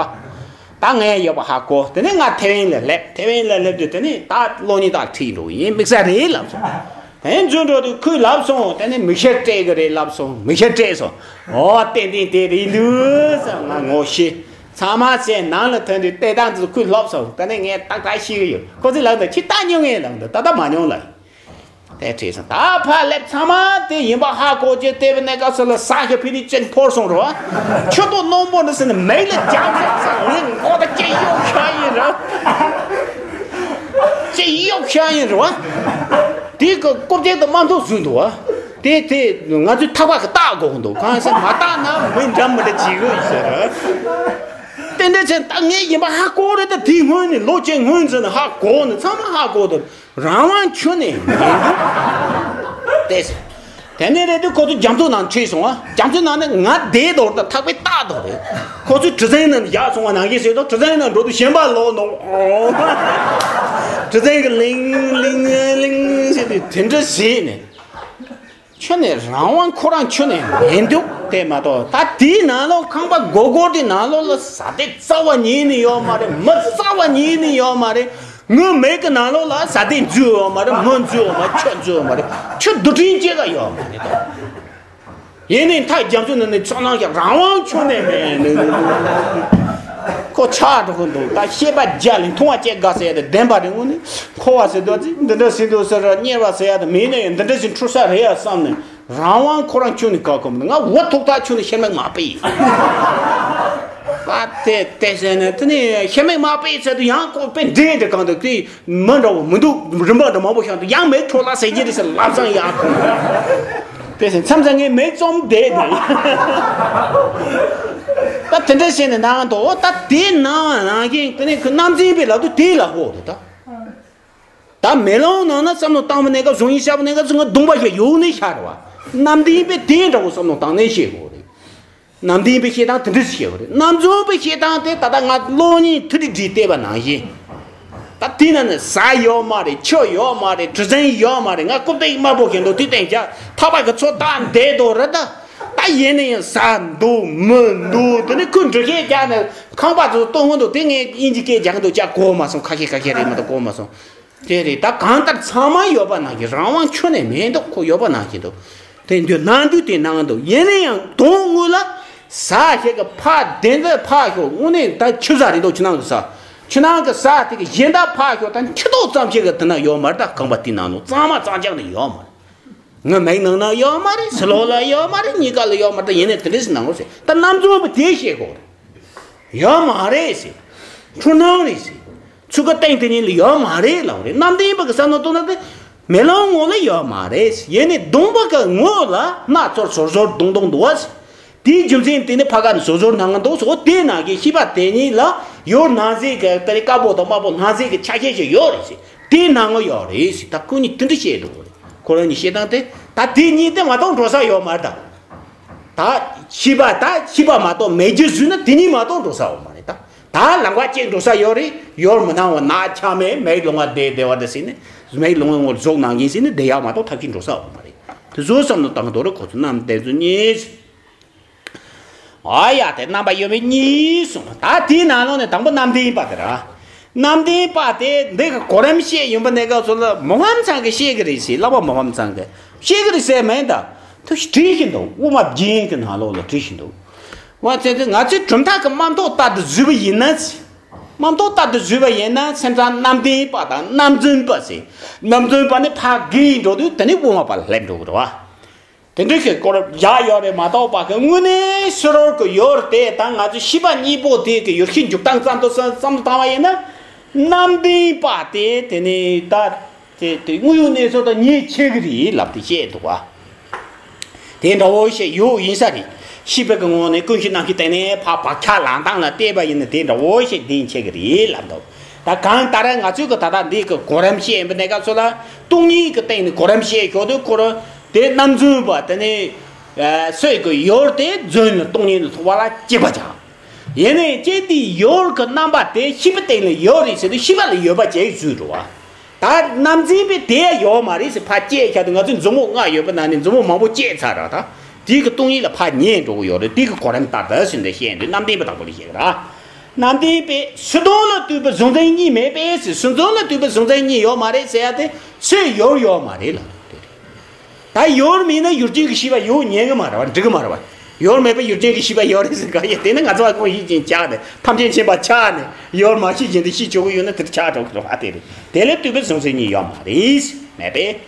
ད་ངས་ཡོད་པ་ཧ་གོ། དེ་ནས་ང་ཐེ་ཝན་ལ་སླེབས། ཐེ་ཝན་ལ་སླེབས་དུས་དེ་ནས་ད་གློག་བརྙན་དག་ཁྲིད་འགྲོ་ཡིན། དམིགས་བསལ་རེད་ལབ་སོང་། དེ་འཛུལ་འགྲོ་དུས་ཁོས་ལབ་སོང་། དེ་ནས་མིག་ཤེལ་སྤྲད་གི་རེད་ལབ་སོང་། མིག་ཤེལ་སྤྲད་སོང་། ཨོ་ཏན་ཏན་དེ་རེད་འདུག་ཟེར་ང་ངོ་ཤེས། ཚང་མ་བྱས་ནང་ལ་ཐོན་དུས་བལྟས་སྟངས་དེ་ཁོས་ལབ་སོང་། དེ་ནས་ངས་ཏག་ཏག་ཤེས་གི་ཡོད། ཁོ་ཚོས་ལབ་འདུག་ཁྱེད་ལྟ་མྱོང་ངས་ལབ་འདུག་ད་ལྟ་མ་མྱོང་ལབ། དེ་བྲིས་སོང་། ད་ཕར་སླེབས་ཚང་མ་དེ་ཡིན་པ་ཧ་གོ་རྗེས་བལྟས་པའི་གནས་སྐབས་སུ་ལ་ས་ཞིག་ཕི་ནི་ཅན་ཕོར་སོང་རོ། ཆུ་ཏོ་རྣོན་པོ་འདི་ཟེར་ནས་མིག་ལ་རྒྱག་ཚར་ཚར། ངས་མགོ་ད་ཅི་གཡོག་ཤ་ཡིན་ར། ཅི་གཡོག་ཤ་ཡིན་ར་བ། དེ་གི་རྐུབ་བཀྱག་དེ་དམར་མདོག་བཟོས་འདུག་བ། དེ་དེ་ང་ཚོས་ཐག་པ་གི་བཏགས་དགོས་འདུག་གང་ཟེར་མ་བཏགས་ན་མི་འདྲ་མི་འདྲ་བྱེད་གི་ཟེར། དེ་འདྲ་བྱས་ད་ངས་ཡིན་པ་ཧ་གོ་རེད། ད་དེའི་སྔོན་ནས་ལོ་གཅིག་སྔོན་ཟེར་ནས་ཧ་གོ་ནས་ཚང་མ་ཧ་གོ་འདུག་རང་དབང་ཁྱོན་ནས་མེད་འདུག་དེ་ཟེར། དེ་ནས་རེད་དུས་ཁོ་ཚོ་རྒྱ་མཚོ་ནང་ཁྲིད་སོང་བ། རྒྱ་མཚོའི་ནང་ནས་ང་བསྡད་དོར་དང་ཐག་པས་བཏགས་དོར་རེད། ཁོ་ཚོས་གྲུ་གཟིངས་ནང་བཞག་སོང་བ་ནང་བཞིན་བྱས་དོ། གྲུ་གཟིངས་ནང་འགྲོ་དུས་གཞན་པ་ལོག་འདུག་གྲུ་གཟིངས་ཀྱི་ལིང་ལིང་ལིང་ཟེར་དུས་དེ་འདྲ་བྱས་ནས། ཁྱོན་ནས་རང་དབང་ཁོ་རང་ཁྱོན་ནས་མི་འདུག་དེ་མ་གཏོགས་ད་དེའི་ནང་ལོགས་ཁང་པ་སྒོར་སྒོར་དེ་ནང་ལོགས་ལ་བཟའ་ཟླ་རྩ་བ་ཉིད་ནས་ཡོད་མ་རེད། མི་རྩ་བ་ཉིད་ནས་ཡོད་མ་རེད། ངའི་མིག་གི་ནང་ལོགས་ལ་བཟའ་ཟླ་འཛུལ་ཡོད་མ་རེད། མི་འཛུལ་ཡོད་མ་རེད། ཁྱོད་འཛུལ་ཡོད་མ་རེད། ཁྱོད་རྡུལ་ཕྲན་གཅིག་ཀ་ཡོད་མ་རེད་དོ། ཡིན་ནའི་མཐའ་རྒྱ་མཚོ་ནང་ནས་ཚོར་སྣང་ཞིག་རང་དབང་ཁྱོན་ནས་མེད་ནི། ཁོ་ཆགས་འགྲོ་གི་འདུག་ད་ཤེས་པ་རྒྱ་ལས་མཐོང་བ་སྐྱེ་དགའ་ཟེར་ཡ་དེ་བདེན་པ་རེད། དངོས་གནས་འཁོར་བ་ཟེར་དུས་ཙི་འདི་འདྲ་ཟེར་འདུག་ཟེར་ར་གཉེར་བ་ཟེར་ཡ་དེ་མེད་ནས་འདི་འདྲ་ཞིག་འཁྲུལ་ས་རེད་ཡ་བསམ་ནས་རང་དབང་ཁོ་རང་ཁྱོན་ནས་བཀག་གོ་མི་འདུག་ང་འུ་ཐུག་ཐག་ཁྱོན་ནས་ཤེས་མེད་མ་པི། ད་དེ་དེ་ཟེར་ནས་དེ་ནས་ཤེས་མེད་མ་པི་ཟེར་དུས་ཡང་ཁོ་དཔེ་འདྲེ་འདྲ་གང་འདུག་དེ། མི་འདྲ་བོ་མི་འདུག་རིམ་པ་འདྲ་མང་པོ་ཤར་འདུག་ཡང་མེད་འཕྲོ་བརླག་ཟེར་གྱི་རེད་ཟེར་ལབ་ཙང་ཡག་གོ། དེ་ཟེར་མཚམས་མཚམས་ངས་མེད་རྩོམ་བསྡད་དེ། ད་དེ་འདྲ་བྱས་ནས་ནང་དུ་ད་དེ་ནང་ནང་བཞིན་དེ་ནས་ཁོ་རྣམ་འཛིན་པའི་ལག་ཏུ་དེ་ལ་ཧོ་དེ་ད། ད་མེ་ལོང་ནང་ན་བསམ་བློ་བཏང་བ་ནས་སྐབས་བཟུང་ཡིན་ཤར་བ་ནས་སྐབས་སུ་ང་གདོང་པ་ཞིག་ཡོང་ནས་ཤར་བ། རྣམ་འཛིན་པས་དེ་འདྲ་བོ་བསམ་བློ་བཏང་ནས་ཤེས་དགོས་རེད། རྣམ་འདྲེན་པའི་བཤད་སྟངས་དེ་འདྲ་ཞིག་བཤད་པ་རེད། རྣམ་རྫུན་པའི་བཤད་སྟངས་དེ་ད་ལྟ་ང་གློག་བརྙན་ཐུ་རི་ཌི་བལྟས་པ་ནང་བཞིན། ད་དེ་ན་ནི་ཟ་ཡོད་མ་རེད། ཆུ་ཡོད་མ་རེད། གྲུ་གཟིངས་ཡོད་མ་རེད། ང་རྐུབ་སྟེགས་དམར་པོ་གན་འདུག་དེ་སྟེང་ཆ་ཐག་པ་གི་ཚོ་ད་འདས་དོ་རེད་ད། ད་ཡིན་ན་ཡང་ཟ་འདུག་མི་འདུག་དེ་ནི་ཁོས་འགྲེལ་བཤད་རྒྱག་ནས་ཁང་པ་ཚོ་སྟོན་ཧོན་འདུག་དེ་ངས་དབྱིན་ཇི་སྐད་རྒྱག་འདུག་ཅག་གོ་མ་སོང་། ཁ་ཤས་ཁ་ཤས་རེད་མ་གཏོགས་གོ་མ་སོང་། དེ་རེད། ད་གང་ལྟར་ཚང་མ་ཡོད་པ་ནང་བཞིན་རང་དབང་ཁྱོན་ནས་མེད་འདུག་ཁོ་ཡོད་པ་ནང་བཞིན་འདུག་དེ་འདུག་ནང་དུ་དེ་ནང་འདུག་ཡིན་ན་ཡང་དོན་དངོས་ལ་ཟ་ཞིག་གི་ཕ་དེ་འདྲ་ཕ་ཤོག་དངོས་གནས་ད་ཆུ་ཟ་རེད་འདུག་ཆུ་ནང་གི་ཟ། ཆུ་ནང་གི་ཟ་དེ་གི་གཞན་དག་ཕ་ཤོག་ད་ཁྱི་ཏོག་ཙམ་ཞིག་གི་དེ་ན་ཡོད་མ་རེད། ད་ཁང་པ་དེ་ནང་ལོགས་གཙང་མ་གཙང་རྐྱང་དུ་ཡོད་མ་རེད། ངའི་མིག་ནང་ན་ཡོད་མ་རེད། ཕྱི་ལོགས་ལ་ཡོད་མ་རེད། གཉིས་ཀ་ལ་ཡོད་མ་རེད། ད་ཡིན་ནའི་དེ་འདྲ་ཞིག་ནང་ལོགས་ཟེར་ད་རྣམ་རྫུན་པ་དེ་བཤད་དགོས་རེད། ཡོད་མ་རེད་ཟེར། འཁྲུལ་སྣང་རེད་ཟེར། ཚུགས་ཀ་སྟེང་དེ་ཉིད་ལ་ཡོད་མ་རེད་ལབ་རེད། རྣམ་བདེན་པ་གི་བསམ་བློ་གཏོང་ན་དེ་མེ་ལོང་ངོ་ལ་ཡོད་མ་རེད་ཟེར། ཡིན་ནའི་གདོང་པ་གི་ངོ་ལ་སྣ་ཚོར་ཟོར་ཟོར་གདོང་གདོང་འདུག་བ་ཟེར། དེའི་རྒྱུ་མཚན་དེ་ནི་ཕ་ག་ནས་ཟོར་ཟོར་སྣང་གི་འདུག་ཟེར། འོ་དེ་ནང་གི་ཤེས་པ་དེ་ཉིད་ལ་ཡོད་སྣང་ཟེར་གི་དེ་ནི་དཀར་པོ་དང་དམར་པོ་སྣང་ཟེར་གི་ཆ་ཤས་ཤིག་ཡོད་རེད་ཟེར། དེའི་སྣང་ངོ་ཡོད་རེད་ཟེར། ད་ཁོ་གཉིས་དེ་འདྲ་བཤད་འདུག་རེད། ཁོ་རང་གཉིས་བཤད་སྟངས་དེ་ད་དེ་གཉིས་དེ་མ་གཏོགས་འགྲོ་ས་ཡོད་མ་རེད་ད། ད་ཤེས་པ་ད་ཤེས་པ་མ་གཏོགས་མེད་རྒྱུ་བཟོས་ན་དེ་གཉིས་མ་གཏོགས་འགྲོ་ས་ཡོད་མ་རེད་ད། ད་ལམ་ཁ་གཅིག་འགྲོ་ས་ཡོད་རེད། ཡོད་མི་སྣང་བ་ན་ཆ་མེད། མེད་ལོང་བ་བསྡད་བསྡད་པ་འདྲ་ཟེར་ནས་མེད་ལོང་བའི་ངོར་ཟོག་ནང་བཞིན་ཟེར་ནས་བསྡད་ཡག་མ་གཏོགས་ཐབས་ཤེས་འགྲོ་ས་ཡོད་མ་རེད། དེ་ཚོ་བསམ་བློ་བཏང་དོ་རེད། ཁོ་ཚོ་རྣམ་བདེན་ཚོ་གཉིས། ཨ་ཡ་དེ་རྣམ་པ་ཡོད་མེད་གཉིས་གསུངས། ད་དེའི་ནང་ལོགས་ནས་དང་པོ་རྣམ་བདེན་པ་དེ་ར། རྣམ་བདེན་པ་དེ་འདི་གི་གོ་རིམ་བཤད་ཡོང་པ་ནས་སྐབས་སུ་ལ་མོ་ཧམ་ཚང་གི་བཤད་གི་རེད་ཟེར། བསླབ་པ་མོ་ཧམ་ཚང་གི་བཤད་གི་རེད་ཟེར་མེད་ད། ཐུགས་བྲིས་བཞིན་འདུག་དབུ་མ་རྒྱན་གྱི་ནང་ལོགས་ལ་བྲིས་བཞིན་འདུག་བ་ཚེ་དེ་ང་ཚོས་གྲུབ་མཐའ་གི་དམར་མདོག་ལྟར་དུ་བཟོས་པ་ཡིན་ན་ཟེར། དམར་མདོག་ལྟར་དུ་བཟོས་པ་ཡིན་ན་སེམས་ཙམ་རྣམ་བདེན་པ་དང་རྣམ་རྫུན་པ་ཟེར། རྣམ་རྫུན་པ་ནི་ཕ་གི་ཡིན་འགྲོ་དུས་དེ་ནི་དབུ་མ་པ་ལ་སླེབས་འགྲོ་གི་རེད་བ། དེ་འདྲ་གི་སྐོར་བཞག་ཡོད་རེད་མ་གཏོགས་པ་གི་དངོས་གནས་ཕྱི་རོལ་གི་ཡུལ་དེ་དང་ང་ཚོའི་ཤེས་པ་གཉིས་པོ་དེ་གི་ཡུལ་ཤེས་འཇུག་སྟངས་ཙམ་དུ་བསམ་བློ་བཏང་བ་ཡིན་ན། རྣམ་བདེན་པ་དེ་དེ་ནི་ད་དེ་དེ་དངོས་ཡོད་གནས་ཚུལ་དང་ཉེ་ཆེ་གི་རེད་ལབ་དེ་བཤད་འདུག་བ། དེ་འདྲ་བོ་ཞིག་ཡོད་ཡིན་ས་རེད། ཤེས་པ་གི་ངོས་ནས་ཀུན་གཞི་རྣམ་ཤེས་སྟེང་ནས་ཕར་བག་ཆགས་ལངས་སྟངས་ལ་བལྟས་པ་ཡིན་ན་དེ་འདྲ་བོ་ཞིག་བདེན་ཆེ་གི་རེད་ལབ་འདུག་ད་གང་ལྟར་ང་ཚོས་གི་ད་ལྟ་འདི་གི་གོ་རིམ་བཤད་ཡིན་པ་ནས་སྐབས་སུ་ལ་སྟོང་ཉིད་ཀྱི་སྟེང་ནས་གོ་རིམ་བཤད་ཞོར་དུ་ཁོ་རང་དེ་རྣམ་རྫུན་པ་དེ་ནི་སོས་ཀྱི་ཡོར་དེ་རྫུན་ལ་སྟོང་ཉིད་ལ་ཐུག་པ་ལ་གཅིག་པ་ཆགས། ཡིན་ནའི་ཅེ་དེའི་ཡོར་གྱི་རྣམ་པ་དེ་ཤེས་པ་སྟེང་ལ་ཡོད་རེད་ཟེར་དུས་ཤེས་པ་ལ་ཡོད་པ་ཅིག་བཟོས་འགྲོ་བ། ད་རྣམ་འཛིན་པས་དེ་ཡོད་མ་རེད་ཟེར་ཕར་བཅད་བཞག་དུས་ང་ཚོས་མཛུབ་མོ་ལྔ་ཡོད་པ་ན་ནི་མཛུབ་མོ་མང་པོ་བཅད་ཚར་ར་ད། དེའི་གི་སྟོང་ཉིད་ལ་ཕར་ཉལ་འགྲོ་གི་ཡོད་རེད། དེའི་གི་གོ་རིམ་ལྟར་ད་ཟིན་ཏེ་བཤད་འདུག་རྣམ་བདེན་པ་དང་པོ་ལ་བཤད་གི་ར། རྣམ་བདེན་པས་སོ་བདུན་ལ་ལྟོས་པའི་གཟུང་འཛིན་གཉིས་མེད་པས་ཟེར། སོ་བདུན་ལ་ལྟོས་པའི་གཟུང་འཛིན་གཉིས་ཡོད་མ་རེད་ཟེར་ཡ་དེ་སོས་ཡོར་ཡོད་མ་རེད་ལ་དེ་རེད། ད་ཡོར་མེད་ན་ཡུལ་ཅན་གྱི་ཤེས་པ་ཡོད་ཉན་གི་མ་རེད་བ། འགྲིག་གི་མ་རེད་བ། ཡོར་མེད་པ་ཡུལ་ཅན་གྱི་ཤེས་པ་ཡོད་རེད་ཟེར་ག་ཡ་དེ་ནི་ང་ཚོ་བ་ཀུན་ཤེས་ཅན་ཆགས་ནས་ཐམས་ཅད་མཁྱེན་པ་ཆགས་ནས་ཡོར་མ་ཤེས་ཅན་དེ་ཤེས་ཆོག་གི་ཡོད་ན་དེར་ཆགས་འགྲོ་གི་རེད་བ། དེ་རེད། དེ་ལས་ལྟོས་པའི་གཟུང་འཛིན་གཉིས་ཡོད་མ་རེད། མེད་པས།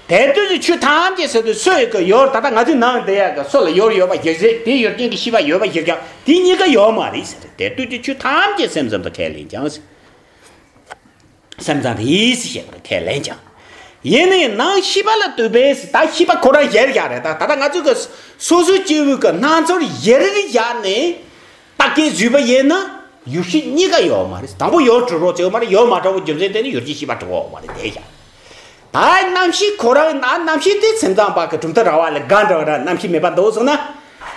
དེ་ལྟོས་ཀྱི་ཆོས་ཐམས་ཅད་ཟེར་དུས་སོ་ཡི་གི་ཡོར་ད་ལྟ་ང་ཚོའི་ནང་བསྡད་ཡ་གི་སོ་ལ་ཡོར་ཡོད་པ་ཞིག་རེད། དེ་ཡུལ་ཅན་གྱི་ཤེས་པ་ཡོད་པ་ཞིག་ཀྱང་དེ་གཉིས་ཀ་ཡོད་མ་རེད་ཟེར། དེ་ལྟོས་ཀྱི་ཆོས་ཐམས་ཅད་སེམས་ཙམ་དུ་ཁས་ལེན་ཀྱང་ཟེར། སེམས་ཙམ་རེད་ཟེར་བཤད་པར་ཁས་ལེན་ཀྱང་། ཡིན་ནའི་ནང་ཤེས་པ་ལ་ལྟོས་པས་ཟེར། ད་ཤེས་པ་ཁོ་རང་གཞིར་བཞག་རེད། ད་ད་ལྟ་ང་ཚོས་གི་སོ་སོའི་སྐྱེ་བོའི་གི་སྣང་ཚུལ་གཞིར་བཞག་ནས་བརྟག་དཔྱད་བཟོས་པ་ཡིན་ན་ཡུལ་ཤེས་གཉིས་ཀ་ཡོད་མ་རེད། དང་པོ་ཡོར་གྲུབ་རོགས་བྱེད་མ་རེད། ཡོར་མ་གྲུབ་པའི་རྒྱུ་མཚན་དེ་ནི་ཡུལ་ཅན་ཤེས་པ་གྲུབ་ཡོད་མ་རེད། དེ་བཞག་ད་རྣམ་ཤེས་ཁོ་རང་ན་རྣམ་ཤེས་དེ་སེམས་ཙམ་པ་གི་གྲུབ་མཐའ་ར་བ་ལས་ག་འདྲ་བ་ར་རྣམ་ཤེས་མེད་པ་འདུག་སོང་ན།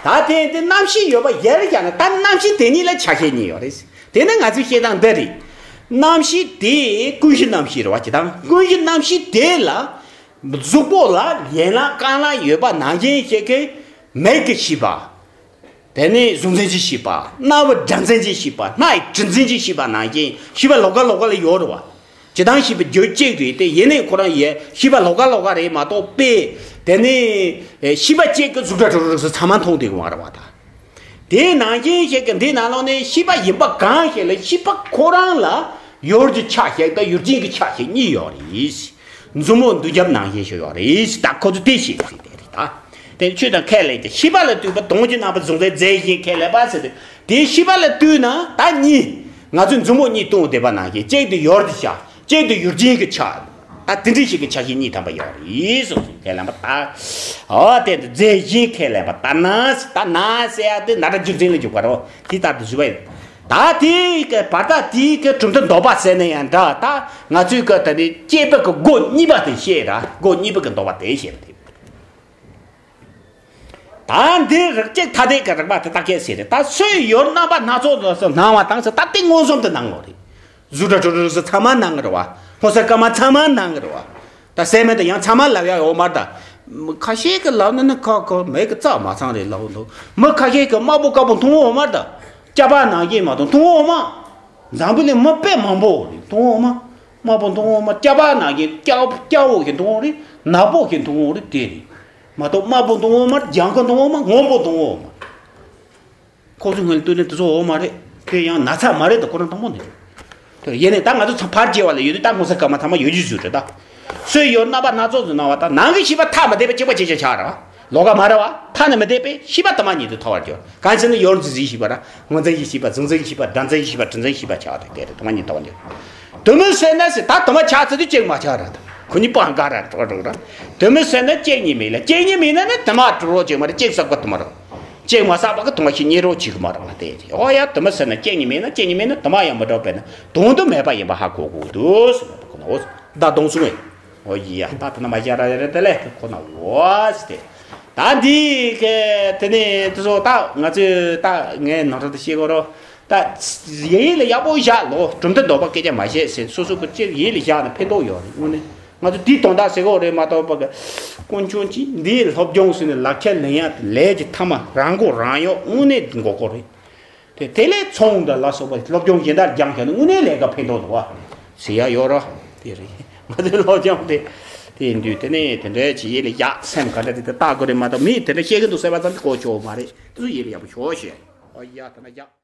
ད་དེ་དེ་རྣམ་ཤེས་ཡོད་པ་གཞིར་བཞག་ན་ད་རྣམ་ཤེས་དེ་གཉིས་ལ་ཆ་ཤས་གཉིས་ཡོད་རེད། དེ་ནི་ང་ཚོའི་བཤད་སྟངས་འདི་རེད། རྣམ་ཤེས་དེ་ཀུན་གཞི་རྣམ་ཤེས་རེད་བ། ཅི་དང་ཀུན་གཞི་རྣམ་ཤེས་དེ་ལ་ གཟུགས་པོ་ལ་ཡན་ལག་རྐང་ལག་ཡོད་པ་ནང་བཞིན་ཞིག་གི་མིག་གི་ཤེས་པ། དེ་ནས་གཟུགས་འཛིན་གྱི་ཤེས་པ། རྣ་བའི་སྒྲ་འཛིན་གྱི་ཤེས་པ། སྣའི་དྲི་འཛིན་གྱི་ཤེས་པ་ནང་བཞིན་ཤེས་པ་ལོགས་ཀ་ལོགས་ཀ་ལ་ཡོད་རེད་བ། ཇི་ལྟར་ཤེས་པའི་རྒྱུ་གཅིག་རེད་དེ། ཡིན་ནའི་ཁོ་རང་ཡི་ཤེས་པ་ལོགས་ཀ་ལོགས་ཀ་རེད་མ་གཏོགས་པས། དེ་ནས་ཤེས་པ་གཅིག་གི་གཟུགས་སྒྲ་དྲི་རོ་རེག་གསུམ་ཚང་མ་མཐོང་བསྡད་ཡོད་རེད་བ་ད། དེའི་ནང་བཞིན་ཞིག་གི་འདི་ནང་ལོགས་ནས་ཤེས་པ་ཡིན་པ་གང་ཞིག་ལ་ཤེས་པ་ཁོ་རང་ལ་ཡུལ་གྱི་ཆ་ཞིག་དང་ཡུལ་ཅན་གྱི་ཆ་ཞིག་གཉིས་ཡོད་རེད། མཛུབ་མོ་མདུན་རྒྱབ་ནང་བཞིན་ཞིག་ཡོད་རེད། ད་ཁོ་ཚོ་དེ་ཤེས་ཟེར་དེ་རེད་ད། དེ་ཆོས་དང་ཁས་ལེན་ཏེ་ཤེས་པ་ལ་ལྟོས་པ་དོན་གྱི་རྣམ་པ་གཟུང་འཛིན་རྫས་གཞན་ཁས་ལེན་པ་ཟེར་ཏེ། དེ་ཤེས་པ་ལ་ལྟོས་ན་ད་གཉིས། ང་ཚོས་མཛུབ་མོ་གཉིས་བསྟན་བསྡད་པ་ནང་བཞིན་གཅིག་དེ་ཡུལ་གྱི་ཆ། གཅིག་དེ་ཡུལ་ཅན་གྱི་ཆ། ད་དེ་འདྲ་ཞིག་གི་ཆ་ཤས་གཉིས་ཐམ་པ་ཡོད་རེད་གསུངས་སོ། ཁས་ལེན་པ་ད། འོ་དེ་འདི་རྫས་གཞན་ཁས་ལེན་པ་ལྟར་ན། ད་ན་ཟེར་ཡག་དེ་ན་སྒྲ་རྒྱུ་མཚན་ལ་འཇུག་པ་རེད། དེ་ལྟར་དུ་བཟོས་པ་ཡིན། ད་དེའི་གི་བར་ཐག་དེའི་གི་གྲུབ་མཐའ་འདོད་པ་ཟེར་ན་ཡང་འདྲ། ད་ང་ཚོའི་གི་ད་ནི་དཔྱད་པ་གི་སྒོ་གཉིས་པ་དེ་བཤད་ར། སྒོ་གཉིས་པ་གི་འདོད་པ་དེ་བཤད་པ་དེ། ད་འདི་རིགས་གཅིག་ཐ་དད་ཀྱི་རིགས་པ་དེ་ད་གལ་སྲིད་རེད། ད་སོའི་ཡུལ་རྣམ་པ་སྣ་ཚོགས་སུ་སྣང་བ་དང་ཟེར། ད་དེ་མངོན་སུམ་དུ་སྣང་ངོ་རེད། གཟུགས་སྒྲ་དྲི་རོ་རེག་གསུམ་ཚང་མ་སྣང་གི་རེད་བ། སྔོ་སེར་དཀར་དམར་ཚང་མ་སྣང་གི་རེད་བ། ད་སེམས་མེད་དུ་ཡང་ཚང་མ་ལབ་ཡག་ཡོད་མ་རེད་ད། མི་ཁ་ཤས་ཀྱིས་ལབ་ན་ནི་ཁ་ཁ་མེད་ཀྱི་རྩ་མ་ཚང་རེད་ལབ་འདུག། མི་ཁ་ཤས་ཀྱིས་དམར་པོ་དཀར་པོ་མཐོང་ཡོད་མ་རེད་ད། སྐྱ་པ་ནག་གི་མ་མཐོང་མཐོང་ཡོད་མ། འཛམ་བུ་གླིང་མི་དཔེ་མང་པོ་རེད་མཐོང་ཡོད་མ། དམར་པོ་མཐོང་ཡོད་མ། སྐྱ་པ་ནག་གི་སྐྱ་སྐྱ་བོ་ཞིག་མཐོང་ཡོད་རེད། ནག་པོ་ཞིག་མཐོང་ཡོད་རེད། དེ་རེད། མ་གཏོགས་དམར་པོ་མཐོང་ཡོད་མ། ལྗང་ཁུ་མཐོང་ཡོད་མ། སྔོན་པོ་མཐོང་ཡོད་མ། ཁོ་ཚོའི་སྔོན་ལ་ལྟོས་ན་དེ་ཚོ་འོ་མ་རེད། དེ་ཡང་ན་ཚ་མ་རེད་དོ། ཁོ་རང་དང་པོ་ནས་རེད། དེ་ཡིན་ནའི་ད་ང་ཚོ་ཚང་ཕར་བརྗེ་བ་ལ་ཡོད་དུས་ད་སྔོ་སེར་དཀར་དམར་ཚང་མ་ཡོད་རྒྱུ་བཟོས་རེད་ད། སོའི་ཡུལ་རྣམ་པ་སྣ་ཚོགས་སུ་སྣང་བ་དང་ནང་གི་ཤེས་པ་ཐ་མི་དད་པའི་གཅིག་པ་གཅིག་ཅན་ཆགས་རེད་བ། ལོགས་ཀ་མ་རེད་བ། ཐ་ནི་མི་དད་པའི་ཤེས་པ་དུ་མ་ཉིད་དུ་ཐལ་བར་འགྱུར། གང་ཞེ་ན་ཡུལ་འཛིན་ཤེས་པ་ར། ངོས་འཛིན་གྱི་ཤེས་པ། གཟུགས་འཛིན་གྱི་ཤེས་པ། སྒྲ་འཛིན་གྱི་ཤེས་པ། དྲི་འཛིན་གྱི་ཤེས་པ་ཆགས་ཏེ་དེ་རེད། དུ་མ་ཉིད་ཐལ་བར་འགྱུར། དུ་མི་ཟེར་ན་ཟེར། ད་དུ་མ་ཆགས་ཚར་དུས་གཅིག་མ་ཆགས་ར། ད་ཁོ་གཉིས་པོ་འགའ་ར་འགྲོ་འགྲོ་ར། དུ་མི་ཟེར་ན་གཅིག་གཉིས་མེད་ལ། གཅིག་གཉིས་མེད་ན་ནི་དུ་མ་གྲུབ་རོགས་བྱེད་མ་རེད། གཅིག་ཟེར་གོ་དུ་མ་རེད། གཅིག་མ་ཟེར་བ་གི་དུ་མ་ཞིག་རྙེད་རོགས་བྱེད་གི་མ་རེད་ལ། དེ་རེད། འོ་ཡ་དུ་མི་ཟེར་ན་གཅིག་གཉིས་མེད་ན། གཅིག་གཉིས་མེད་ན་དུ་མ་ཡང་མི་འགྲོ་བས་ན་དོན་དུ་མེད་པ་ཡིན་པ་ཧ་གོ་དགོས་འདུག་ཟེར་བ་ཁོ་ན། འོ་ད་དོན་གསུངས་ངས། འོ་ཡ་ད་དེ་ན་མ་བཞག་ར་རེད། དེ་ལས་ཁོ་ན་འོ་ཟེར་ཏེ། ད་འདི་གི་དེ་ནས་དེ་ཚོ་ད་ང་ཚོས་ད་ངས་ནོར་འཁྲུལ་དེ་བཤད་དགོས་རོ། ད་ཡིད་ལ་ཡག་པོ་བཞག་ལོ། གྲུབ་མཐའ་འདོད་པ་སྐད་ཆ་མ་བཤད་ཟེར། སོ་སོ་གི་ཅིག་ཡིད་ལ་བཞག་ན་ཕན་ཐོགས་ཡོད་རེད། དངོས་གནས་ང་ཚོ་འདི་དོན་དག་ཟེར་གོ་རེད་མ་གཏོགས་པ་གི། དཀོན་མཆོག་གིས་འདིའི་སློབ་སྦྱོང་ཟེར་ནས་ལག་ཁྱེར་ལེན་ཡ་ལས་ཀྱི་ཐ་མ་རང་མགོ་རང་གཡོག་དངོས་གནས་འགོག་གོ་རེད། དེ་དེ་ལས་ཚོང་འདྲ་ལ་སོགས་པ་སློབ་སྦྱོང་གཞན་དག་སྦྱངས་བྱས་ན་དངོས་གནས་ལས་ཀ་ཕན་ཐོགས་འདུག་བ། ཟེར་ཡ་ཡོད་རོ། དེ་རེད། ང་ཚོའི་སློབ་སྦྱོང་དེ། དེ་ཡིན་དུས་དེ་ནས་དེ་འདྲའི་ཅིག་ཡིད་ལ་ཡག་སེམས་ག་འདྲ་དེ་དེ་བལྟ་དགོས་རེད་མ་གཏོགས། མིས་དེ་འདྲ་བཤད་གི་འདུག་ཟེར་བ་ཙམ་གྱིས་གོ་ཆོག་མ་རེད། དེ་ཚོ་ཡིད་ལ་ཡག་པོ་ཞོག་ཞེས། ཨོ་ཡ་དེ་ན་ཡག